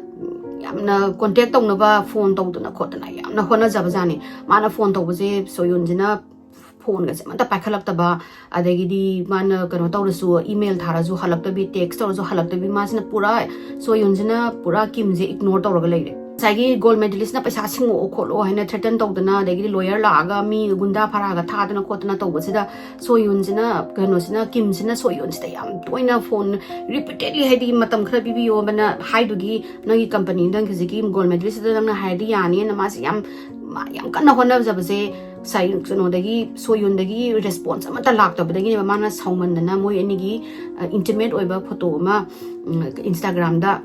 ꯌꯥꯝꯅ ꯀꯣꯟꯇꯦꯛ ꯇꯧꯅꯕ ꯐꯣꯟ ꯇꯧꯗꯅ ꯈꯣꯠꯇꯅ ꯌꯥꯝꯅ ꯍꯣꯠꯅꯖꯕꯖꯥꯠꯅꯤ꯫ ꯃꯥꯅ ꯐꯣꯟ ꯇꯧꯕꯁꯦ ꯁꯣꯌꯨꯟꯁꯤꯅ ꯐꯣꯟꯒꯁꯦ ꯑꯃꯠꯇ ꯄꯥꯏꯈꯠꯂꯛꯇꯕ, ꯑꯗꯒꯤꯗꯤ ꯃꯥꯅ ꯀꯩꯅꯣ ꯇꯧꯔꯁꯨ, ꯏꯃꯦꯜ ꯊꯥꯔꯁꯨ ꯍꯜꯂꯛꯇꯕꯤ, ꯇꯦꯛꯁ ꯇꯧꯔꯁꯨ ꯍꯜꯂꯛꯇꯕꯤ, ꯃꯥꯁꯤꯅ ꯄꯨꯔꯥ, ꯁꯣꯌꯨꯟꯁꯤꯅ ꯄꯨꯔꯥ ꯀꯤꯝꯁꯦ ꯏꯒꯅꯣꯔ ꯇꯧꯔꯒ ꯂꯩꯔꯦ꯫ ꯉꯁꯥꯏꯒꯤ ꯒꯣꯜ ꯃꯦꯗꯂꯤꯁꯅ ꯄꯩꯁꯥ ꯁꯤꯡꯉꯛꯑꯣ ꯈꯣꯠꯂꯣ ꯍꯥꯏꯅ ꯊ꯭ꯔꯦꯇꯟ ꯇꯧꯗꯅ, ꯑꯗꯒꯤꯗꯤ ꯂꯣꯌꯔ ꯂꯥꯛꯑꯒ ꯃꯤ ꯒꯨꯟꯗꯥ ꯐꯔꯥꯒ ꯊꯥꯗꯅ ꯈꯣꯠꯇꯅ ꯇꯧꯕꯁꯤꯗ ꯁꯣꯌꯨꯟꯁꯤꯅ, ꯀꯩꯅꯣꯁꯤꯅ, ꯀꯤꯝꯁꯤꯅ ꯁꯣꯌꯨꯟꯁꯤꯗ ꯌꯥꯝ ꯇꯣꯏꯅ ꯐꯣꯟ ꯔꯤꯄꯤꯇꯦꯗꯂꯤ, ꯍꯥꯏꯗꯤ ꯃꯇꯝ ꯈꯔ ꯄꯤꯕꯤꯌꯣ, ꯃꯥꯅ ꯍꯥꯏꯗꯨꯒꯤ ꯅꯪꯒꯤ ꯀꯝꯄꯅꯤ, ꯅꯪ ꯍꯧꯖꯤꯛꯀꯤ ꯒꯣꯜ ꯃꯦꯗꯂꯤꯁꯇꯨꯗ ꯅꯪꯅ ꯍꯥꯏꯔꯗꯤ ꯌꯥꯅꯤꯅ ꯃꯥꯁꯦ ꯌꯥꯝ, ꯃꯥ ꯌꯥꯝ ꯀꯟꯅ ꯍꯣꯠꯅꯖꯕꯁꯦ ꯁꯥꯏ-, ꯀꯩꯅꯣꯗꯒꯤ, ꯁꯣꯌꯨꯟꯗꯒꯤ ꯔꯦꯁꯄꯣꯟꯁ ꯑꯃꯠꯇ ꯂꯥꯛꯇꯕꯗꯒꯤꯅꯦꯕ ꯃꯥꯅ ꯁꯥꯎꯃꯟꯗꯅ ꯃꯣꯏ ꯑꯅꯤꯒꯤ, ꯑ, ꯏꯟꯇꯤꯃꯦꯠ ꯑꯣꯏꯕ ꯐꯣꯇꯣ ꯑꯃ, ꯎꯝ, ꯏꯟꯁꯇꯥꯒ꯭ꯔꯥꯝꯗ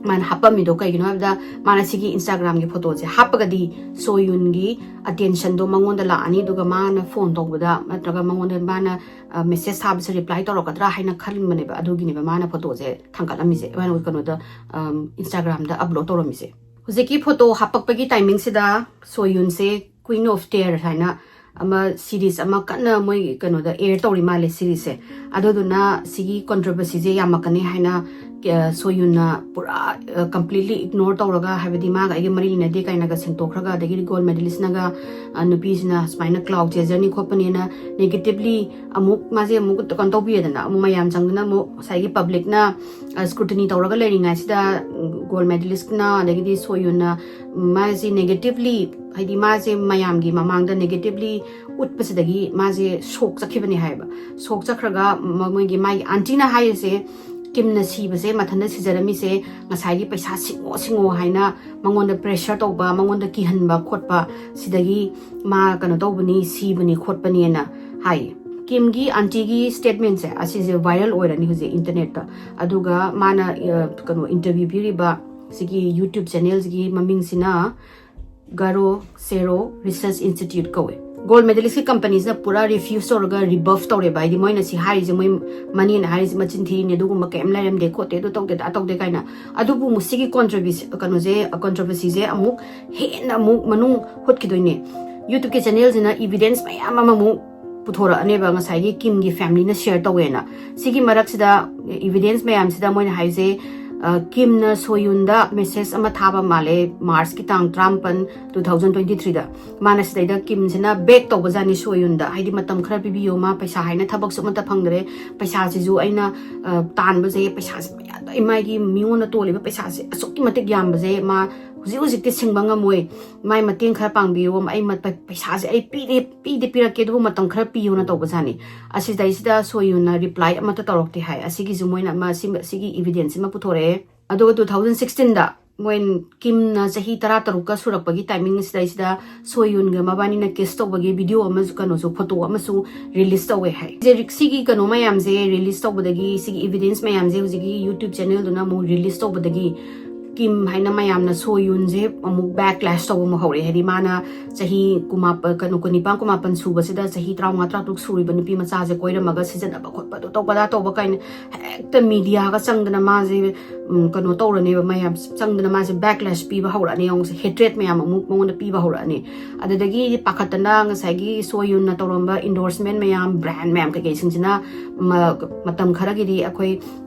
ꯃꯥꯅ ꯍꯥꯞꯄꯝꯃꯤꯗꯣ꯫ ꯀꯩꯒꯤꯅꯣ ꯍꯥꯏꯕꯗ ꯃꯥꯅ ꯁꯤꯒꯤ ꯏꯟꯁꯇꯥꯒ꯭ꯔꯥꯝꯒꯤ ꯐꯣꯇꯣꯁꯦ ꯍꯥꯞꯄꯒꯗꯤ ꯁꯣꯌꯨꯟꯒꯤ ꯑꯇꯦꯟꯁꯟꯗꯣ ꯃꯉꯣꯟꯗ ꯂꯥꯛꯑꯅꯤ, ꯑꯗꯨꯒ ꯃꯥꯅ ꯐꯣꯟ ꯇꯧꯕꯗ ꯅꯠꯇ꯭ꯔꯒ ꯃꯉꯣꯟꯗ ꯃꯥꯅ, ꯑ, ꯃꯦꯁꯦꯖ ꯊꯥꯕꯁꯦ ꯔꯤꯄ꯭ꯂꯥꯏ ꯇꯧꯔꯛꯀꯗ꯭ꯔꯥ ꯍꯥꯏꯅ ꯈꯟꯕꯅꯦꯕ꯫ ꯑꯗꯨꯒꯤꯅꯦꯕ ꯃꯥꯅ ꯐꯣꯇꯣꯁꯦ ꯊꯥꯡꯒꯠꯂꯝꯃꯤꯁꯦ, ꯃꯥꯅ ꯀꯩꯅꯣꯗ, ꯑꯝ, ꯏꯟꯁꯇꯥꯒ꯭ꯔꯥꯝꯗ ꯑꯞꯂꯣꯗ ꯇꯧꯔꯝꯃꯤꯁꯦ꯫ ꯍꯧꯖꯤꯛꯀꯤ ꯐꯣꯇꯣ ꯍꯥꯞꯄꯛꯄꯒꯤ ꯇꯥꯏꯃꯤꯡꯁꯤꯗ ꯁꯣꯌꯨꯟꯁꯦ Queen of Tears ꯍꯥꯏꯅ ꯑꯃ ꯁꯤꯔꯤꯁ ꯑꯃ ꯀꯟꯅ ꯃꯣꯏ ꯀꯩꯅꯣꯗ ꯑꯦꯌꯔ ꯇꯧꯔꯤ ꯃꯥꯜꯂꯦ ꯁꯤꯔꯤꯁꯁꯦ꯫ ꯑꯗꯨꯗꯨꯅ ꯁꯤꯒꯤ ꯀꯣꯟꯇ꯭ꯔꯣꯚꯔꯁꯤꯁꯦ ꯌꯥꯝꯃꯛꯀꯅꯤ ꯍꯥꯏꯅ ꯁꯣꯌꯨꯟꯅ ꯄꯨꯔꯥ ꯀꯝꯄ꯭ꯂꯤꯠꯂꯤ ꯏꯒꯅꯣꯔ ꯇꯧꯔꯒ, ꯍꯥꯏꯕꯗꯤ ꯃꯥꯒ ꯑꯩꯒ ꯃꯔꯤ ꯂꯩꯅꯗꯦ ꯀꯥꯏꯅꯒ ꯁꯦꯡꯇꯣꯛꯈ꯭ꯔꯒ, ꯑꯗꯒꯤꯗꯤ ꯒꯣꯜ ꯃꯦꯗꯂꯤꯁꯅꯒ ꯅꯨꯄꯤꯁꯤꯅ ꯁꯨꯃꯥꯏꯅ ꯀ꯭ꯂꯥꯎꯗ ꯆꯦꯖꯔꯅꯤ ꯈꯣꯠꯄꯅꯦꯅ ꯅꯦꯒꯦꯇꯤꯚꯂꯤ ꯑꯃꯨꯛ ꯃꯥꯁꯦ ꯑꯃꯨꯛ ꯀꯩꯅꯣ ꯇꯧꯕꯤꯔꯦꯗꯅ, ꯑꯃꯨꯛ ꯃꯌꯥꯝ ꯆꯪꯗꯅ ꯑꯃꯨꯛ ꯉꯁꯥꯏꯒꯤ ꯄꯕ꯭ꯂꯤꯛꯅ ꯁ꯭ꯀ꯭ꯔꯨꯇꯤꯅꯤ ꯇꯧꯔꯒ ꯂꯩꯔꯤꯉꯩꯁꯤꯗ ꯒꯣꯜ ꯃꯦꯗꯂꯤꯁꯅ ꯑꯗꯒꯤꯗꯤ ꯁꯣꯌꯨꯟꯅ ꯃꯥꯁꯦ ꯅꯦꯒꯦꯇꯤꯚꯂꯤ, ꯍꯥꯏꯗꯤ ꯃꯥꯁꯦ ꯃꯌꯥꯝꯒꯤ ꯃꯃꯥꯡꯗ ꯅꯦꯒꯦꯇꯤꯚꯂꯤ ꯎꯠꯄꯁꯤꯗꯒꯤ ꯃꯥꯁꯦ ꯁꯣꯛ ꯆꯠꯈꯤꯕꯅꯦ ꯍꯥꯏꯕ꯫ ꯁꯣꯛ ꯆꯠꯈ꯭ꯔꯒ ꯃ- ꯃꯣꯏꯒꯤ ꯃꯥꯒꯤ ꯑꯟꯇꯤꯅ ꯍꯥꯏꯔꯤꯁꯦ, ꯀꯤꯝꯅ ꯁꯤꯕꯁꯦ, ꯃꯊꯟꯇ ꯁꯤꯖꯔꯝꯃꯤꯁꯦ ꯉꯁꯥꯏꯒꯤ ꯄꯩꯁꯥ ꯁꯤꯡꯉꯣ ꯁꯤꯡꯉꯣ ꯍꯥꯏꯅ ꯃꯉꯣꯟꯗ ꯄ꯭ꯔꯦꯁꯔ ꯇꯧꯕ, ꯃꯉꯣꯟꯗ ꯀꯤꯍꯟꯕ ꯈꯣꯠꯄ ꯁꯤꯗꯒꯤ ꯃꯥ ꯀꯩꯅꯣ ꯇꯧꯕꯅꯤ, ꯁꯤꯕꯅꯤ ꯈꯣꯠꯄꯅꯦꯅ ꯍꯥꯏ꯫ ꯀꯤꯝꯒꯤ ꯑꯟꯇꯤꯒꯤ ꯁ꯭ꯇꯦꯠꯃꯦꯟꯁꯦ ꯑꯁꯤꯁꯦ ꯚꯥꯏꯔꯦꯜ ꯑꯣꯏꯔꯅꯤ ꯍꯧꯖꯤꯛ ꯏꯟꯇꯔꯅꯦꯠꯇ꯫ ꯑꯗꯨꯒ ꯃꯥꯅ ꯑ, ꯀꯩꯅꯣ ꯏꯟꯇꯔꯚ꯭ꯌꯨ ꯄꯤꯔꯤꯕ ꯁꯤꯒꯤ ꯌꯨꯇ꯭ꯌꯨꯕ ꯆꯦꯅꯦꯜꯁꯤꯒꯤ ꯃꯃꯤꯡꯁꯤꯅ ꯒꯥꯔꯣ ꯁꯦꯔꯣ ꯔꯤꯁꯔꯁ ꯏꯟꯁꯇꯤꯇ꯭ꯌꯨꯠ ꯀꯧꯋꯦ꯫ ꯒꯣꯜ ꯃꯦꯗꯂꯤꯁꯀꯤ ꯀꯝꯄꯅꯤꯁꯤꯅ ꯄꯨꯔꯥ ꯔꯤꯐ꯭ꯌꯨꯁ ꯇꯧꯔꯒ ꯔꯤꯕꯐ ꯇꯧꯔꯦꯕ꯫ ꯍꯥꯏꯗꯤ ꯃꯣꯏꯅ ꯁꯤ ꯍꯥꯏꯔꯤꯁꯦ, ꯃꯣꯏ ꯃꯅꯦꯅ ꯍꯥꯏꯔꯤꯁꯦ ꯃꯆꯤꯟ ꯊꯤꯔꯤꯅꯦ, ꯑꯗꯨꯒꯨꯝꯕ ꯀꯩꯝ ꯂꯩꯔꯝꯗꯦ ꯈꯣꯠꯇꯦ, ꯑꯗꯨ ꯇꯧꯗꯦ ꯑꯗꯥ ꯇꯧꯗꯦ ꯀꯥꯏꯅ꯫ ꯑꯗꯨꯕꯨ ꯑꯃꯨꯛ ꯁꯤꯒꯤ ꯀꯣꯟꯇ꯭ꯔꯣꯚꯔꯁꯤ, ꯀꯩꯅꯣꯁꯦ, ꯀꯣꯟꯇ꯭ꯔꯣꯚꯔꯁꯤꯁꯦ ꯑꯃꯨꯛ ꯍꯦꯟꯅ ꯑꯃꯨꯛ ꯃꯅꯨꯡ ꯍꯨꯠꯈꯤꯗꯣꯏꯅꯦ꯫ ꯌꯨꯇ꯭ꯌꯨꯕꯀꯤ ꯆꯦꯅꯦꯜꯁꯤꯅ ꯏꯚꯤꯗꯦꯟꯁ ꯃꯌꯥꯝ ꯑꯃꯃꯨꯛ ꯄꯨꯊꯣꯔꯛꯑꯅꯦꯕ, ꯉꯁꯥꯏꯒꯤ ꯀꯤꯝꯒꯤ ꯐꯦꯃꯤꯂꯤꯅ ꯁꯤꯌꯔ ꯇꯧꯋꯦꯅ꯫ ꯁꯤꯒꯤ ꯃꯔꯛꯁꯤꯗ ꯏꯚꯤꯗꯦꯟꯁ ꯃꯌꯥꯝꯁꯤꯗ ꯃꯣꯏꯅ ꯍꯥꯏꯁꯦ, ꯑ, ꯀꯤꯝꯅ ꯁꯣꯌꯨꯟꯗ ꯃꯦꯁꯦꯖ ꯑꯃ ꯊꯥꯕ ꯃꯥꯜꯂꯦ, ꯃꯥꯔꯆꯀꯤ ꯇꯥꯡ ꯇꯔꯥꯃꯥꯄꯟ, ꯇꯨ ꯊꯥꯎꯖꯟ ꯇ꯭ꯋꯦꯟꯇꯤ ꯊ꯭ꯔꯤꯗ꯫ ꯃꯥꯅ ꯁꯤꯗꯩꯗ ꯀꯤꯝꯁꯤꯅ ꯕꯦꯛ ꯇꯧꯕꯖꯥꯠꯅꯤ ꯁꯣꯌꯨꯟꯗ, ꯍꯥꯏꯗꯤ ꯃꯇꯝ ꯈꯔ ꯄꯤꯕꯤꯌꯣ, ꯃꯥ ꯄꯩꯁꯥ ꯍꯥꯏꯅ ꯊꯕꯛꯁꯨ ꯑꯃꯠꯇ ꯐꯪꯗ꯭ꯔꯦ, ꯄꯩꯁꯥꯁꯤꯁꯨ ꯑꯩꯅ, ꯑ, ꯇꯥꯟꯕꯁꯦ, ꯄꯩꯁꯥꯁꯦ ꯃꯌꯥꯝ, ꯏꯃꯥꯒꯤ ꯃꯤꯉꯣꯟꯗ ꯇꯣꯜꯂꯤꯕ ꯄꯩꯁꯥꯁꯦ ꯑꯁꯨꯛꯀꯤ ꯃꯇꯤꯛ ꯌꯥꯝꯕꯁꯦ ꯃꯥ ꯍꯧꯖꯤꯛ ꯍꯧꯖꯤꯛꯇꯤ ꯁꯤꯡꯕ ꯉꯝꯃꯣꯏ, ꯃꯥꯏ ꯃꯇꯦꯡ ꯈꯔ ꯄꯥꯡꯕꯤꯌꯣ, ꯑꯩ ꯃ-, ꯄ-, ꯄꯩꯁꯥꯁꯦ ꯑꯩ ꯄꯤꯗꯦ, ꯄꯤꯗꯦ ꯄꯤꯔꯛꯀꯦ, ꯑꯗꯨꯕꯨ ꯃꯇꯝ ꯈꯔ ꯄꯤꯌꯣꯅ ꯇꯧꯕꯖꯥꯠꯅꯤ꯫ ꯑꯁꯤꯗꯩꯁꯤꯗ ꯁꯣꯌꯨꯟꯅ ꯔꯤꯄ꯭ꯂꯥꯏ ꯑꯃꯠꯇ ꯇꯧꯔꯛꯇꯦ ꯍꯥꯏ꯫ ꯑꯁꯤꯒꯤꯁꯨ ꯃꯣꯏꯅ ꯑꯃ, ꯁꯤ-, ꯁꯤꯒꯤ ꯏꯚꯤꯗꯦꯟꯁ ꯑꯃ ꯄꯨꯊꯣꯔꯛꯑꯦ꯫ ꯑꯗꯨꯒ ꯇꯨ ꯊꯥꯎꯖꯟ ꯁꯤꯛꯁꯇꯤꯟꯗ ꯃꯣꯏ ꯀꯤꯝꯅ ꯆꯍꯤ ꯇꯔꯥ ꯇꯔꯨꯛꯀ ꯁꯨꯔꯛꯄꯒꯤ ꯇꯥꯏꯃꯤꯡ ꯁꯤꯗꯩꯁꯤꯗ ꯁꯣꯌꯨꯟꯒ ꯃꯕꯥꯅꯤꯅ ꯀꯤꯁ ꯇꯧꯕꯒꯤ ꯚꯤꯗꯤꯑꯣ ꯑꯃꯁꯨ, ꯀꯩꯅꯣꯁꯨ, ꯐꯣꯇꯣ ꯑꯃꯁꯨ ꯔꯤꯂꯤꯁ ꯇꯧꯋꯦ ꯍꯥꯏ꯫ ꯁꯤꯒꯤ ꯀꯩꯅꯣ ꯃꯌꯥꯝꯁꯦ ꯔꯤꯂꯤꯁ ꯇꯧꯕꯗꯒꯤ, ꯁꯤꯒꯤ ꯏꯚꯤꯗꯦꯟꯁ ꯃꯌꯥꯝꯁꯦ ꯍꯧꯖꯤꯛꯀꯤ ꯌꯨꯇ꯭ꯌꯨꯕ ꯆꯦꯅꯦꯜꯗꯨꯅ ꯑꯃꯨꯛ ꯔꯤꯂꯤꯁ ꯇꯧꯕꯗꯒꯤ ꯀꯤꯝ ꯍꯥꯏꯅ ꯃꯌꯥꯝꯅ ꯁꯣꯌꯨꯟꯁꯦ ꯑꯃꯨꯛ ꯕꯦꯛꯂꯦꯁ ꯇꯧꯕ ꯑꯃ ꯍꯧꯔꯛꯑꯦ꯫ ꯍꯥꯏꯗꯤ ꯃꯥꯅ ꯆꯍꯤ ꯀꯨꯟꯃꯥꯄꯟ, ꯀꯩꯅꯣ, ꯀꯨꯟꯅꯤꯄꯥꯟ, ꯀꯨꯟꯃꯥꯄꯟ ꯁꯨꯕꯁꯤꯗ ꯆꯍꯤ ꯇꯔꯥꯃꯉꯥ, ꯇꯔꯥꯇꯔꯨꯛ ꯁꯨꯔꯤꯕ ꯅꯨꯄꯤ ꯃꯆꯥꯁꯦ ꯀꯣꯏꯔꯝꯃꯒ ꯁꯤꯖꯤꯟꯅꯕ ꯈꯣꯠꯄ, ꯑꯗꯨ ꯇꯧꯕ, ꯑꯗꯥ ꯇꯧꯕ ꯀꯥꯏꯅ ꯍꯦꯛꯇ ꯃꯤꯗꯤꯌꯥꯒ ꯆꯪꯗꯅ ꯃꯥꯁꯦ, ꯎꯝ, ꯀꯩꯅꯣ ꯇꯧꯔꯅꯦꯕ, ꯃꯌꯥꯝ ꯆꯪꯗꯅ ꯃꯥꯁꯦ ꯕꯦꯛꯂꯦꯁ ꯄꯤꯕ ꯍꯧꯔꯛꯑꯅꯤ꯫ ꯌꯦꯡꯉꯨꯁꯦ, ꯍꯦꯇ꯭ꯔꯦꯠ ꯃꯌꯥꯝ ꯑꯃꯨꯛ ꯃꯉꯣꯟꯗ ꯄꯤꯕ ꯍꯧꯔꯛꯑꯅꯤ꯫ ꯑꯗꯨꯗꯒꯤ ꯄꯥꯈꯠꯇꯅ ꯉꯁꯥꯏꯒꯤ ꯁꯣꯌꯨꯟꯅ ꯇꯧꯔꯝꯕ ꯏꯟꯗꯣꯔꯁꯃꯦꯟ ꯃꯌꯥꯝ, ꯕ꯭ꯔꯥꯟ ꯃꯌꯥꯝ ꯀꯩꯀꯩꯁꯤꯡꯁꯤꯅ ꯃꯇꯝ ꯈꯔꯒꯤꯗꯤ ꯑꯩꯈꯣꯏ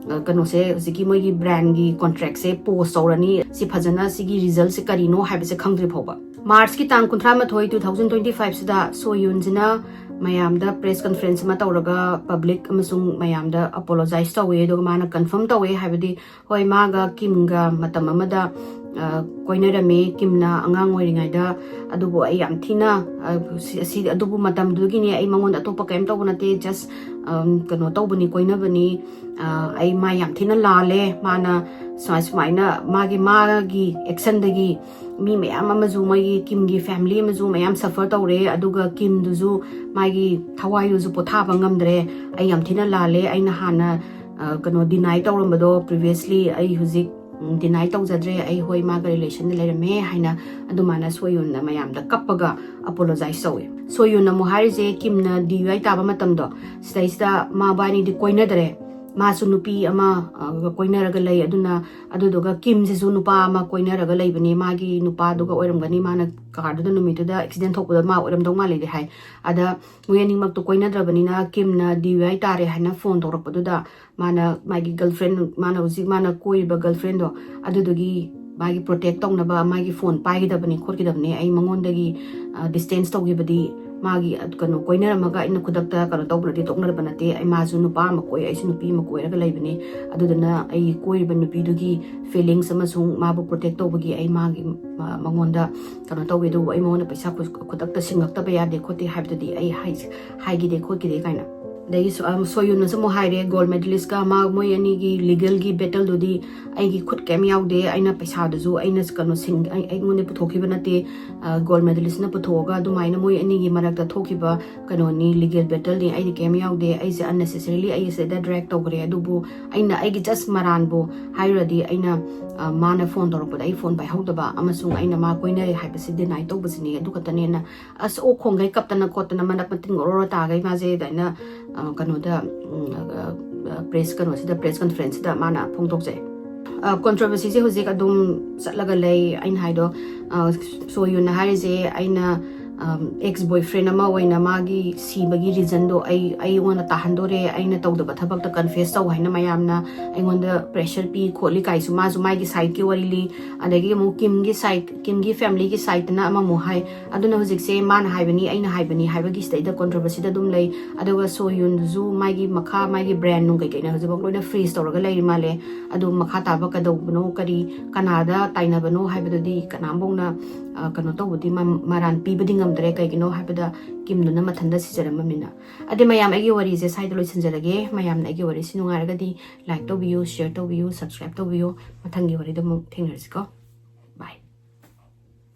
ꯀꯩꯅꯣꯁꯦ, ꯍꯧꯖꯤꯛꯀꯤ ꯃꯣꯏꯒꯤ brandꯒꯤ contractꯁꯦ pause ꯇꯧꯔꯅꯤ꯫ ꯁꯤ ꯐꯖꯅ, ꯁꯤꯒꯤ resultꯁꯦ ꯀꯔꯤꯅꯣ ꯍꯥꯏꯕꯁꯦ ꯈꯪꯗ꯭ꯔꯤ ꯐꯥꯎꯕ꯫ Marchꯀꯤ ꯇꯥꯡ ꯀꯨꯟꯊ꯭ꯔꯥ ꯃꯥꯊꯣꯏ, two thousand twenty fiveꯁꯤꯗ ꯁꯣꯌꯨꯟꯁꯤꯅ ꯃꯌꯥꯝꯗ press conference ꯑꯃ ꯇꯧꯔꯒ public ꯑꯃꯁꯨꯡ ꯃꯌꯥꯝꯗ apologize ꯇꯧꯋꯦ꯫ ꯑꯗꯨꯒ ꯃꯥꯅ confirm ꯇꯧꯋꯦ, ꯍꯥꯏꯕꯗꯤ ꯍꯣꯏ, ꯃꯥꯒ ꯀꯤꯝꯒ ꯃꯇꯝ ꯑꯃꯗ ꯀꯣꯏꯅꯔꯝꯃꯤ꯫ ꯀꯤꯝꯅ ꯑꯉꯥꯡ ꯑꯣꯏꯔꯤꯉꯩꯗ, ꯑꯗꯨꯕꯨ ꯑꯩ ꯌꯥꯝ ꯊꯤꯅ, ꯑꯗꯨꯕꯨ ꯃꯇꯝꯗꯨꯒꯤꯅꯤ, ꯑꯩ ꯃꯉꯣꯟꯗ ꯑꯇꯣꯞꯄ ꯀꯔꯤꯝ ꯇꯧꯕ ꯅꯠꯇꯦ, just ꯀꯩꯅꯣ ꯇꯧꯕꯅꯤ, ꯀꯣꯏꯅꯕꯅꯤ꯫ ꯑꯩ ꯃꯥ ꯌꯥꯝ ꯊꯤꯅ ꯂꯥꯜꯂꯦ꯫ ꯃꯥꯅ ꯁꯨꯃꯥꯏ ꯁꯨꯃꯥꯏꯅ ꯃꯥꯒꯤ ꯃꯥꯒꯤ actionꯗꯒꯤ ꯃꯤ ꯃꯌꯥꯝ ꯑꯃꯁꯨ, ꯃꯣꯏꯒꯤ ꯀꯤꯝꯒꯤ family ꯑꯃꯁꯨ ꯃꯌꯥꯝ suffer ꯇꯧꯔꯦ꯫ ꯑꯗꯨꯒ ꯀꯤꯝꯗꯨꯁꯨ, ꯃꯥꯒꯤ ꯊꯋꯥꯏꯗꯨꯁꯨ ꯄꯣꯊꯥꯕ ꯉꯝꯗ꯭ꯔꯦ꯫ ꯑꯩ ꯌꯥꯝ ꯊꯤꯅ ꯂꯥꯜꯂꯦ꯫ ꯑꯩꯅ ꯍꯥꯟꯅ ꯀꯩꯅꯣ deny ꯇꯧꯔꯝꯕꯗꯣ previously, ꯑꯩ ꯍꯧꯖꯤꯛ deny ꯇꯧꯖꯗ꯭ꯔꯦ꯫ ꯑꯩ, ꯍꯣꯏ, ꯃꯥꯒ relationꯗ ꯂꯩꯔꯝꯃꯦ ꯍꯥꯏꯅ ꯑꯗꯨꯃꯥꯏꯅ ꯁꯣꯌꯨꯟꯅ ꯃꯌꯥꯝꯗ ꯀꯞꯄꯒ apologize ꯇꯧꯋꯦ꯫ ꯁꯣꯌꯨꯟ ꯑꯃꯨꯛ ꯍꯥꯏꯔꯤꯁꯦ, ꯀꯤꯝꯅ DUI ꯇꯥꯕ ꯃꯇꯝꯗꯣ, ꯁꯤꯗꯩꯁꯤꯗ ꯃꯥꯕꯥꯅꯤꯗꯤ ꯀꯣꯏꯅꯗ꯭ꯔꯦ꯫ ꯃꯥꯁꯨ ꯅꯨꯄꯤ ꯑꯃ ꯀꯣꯏꯅꯔꯒ ꯂꯩ꯫ ꯑꯗꯨꯅ, ꯑꯗꯨꯗꯨꯒ ꯀꯤꯝꯁꯤꯁꯨ ꯅꯨꯄꯥ ꯑꯃ ꯀꯣꯏꯅꯔꯒ ꯂꯩꯕꯅꯦ꯫ ꯃꯥꯒꯤ ꯅꯨꯄꯥꯗꯨꯒ ꯑꯣꯏꯔꯝꯒꯅꯤ, ꯃꯥꯅ carꯗꯨꯗ ꯅꯨꯃꯤꯠꯇꯨꯗ accident ꯊꯣꯛꯄꯗꯣ ꯃꯥ ꯑꯣꯏꯔꯝꯗꯧ ꯃꯥꯜꯂꯤꯗꯤ ꯍꯥꯏ꯫ ꯑꯗ ꯃꯣꯏ ꯑꯅꯤꯃꯛꯇꯣ ꯀꯣꯏꯅꯗ꯭ꯔꯕꯅꯤꯅ ꯀꯤꯝꯅ DUI ꯇꯥꯔꯦ ꯍꯥꯏꯅ phone ꯇꯧꯔꯛꯄꯗꯨꯗ, ꯃꯥꯅ ꯃꯥꯒꯤ girlfriend, ꯃꯥꯅ ꯍꯧꯖꯤꯛ ꯃꯥꯅ ꯀꯣꯏꯔꯤꯕ girlfriendꯗꯣ, ꯑꯗꯨꯗꯨꯒꯤ ꯃꯥꯒꯤ protect ꯇꯧꯅꯕ ꯃꯥꯒꯤ phone ꯄꯥꯏꯒꯗꯕꯅꯤ ꯈꯣꯠꯀꯗꯕꯅꯤ, ꯑꯩ ꯃꯉꯣꯟꯗꯒꯤ distance ꯇꯧꯈꯤꯕꯗꯤ, ꯃꯥꯒꯤ ꯀꯩꯅꯣ ꯀꯣꯏꯅꯔꯝꯃꯒ ꯑꯩꯅ ꯈꯨꯗꯛꯇ ꯀꯩꯅꯣ ꯇꯧꯕꯅꯗꯤ ꯇꯣꯛꯅꯔꯕ ꯅꯠꯇꯦ꯫ ꯑꯩ, ꯃꯥꯁꯨ ꯅꯨꯄꯥ ꯑꯃ ꯀꯣꯏ, ꯑꯩꯁꯨ ꯅꯨꯄꯤ ꯑꯃ ꯀꯣꯏꯔꯒ ꯂꯩꯕꯅꯤ꯫ ꯑꯗꯨꯗꯨꯅ ꯑꯩ ꯀꯣꯏꯔꯤꯕ ꯅꯨꯄꯤꯗꯨꯒꯤ feelings ꯑꯃꯁꯨꯡ ꯃꯥꯕꯨ protect ꯇꯧꯕꯒꯤ ꯑꯩ ꯃꯥꯒꯤ, ꯃꯉꯣꯟꯗ ꯀꯩꯅꯣ ꯇꯧꯋꯦ꯫ ꯑꯗꯨꯕꯨ ꯑꯩ ꯃꯉꯣꯟꯗ ꯄꯩꯁꯥ ꯈꯨꯗꯛꯇ ꯁꯤꯡꯉꯛꯇꯕ ꯌꯥꯗꯦ ꯈꯣꯠꯇꯦ ꯍꯥꯏꯕꯗꯨꯗꯤ ꯑꯩ ꯍꯥꯏꯈꯤꯗꯦ ꯈꯣꯠꯈꯤꯗꯦ ꯀꯥꯏꯅ꯫ ꯑꯗꯒꯤ ꯁꯣꯌꯨꯟꯅꯁꯨ ꯑꯃꯨꯛ ꯍꯥꯏꯔꯦ, gold medalistꯀ ꯃꯥ, ꯃꯣꯏ ꯑꯅꯤꯒꯤ legalꯒꯤ battleꯗꯨꯗꯤ ꯑꯩꯒꯤ ꯈꯨꯠ ꯀꯩꯝ ꯌꯥꯎꯗꯦ꯫ ꯑꯩꯅ ꯄꯩꯁꯥꯗꯨꯁꯨ ꯑꯩꯅ ꯀꯩꯅꯣ, ꯑꯩꯉꯣꯟꯗ ꯄꯨꯊꯣꯛꯈꯤꯕ ꯅꯠꯇꯦ꯫ Gold medalistꯅ ꯄꯨꯊꯣꯛꯑꯒ ꯑꯗꯨꯃꯥꯏꯅ ꯃꯣꯏ ꯑꯅꯤꯒꯤ ꯃꯔꯛꯇ ꯊꯣꯛꯈꯤꯕ ꯀꯩꯅꯣꯅꯤ, legal battleꯅꯤ꯫ ꯑꯩꯗꯤ ꯀꯩꯝ ꯌꯥꯎꯗꯦ꯫ ꯑꯩꯁꯦ unnecessarily ꯑꯩ ꯁꯤꯗ drag ꯇꯧꯈ꯭ꯔꯦ꯫ ꯑꯗꯨꯕꯨ ꯑꯩꯅ ꯑꯩꯒꯤ just ꯃꯔꯥꯟꯕꯨ ꯍꯥꯏꯔꯨꯔꯗꯤ, ꯑꯩꯅ ꯃꯥꯅ phone ꯇꯧꯔꯛꯄꯗ ꯑꯩ phone ꯄꯥꯏꯍꯧꯗꯕ ꯑꯃꯁꯨꯡ ꯑꯩꯅ ꯃꯥ ꯀꯣꯏꯅꯔꯦ ꯍꯥꯏꯕꯁꯤ deny ꯇꯧꯕꯁꯤꯅꯤ꯫ ꯑꯗꯨ ꯈꯛꯇꯅꯦꯅ ꯑꯁ, ꯑꯣꯛ ꯈꯣꯡꯒꯩ ꯀꯞꯇꯅ ꯈꯣꯠꯇꯅ, ꯃꯅꯥꯛ ꯃꯇꯤꯟ ꯑꯣꯔꯣ ꯑꯣꯔꯣ ꯇꯥꯒꯩ ꯃꯥꯁꯦ ꯑꯗꯨꯃꯥꯏꯅ, ꯑ, ꯀꯩꯅꯣꯗ, ꯎꯝ, ꯑ, ꯑ, press ꯀꯩꯅꯣꯁꯤꯗ, press conferenceꯁꯤꯗ ꯃꯥꯅ ꯐꯣꯡꯗꯣꯛꯆꯩ꯫ ꯑ, controversyꯁꯦ ꯍꯧꯖꯤꯛ ꯑꯗꯨꯝ ꯆꯠꯂꯒ ꯂꯩ꯫ ꯑꯩꯅ ꯍꯥꯏꯗꯣ, ꯑ, ꯁꯣꯌꯨꯟꯅ ꯍꯥꯏꯔꯤꯁꯦ, ꯑꯩꯅ, ꯑꯦꯛꯁ ꯕꯣꯏ ꯐ꯭ꯔꯦꯟ ꯑꯃ ꯑꯣꯏꯅ ꯃꯥꯒꯤ ꯁꯤꯕꯒꯤ ꯔꯤꯖꯟꯗꯣ ꯑꯩ ꯑꯩꯉꯣꯟꯗ ꯇꯥꯍꯟꯗꯣꯔꯦ, ꯑꯩꯅ ꯇꯧꯗꯕ ꯊꯕꯛꯇ ꯀꯟꯐꯦꯁ ꯇꯧ ꯍꯥꯏꯅ ꯃꯌꯥꯝꯅ ꯑꯩꯉꯣꯟꯗ ꯄ꯭ꯔꯦꯁꯔ ꯄꯤ ꯈꯣꯠꯂꯤ ꯀꯥꯏꯁꯨ ꯃꯥꯁꯨ ꯃꯥꯒꯤ ꯁꯥꯏꯠꯀꯤ ꯋꯥꯔꯤ ꯂꯤ꯫ ꯑꯗꯒꯤ ꯑꯃꯨꯛ ꯀꯤꯝꯒꯤ ꯁꯥꯏꯠ, ꯀꯤꯝꯒꯤ ꯐꯦꯃꯤꯂꯤꯒꯤ ꯁꯥꯏꯠꯇꯅ ꯑꯃꯃꯨꯛ ꯍꯥꯏ꯫ ꯑꯗꯨꯅ ꯍꯧꯖꯤꯛꯁꯦ ꯃꯥꯅ ꯍꯥꯏꯕꯅꯤ, ꯑꯩꯅ ꯍꯥꯏꯕꯅꯤ ꯍꯥꯏꯕꯒꯤ ꯁꯤꯗꯩꯗ ꯀꯣꯟꯇ꯭ꯔꯣꯚꯔꯁꯤꯗ ꯑꯗꯨꯝ ꯂꯩ꯫ ꯑꯗꯨꯒ ꯁꯣ ꯌꯨꯟꯗꯨꯁꯨ ꯃꯥꯒꯤ ꯃꯈꯥ, ꯃꯥꯒꯤ ꯕ꯭ꯔꯦꯟ ꯅꯨꯡ ꯀꯩꯀꯩꯅ ꯍꯧꯖꯤꯛꯐꯥꯎ ꯂꯣꯏꯅ ꯐ꯭ꯔꯤꯖ ꯇꯧꯔꯒ ꯂꯩꯔꯤ ꯃꯥꯜꯂꯦ꯫ ꯑꯗꯨ ꯃꯈꯥ ꯇꯥꯕ ꯀꯩꯗꯧꯕꯅꯣ, ꯀꯔꯤ ꯀꯅꯥꯗ ꯇꯥꯏꯅꯕꯅꯣ ꯍꯥꯏꯕꯗꯨꯗꯤ ꯀꯅꯥꯝꯐꯧꯅ, ꯑ, ꯀꯩꯅꯣ ꯇꯧꯕꯗꯤ ꯃ-, ꯃꯔꯥꯟ ꯄꯤꯕꯗꯤ ꯉꯝꯗ꯭ꯔꯦ꯫ ꯀꯩꯒꯤꯅꯣ ꯍꯥꯏꯕꯗ ꯀꯤꯝꯗꯨꯅ ꯃꯊꯟꯇ ꯁꯤꯖꯔꯝꯃꯕꯅꯤꯅ꯫ ꯑꯗꯩ ꯃꯌꯥꯝ, ꯑꯩꯒꯤ ꯋꯥꯔꯤꯁꯦ ꯁ꯭ꯋꯥꯏꯗ ꯂꯣꯏꯁꯤꯟꯖꯔꯒꯦ꯫ ꯃꯌꯥꯝꯅ ꯑꯩꯒꯤ ꯋꯥꯔꯤꯁꯤ ꯅꯨꯡꯉꯥꯏꯔꯒꯗꯤ ꯂꯥꯏꯛ ꯇꯧꯕꯤꯌꯨ, ꯁꯤꯌꯔ ꯇꯧꯕꯤꯌꯨ, ꯁꯕꯁꯀ꯭ꯔꯥꯏꯕ ꯇꯧꯕꯤꯌꯨ꯫ ꯃꯊꯪꯒꯤ ꯋꯥꯔꯤꯗ ꯑꯃꯨꯛ ꯊꯦꯡꯅꯔꯁꯤꯀꯣ꯫